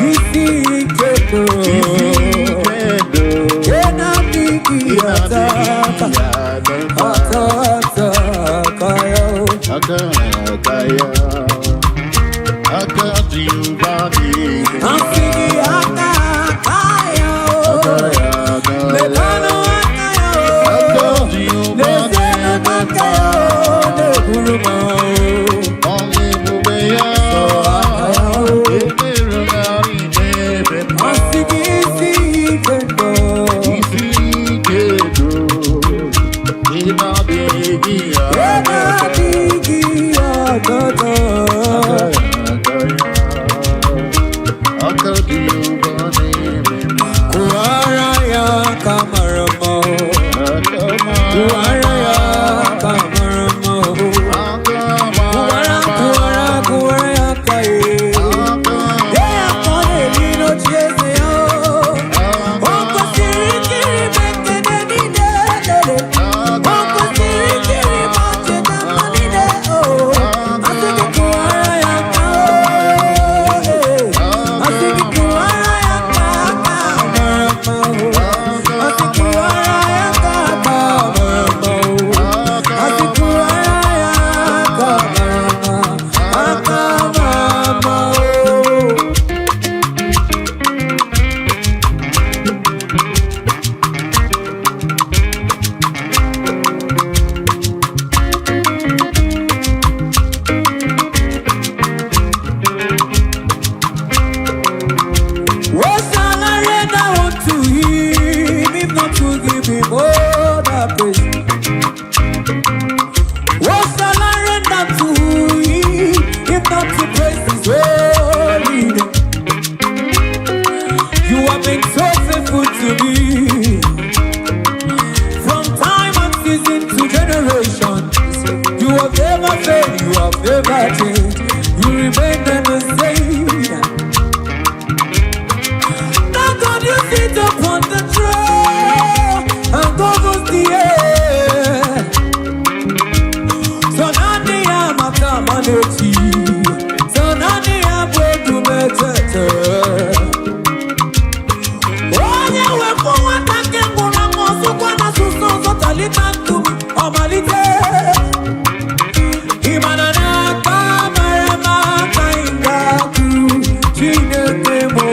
isi ike nọ. Isi ike ndụ. Ke na-adịghị ata ata, ata ata aka ya o. Aka aka ya. Aka Jehova na-eme mma. Asị gị aka aka ya o. Aka ya aka ya. Mekanụ aka ya o. Aka Jehova N'ezienụ na-eme aka ya mma. o, na-eburu m o. Ọla ebube ya. Aka ya o. Emerụgharị n'ebe mma. Asị gị isi ike ndụ. Isi ike ndụ. Ị na-adịghị Ebe aka. adịghị ọtọtọ. Aka Jehova na-eme mma. Kụwara ya aka mara mma o. Aka mara Kụwara ya aka mara mma o. Aka Kụwara, mara kụwara, kụwara ya aka ye. Aka Dee ya ka ọ na-eri n'oche eze ya o. O kwesịrị ikiri m ekele niile lele. O kwesịrị ikiri m ọchịcha mma niile o. Asị gị kụwara ya aka o. Asị gị kụwara ya aka aka mara mma o. Asị kụwara ya aka aka mara mma o. Asị kụwara ya aka mara mma, aka mara mma o. What shall I render unto him if not to give him all the praise? What shall I render to him if not to praise his holy name? You have been so faithful to me from time and season to generation. You have never failed, you have never changed. You remain the same. Now God, you sit upon the throne and governs the air. So nani ya makamaneti, so nani ya bwedumetete. Onye wepụ nwata nke nwụrụ anwụ ọsụkwa na asụsụ ọzọ talita nkume ọmalite. Ị mara n'aka mara mma ka anyị ga-akụ Chineke mụ.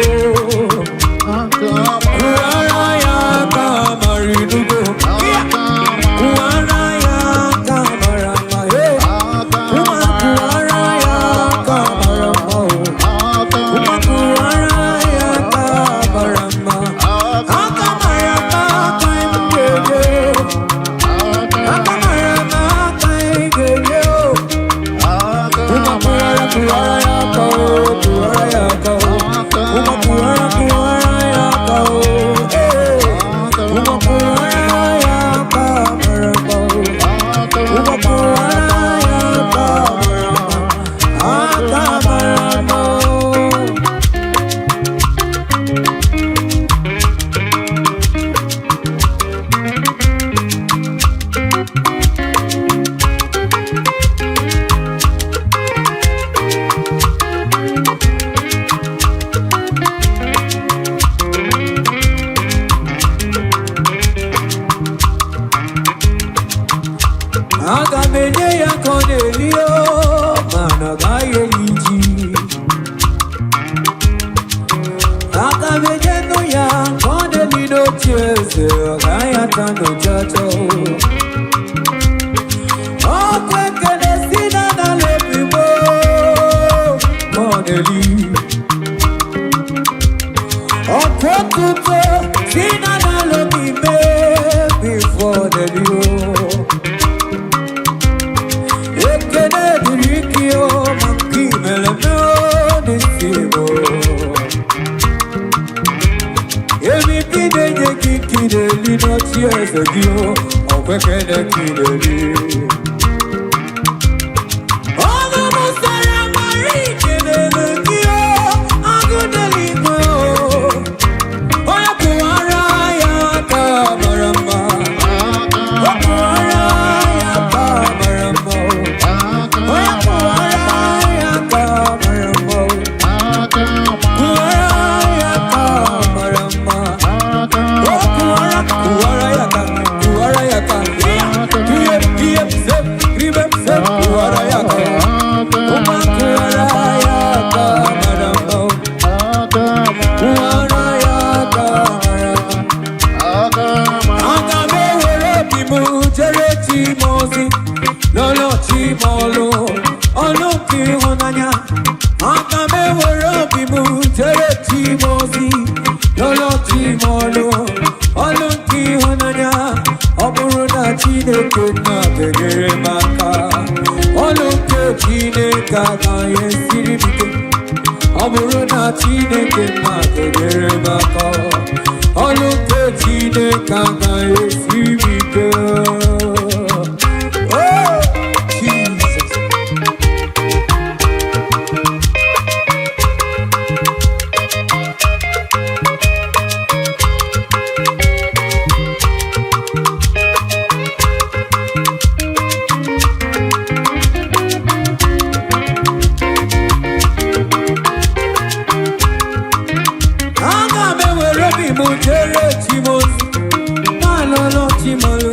Kụwara ya aka mara inugo. Kụwara ya aka mara mma. Hey. Kụwara Aga m enye ya ka ọ na-eli o, mana ọ gaghị eli ji. Aga m enye nụ ya ka ọ na-eli n'oche eze, ọ gaghị ata n'ụchacha o. Ọkwa ekele si na n'ala ebigbo ka ọ na-eli. Ọkwa otuto si na n'ala obi mee before ọ na-eli o. Ekele dịrị gị o, maka imere m o n'isi m o. Ebibi na-enye gị ka ị na-eli n'oche eze gị o, ọkwa ekele ka ị na-eli. Ọnụ m sara mara ikelele gị o, agụ n'eluigwe o. Onye kụwara ya aka mara mma. O kụwara ya aka mara mma o. Onye kụwara ya aka mara mma o. Kụwara ya aka mara mma. O kụwara, kụwara ya aka, kụwara ya aka. Ihe, ihe, se, ribe, se, kụwara ya aka. Ụma kụwara ya aka mara mma o. Kụwara ya aka mara mma. Aga m ewere obi m jere chi m ozi, lọlọ chi m ọlụ, ọlụ nke ịhụnanya. Aga m ewere obi m jere chi m ozi, lọlọ chi m ọlụ, ọlụ nke ịhụnanya. Ọ bụrụ na Chineke nna ga-enyere m aka, ọlụ nke Chineke agaghị esiri m ike. Ọ bụrụ na Chineke nna ga-enyere m aka, ọlụ nke Chineke agaghị esiri m ike. Oh, Jesus. Aga m ewere obi m jere chi m ozi, na-alụlụ chi m ọlụ,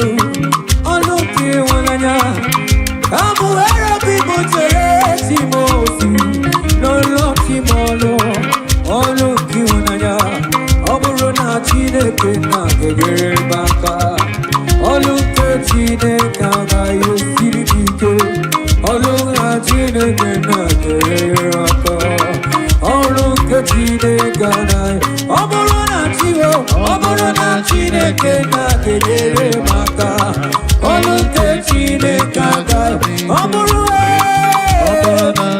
ọlụ nke ịhụnanya. Ka m were obi m jere chi m ozi, lụlụ chi m ọlụ, ọlụ nke ịhụnanya. Ọ bụrụ na Chineke nna ga-enyere m aka, ọlụ nke Chineke agaghị esiri m ike. Ọlụ na Chineke nna ga-enyere m aka. Ọrụ nke Chineke anaghị, ọ bụrụ na Chiwo, ọ bụrụ na Chineke na-enyere m aka, ọrụ nke Chineke agaghị, ọ bụrụ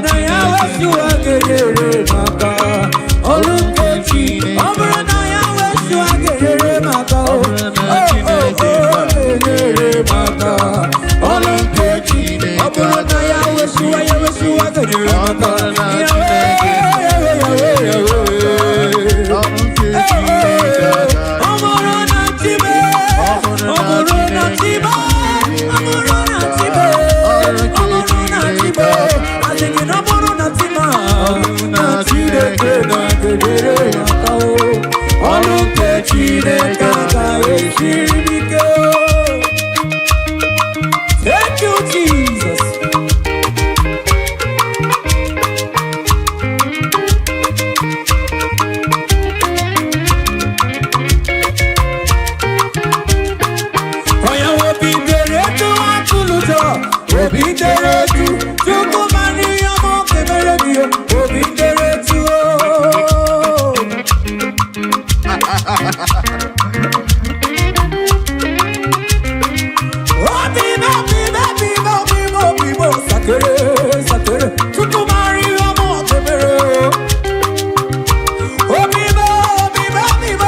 na ya wesiwa ga-enyere m aka, ọrụ nke Chi, ọ bụrụ na ya wesiwa ga-enyere m aka, o o o ga-enyere m aka, ọrụ nke Chi, ọ bụrụ na ya wesiwa, ya wesiwa ga-enyere m aka, Yahweh, Yahweh, Yahweh, Yahweh. Ọ bụrụ na Chibe, ọ bụrụ na Chibe, ọ bụrụ na Chibe, ọ bụrụ na Chibe, asị gị na ọ bụrụ na Chima, na Chineke na-enyere m aka o. Ọrụ nke Chineke agaghị esiri m ike o. Thank you, Jesus. Onye obi dere etu atụlụjọ, obi dere etu, Chukwu mara ihe ọma ọ ga-emere gị, obi dere etu o. Obi m, obi m, obi m, obi m, obi m, sakere, sakere, Chukwu mara ihe ọma ọ ga-emere o. Obi m, obi m, obi m,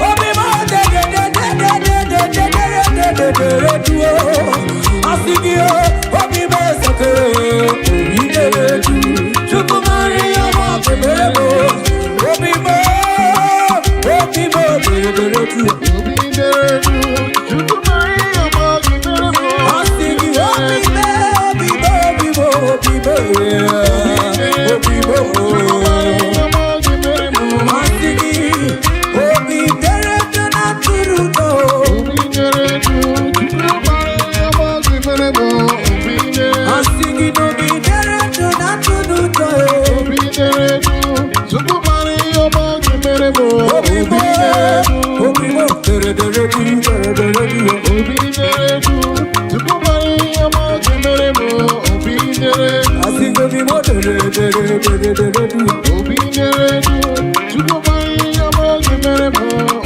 obi m, de de de de de de de de de de de de de de o. Asị gị o, obi m sakere. dere du, Chukwu mara ihe ọma ọ ga-emere m. Obi dere du, Asịgo m imo dere dere dere dere du. obi dere du, Chukwu mara ihe ọma ọ ga-emere m.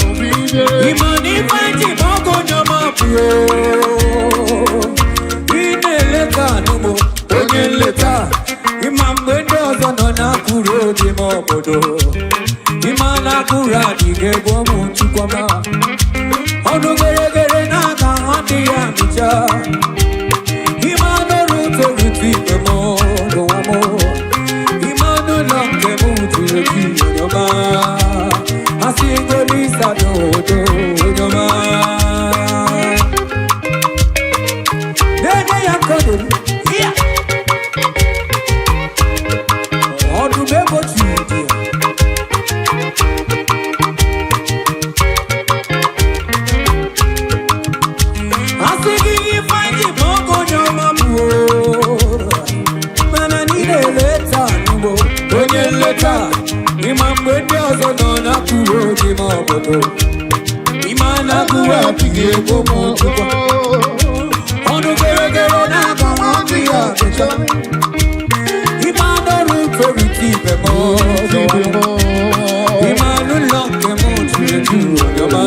Obi dere du. Ịma na ife ji ma ọgụ onye ọma bụ ị na-eleta anụmụ onye nleta. Ịma mgbe ndị ọzọ nọ na-akụrụ obi m obodo, ịma na akụrụ adịghị egwu ụmụ chukwama ọnụ geregere na-aga adịghị amịcha. Ịma n'ọrụ torutu ibe m n'ụwa m, ịma n'ụlọ nke m juru eju onye ọma. Asị ngolisa n'odo onye ọma na-enye ya nkọdoro ya ọdụm egbochi dị ya. Asị gị ifeanyị ma ọgụ onye ọma bụ o, mana niile eleta n'ugbo onye nleta. Ịma mgbe ndị ọzọ nọ na-akụrụ obi ma obodo, ịma na-akụrụ adịghị egbo m chukwu ọnụ geregere na-aga ọdụ ya ọchịcha. Ịma n'ọrụ torite ibe m ọzọ, ịma n'ụlọ nke m juru eju onye ọma.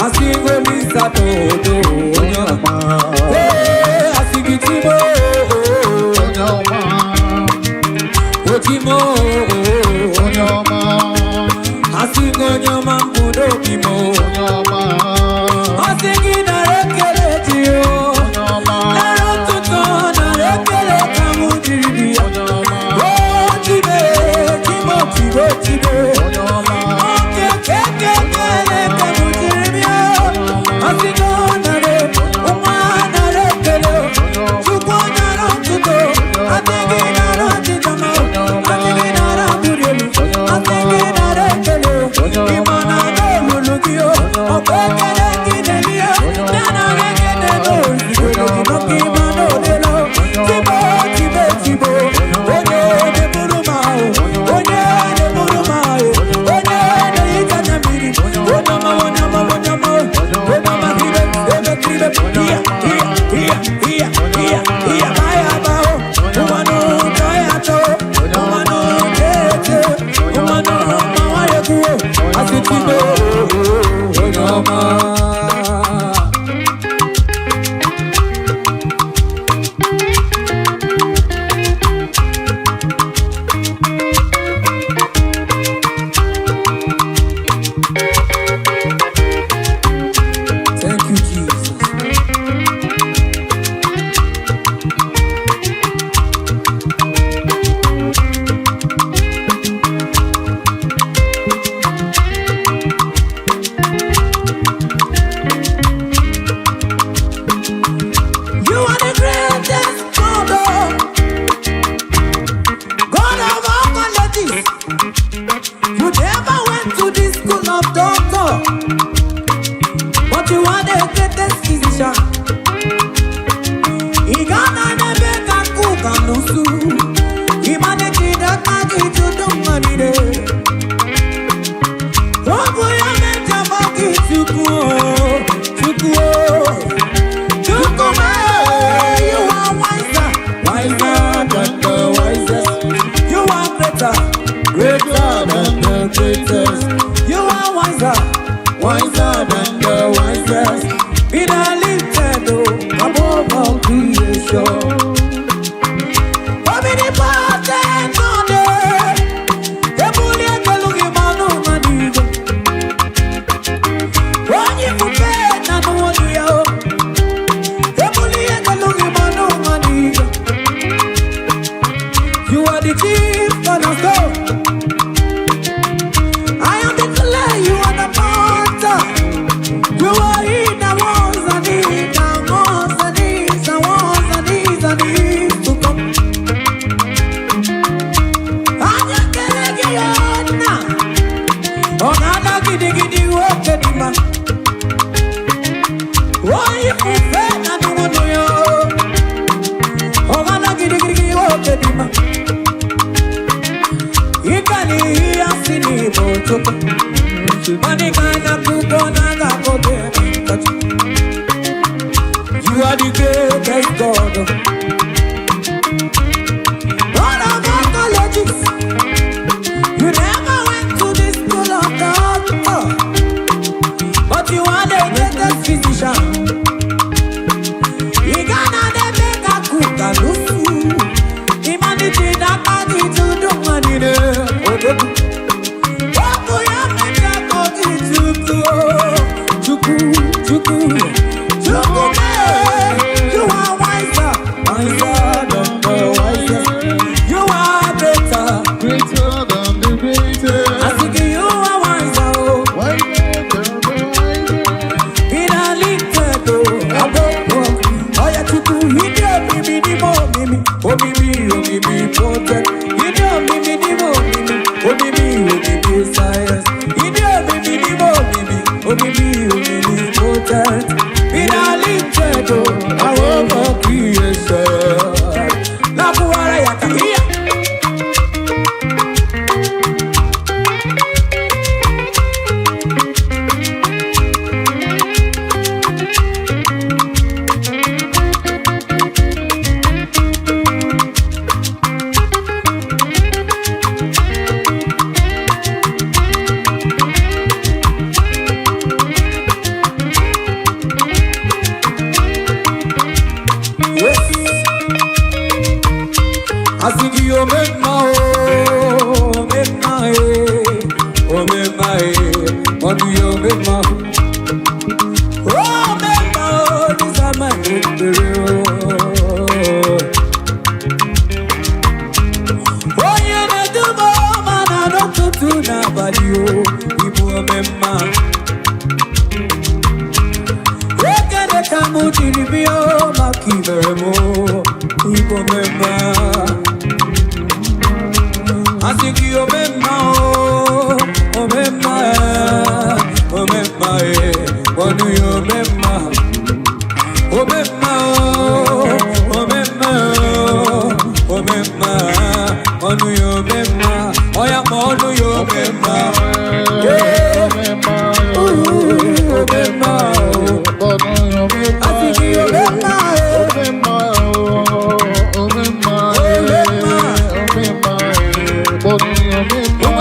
Asị ngolisa n'odo onye ọma. Ee, asị gị timo Onye ọma, otimo onye ọma, asị gị onye ọma mbụ n'obi m. onye ọma, Asị gị nara ekele dị o, onye ọma, nara ọtụtụ, nara ekele ka mụ jiri dị ya. onye ọma, O tibe timo tibo tibe. onye ọma. Oke keke kele ka mụ jiri bịa. Asị gị ọ nara, nwa nara ekele, Chukwu nara ọtụtụ, asị gị nara ọchịchọ ma, asị gị nara mbuli elu, asị gị nara ekele. Ịma na n'olulu gị o, ọkwa ekele gị na-eri ya, na nara ekele n'ozugbo gị maka ịma na odelo. Tibo tibe tibo, onye na-eburu m ahụ, onye na-eburu m ahụ, onye na-ehicha anya mmiri, onye ọma, onye ọma, onye ọma, onye ọma kibe, ebe kibe, iya, iya, iya, iya, iya, iya, baya bao, ụwanụ tọya tọ, ụwanụ tete, ụwanụ mawa ekwuo, asị tibo, onye ọma. Thank you, Jesus. You are the greatest God, oh. God of all qualities. You never went to the school of doctor, but you are the greatest physician. Ị ga-ana n'ebe ka kuka n'usu, ịmanechide aka gị jụdụ mma niile. Ọ bụ ya mejọba gị Chukwu o, Chukwu o. Chukwu m, you are wiser, wiser than the wisest. You are greater, greater than the greatest. You are wiser, wiser than the wisest. Be thou lifted oh, above all creation. Omnipotent God, ebuli ekelu gị ma n'ụwa n'igwe. Onye ifufe na n'ụwa ya o. Ebuli ekelu gị ma n'ụwa n'igwe. You are the chief cornerstone. I am the clay, you are the potter. You are he that was and is and was and is and was and is and is to come. Anya kele gị ya nna, ọ na-ada gidigidi nwoke dị mma. Onye ifufe na nnụnụ ya, ọ na-ada gidigidi nwoke dị mma. Ịga n'ihi ya si n'Igbo Chukwu. Money man a cook on a go. Omnipotent. Ịdị omimi n'ime omimi, omimi omimi science. Ịdị omimi n'ime omimi, omimi omnipotent. Finally, chedo, our creation. Nakuwara ya kahia. Yes. Asị gị omemma o, omemma e, omemma e, ọdụ ya omemma. Omemma o, dịsa ma ekpere o. Onye na-eduba ọma na n'ụtụtụ n'abalị o, ịbụ omemma. Ekele ka mụ jiri bịa o, maka ibere m o, ịbụ omemma. Asị gị omemma o, omemma e, omemma e, ọnụ ya omemma. Omemma o, omemma o, omemma, ọnụ ya omemma, ọya ma ọnụ ya omemma. Yeah. Ooh, omemma o, asị gị omemma e, ụmụ ọnụ ya omemma.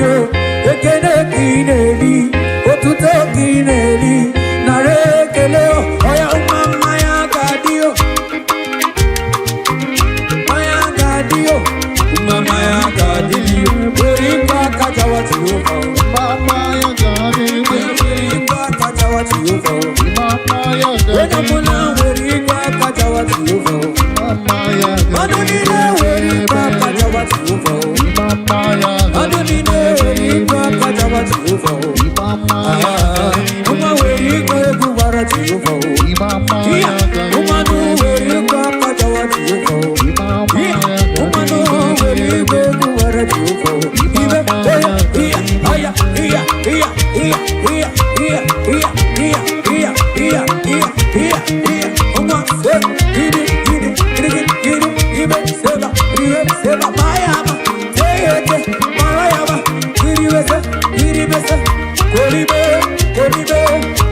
o. Ekele ka ị na-eri, otuto ka ị na-eri, nara ekele o. Ọya nwa mmanya ga-adị o, mmanya ga-adị o, nwa mmanya ga-adị o. Were ikwe aka jawa Jehova o. Were ikwe aka jawa Jehova o. Onye ọbụla were ikwe aka jawa Jehova o. Mmadụ niile were ikwe aka jawa Jehova o. Mmadụ niile were ikwe aka jawa Jehova o. Ah, nwa were ikwe egwu gbara Jehova o. Iya, mmadụ were ikwe aka jawa Jehova o. Iya, mmadụ were ikwe egwu gbara Jehova o. Ibe, oya, iya, aya, iya, iya, iya, iya, iya, iya, iya, iya, iya, iya, iya, iya. Nwa, se, iri, iri, iri, iri, ibe, seba, ire, seba, maya, ma, teyete, marayaba, iribese, iribese, koribe, koribe,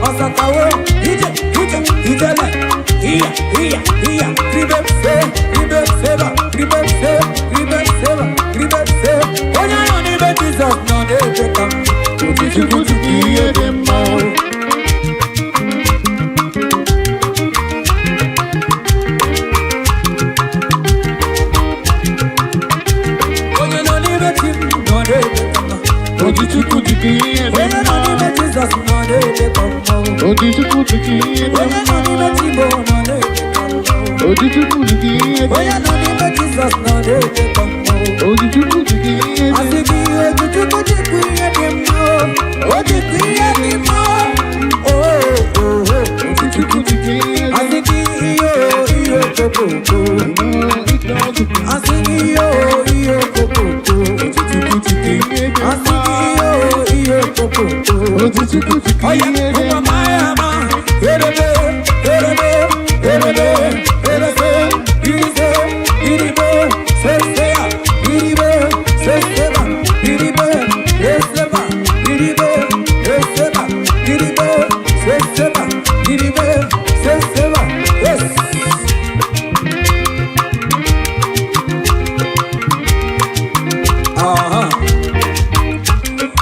ọsakawo, ije, ije, ijele, iya, iya, iya, ribe, se, ribe, seba, ribe, se, ribe, seba, ribe, se. Onye nọ n'ime Jizọs nọ na-eche ka m. Chukwu chukwu ihe dị mma o. Onye nọ n'ime chi m nọ na-eche ka m. Oji Chukwu chukwu ihe dị Onye nọ mma. n'ime Jizọs nọ na-eche ka m. Oji Chukwu chukwu ihe dị Onye nọ mma. n'ime chi m nọ na-eche ka m. Oji Chukwu chukwu ihe dị Onye nọ n'ime Jizọs nọ na-eche ka m. Oji Chukwu chukwu ihe dị Asị gị Ojukwu jikwa ihe dị mma o, o jikwa ihe dị mma o, o, o, o. Chukwu chukwu ihe dị Asị gị ihe o, ihe okokoko. Asị gị ihe o, ihe okokoko. Chukwu chukwu ihe dị Asị gị ihe o, ihe okokoko. Oji Chukwu chukwu Oya, ihe dị ụmụ maya ma, erebe, erebe, erebe, erese, irize, iribe, sesea, iribe, seseba, iribe, eseba, iribe, eseba, iribe, seseba, iribe, seseba, yes. Aha.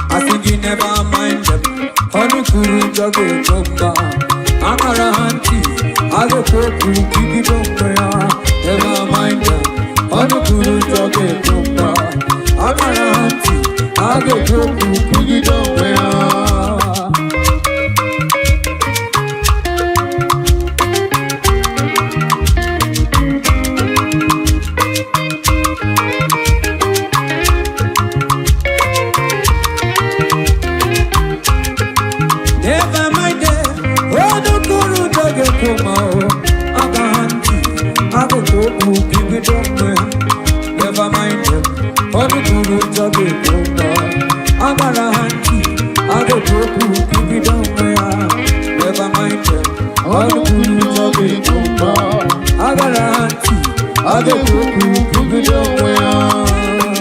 I think you never mind them. Honey kuru jage chomba. Amara hanti. Age koku kiki chomba. Never mind them. Honey kuru jage chomba. Amara hanti. Age koku kiki chomba. Never mind them. Honey kuru jage chomba. Aga hanti. Age koku kiki chomba. Never mind them. Honey kuru jage chomba. Amara hanti. Age koku kiki chomba. Never mind them. Honey kuru jage chomba. Agara hanti. Age koku kiki chomba.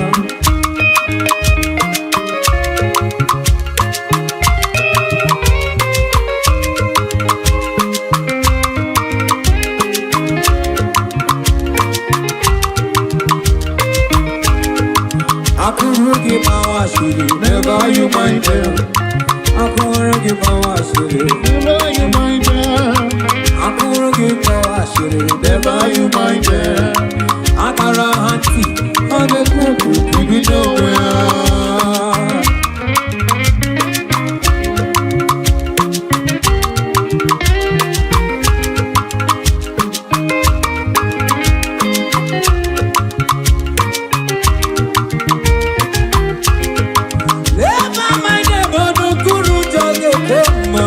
Akụrụ gị gbawa asịrị, never you mind them. Akụrụ gị gbawa asịrị, Never you mind them. akụrụ gị gbawa asịrị, Never you mind them. Akara ha ntị, ọ na-ekwu okwu Ibido onwe ha. Never mind them, ọnụkwuru ụjọ ga-ekwe mma.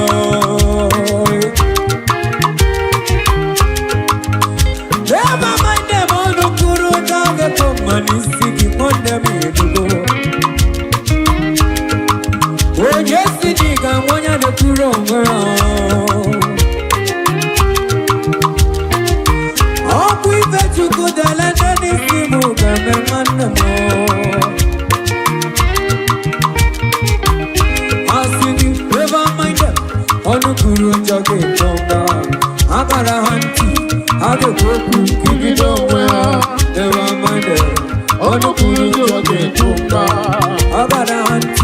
Never mind them, ọnụkwuru ụjọ ga-ekwe mma n'isi gị, nwanne m edugo. Onye si na ị ga-anwụ onye na-ekwuru onwe ya. Ọkwa ife Chukwu dele nne n'isi m ga-eme nwanne m. Asị gị never mind them. Ọnụ kwuru njọ ga-eto mba. Akara ha ntị, ha ga-ekwu okwu Ibido onwe ha. Never mind them. Ọnụ kwuru njọ ga-ekwu mba. Akara ha ntị,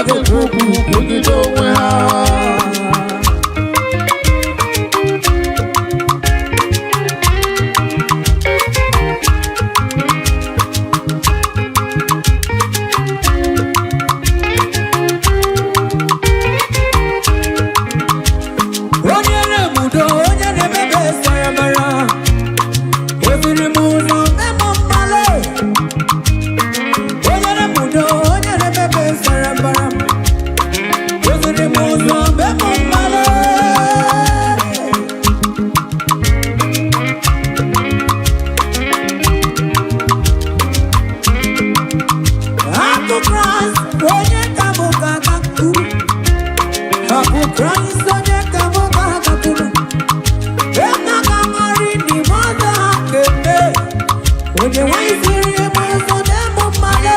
na-ekwu okwu kwugide onwe ha. Onye na-emudo, onye na-emebe saramara, eziri m ụzọ memo mmale. Onye na-emudo, onye na-emebe saramara, eziri m ụzọ memo mmale. Akụ Kraịst, onye ka mụ ga-agakwuru? Akụ Kraịst, onye ka mụ ga-agakwuru? Ena ga-amarị n'ime ọzọ ha kemgbe. Onye nwanyị siri ebe ọzọ na-emu mmadụ.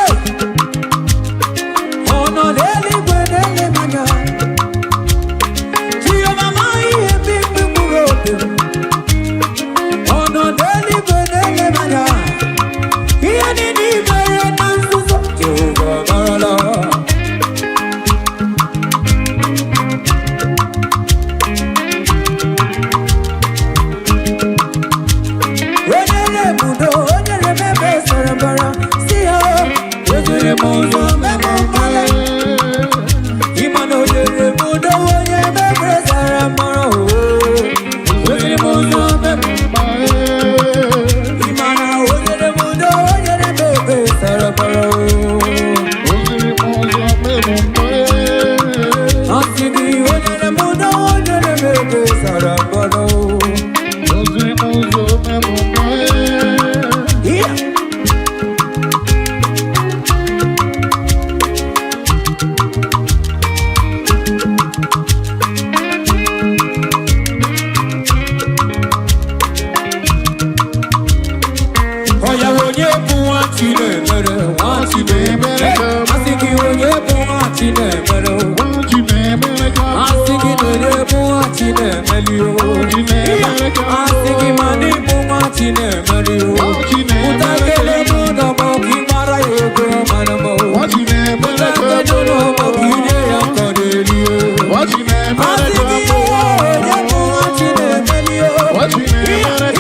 Ọ nọ n'eluigwe na-ele m anya. Chioma amaghị ihe mkpimkpi mkpụrụ obi m. Ọ nọ n'eluigwe na-ele m anya. Ihe niile i mere na nzuzo, Jehova amarala. Onye na-ebudo, onye na-emebe sara mbara, si ya eziri m ụzọ mebe mkpali. Ịma na onye na-ebudo, onye emebe sara mbara, oo. Eziri m ụzọ mebe. Ịma na onye na-ebudo, onye na-emebe sara mbara, oo. Asị gị onye na-ebudo, onye na-emebe sara mbara, oo. Yeah. Ọya onye bụ nwa Chinemere, nwa Chinemere. Asị gị onye bụ nwa Chinemere, o. Asị gị na onye bụ nwa Chinemere, o. Asị gị ma na ịbụ nwa Chinemere, o. Pụta kele n'ụlọ ma ọ ka ị mara ya ego mara m, o. Pụta kele n'ụlọ ma ọ ka ị nye ya nkọ n'eri, o. Asị gị onye bụ nwa Chinemere, o.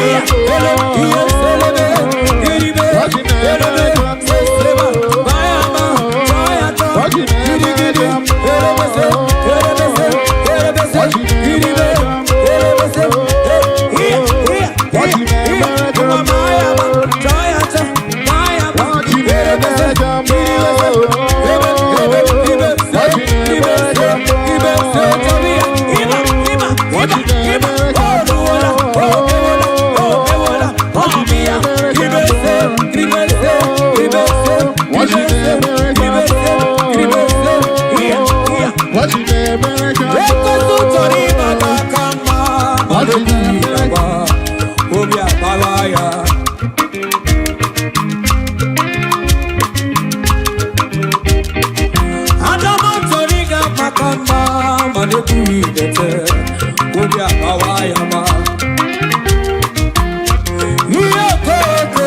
Ekwensu chọrọ ịbata aka mma, mana obi agba, obi agbawa ya. Adama chọrọ ịga maka mma, mana ekwughị idete, obi agbawa ya ma. Ihe okoko,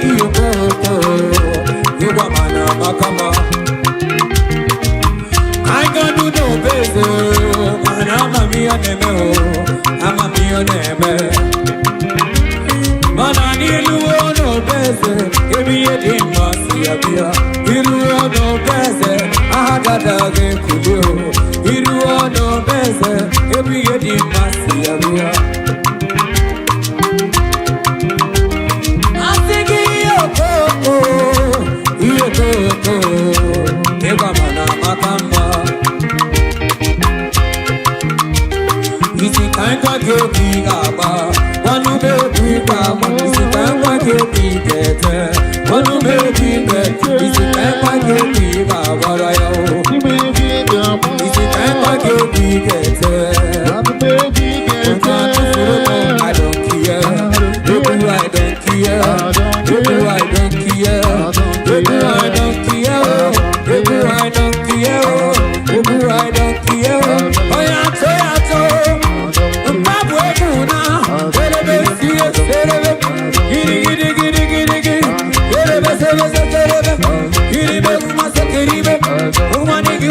ihe okoko, ịgwa mana maka mma. I got to know better. Mana amamihe na-eme o, amamihe na-eme. Mana n'iluo n'obeze, ebe ihe dị mma si abịa. Iruo n'obeze, aha dada ga-ekuli o. Iruo n'obeze, ebe ihe dị mma si abịa. Asị gị ihe okoko, ihe okoko, ịgwa mana maka mma. Isi ka ngwa gị obi ga-agba, gwanụ m egwu ị ga-agba. Isi ka ngwa gị obi ga-ete, gwanụ m egwu ị ga-ete. Isi ka ngwa gị obi ga-agbara ya o. Isi ka ngwa gị obi ga-ete. Ụta tụfuru m, I don't care. Egwu I don't care. Egwu I don't care. Egwu I don't care. Egwu I don't care. Egwu I don't care. Onye atọ ya atọ. Mkpabụ egwu na erebe sie serebe giri giri giri giri giri erebe sebe serebe iribe nwa sekeribe nwa nigi.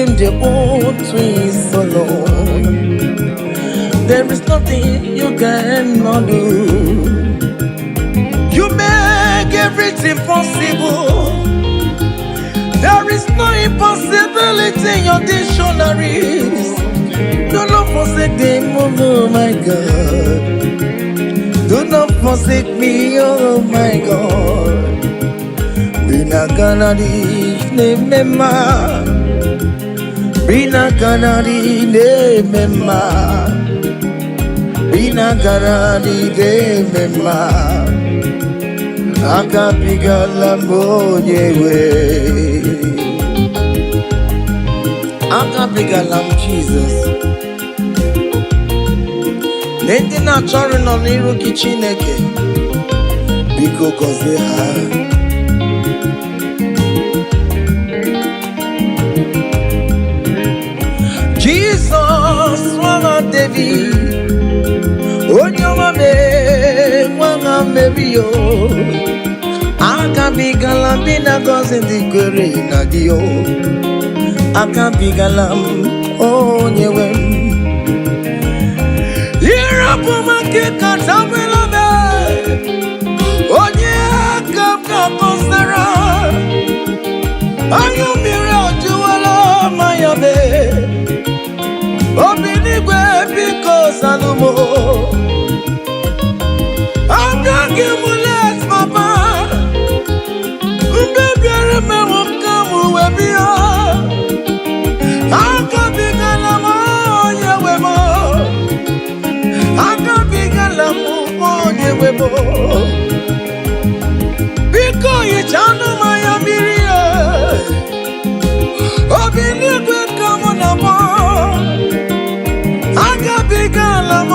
redeem the old twins alone. There is nothing you cannot do. You make everything possible. There is no impossibility in your dictionaries. Do not forsake them, oh my God. Do not forsake me, oh my God. Binaganadi nemema. Binaganadi nemema. Binaganadi nemema. Agabigala m onye nwe. Agabigala m Jizọs. Na ndị na-achọrọ nọ n'iru gị Chineke, biko gọzie ha. Jizọs nwa David, onye ọma mee nwa Meri o. Agabigala m na gọzi ndị kwere na gị o. Agabigala m onye nwe m. Ịrapụ m aka katabela m, onye aka m ga-akọsara. Anya mmiri ajụwala mmanya mee. Obi n'igwe biko zanụ m. Agaghị m let papa. Mgbe bịara mewo m ka m wee bịa. Agabigala m onye nwe m. Agabigala m onye nwe m. Biko hichanụ m anya mmiri ya. Obi n'igwe ka mụ na mụ. Agabigala m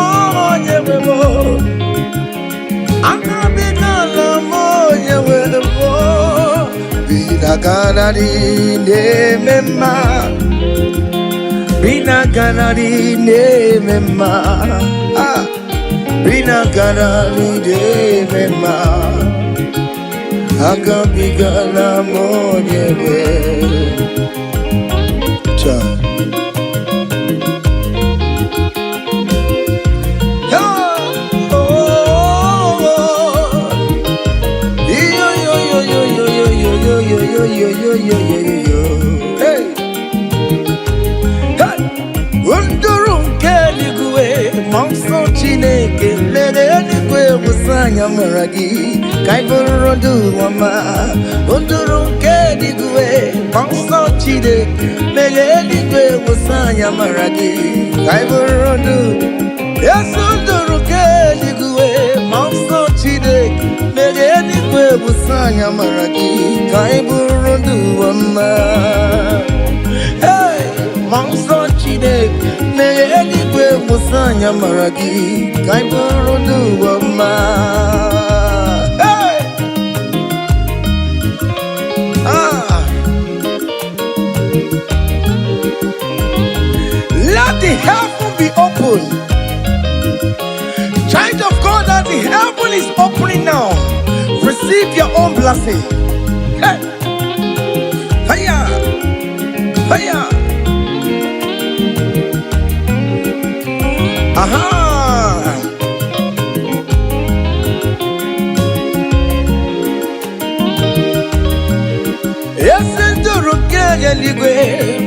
onye nwe m. Agabigala m onye nwe m. Binaganari na-eme mma. Binaganari na-eme mma. Ah. Binaganari na-eme mma. Agabigala m onye nwe. Cha. Ah, oh, oh. Yo, yo, yo, yo, yo, yo, yo, yo, yo, yo, yo, yo, yo, yo, yo. Hey, hey. Nduru nke eluigwe, ma nsọ Chineke mere eluigwe wụsa anya mara gị ka ị bụrụ ndụ ọma. Nduru nke eluigwe, ma nsọ Chineke mere eluigwe wụsa anya mara gị ka ị bụrụ ndụ. Yesu nduru nke eluigwe, ma nsọ Chineke mere eluigwe wụsa anya mara gị ka ị bụrụ ndụ ọma. Hey! Ma nsọ Chineke mere eluigwe wụsa anya mara gị ka ị bụrụ ndụ ọma. Hey! Ah! Let the heaven be open. Child of God, as the heaven is opening now, receive your own blessing. Hey! Hiya! Hiya! Aha! Ezi nduru nke eluigwe,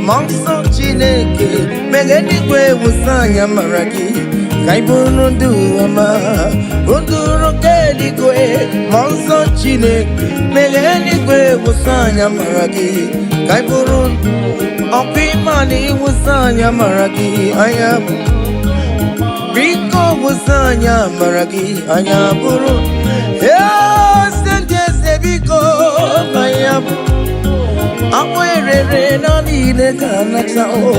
ma nsọ Chineke mere eluigwe wụsa anya mara gị ka ị bụrụ ndụ ọma. Nduru nke eluigwe, ma nsọ Chineke mere eluigwe wụsa anya mara gị ka ị bụrụ ọkwa ịma na ịwụsa anya mara gị anya biko wụsa anya mara gị anya bụrụ eze ndị eze biko anya bụ akpụ erere na niile ga-anata o.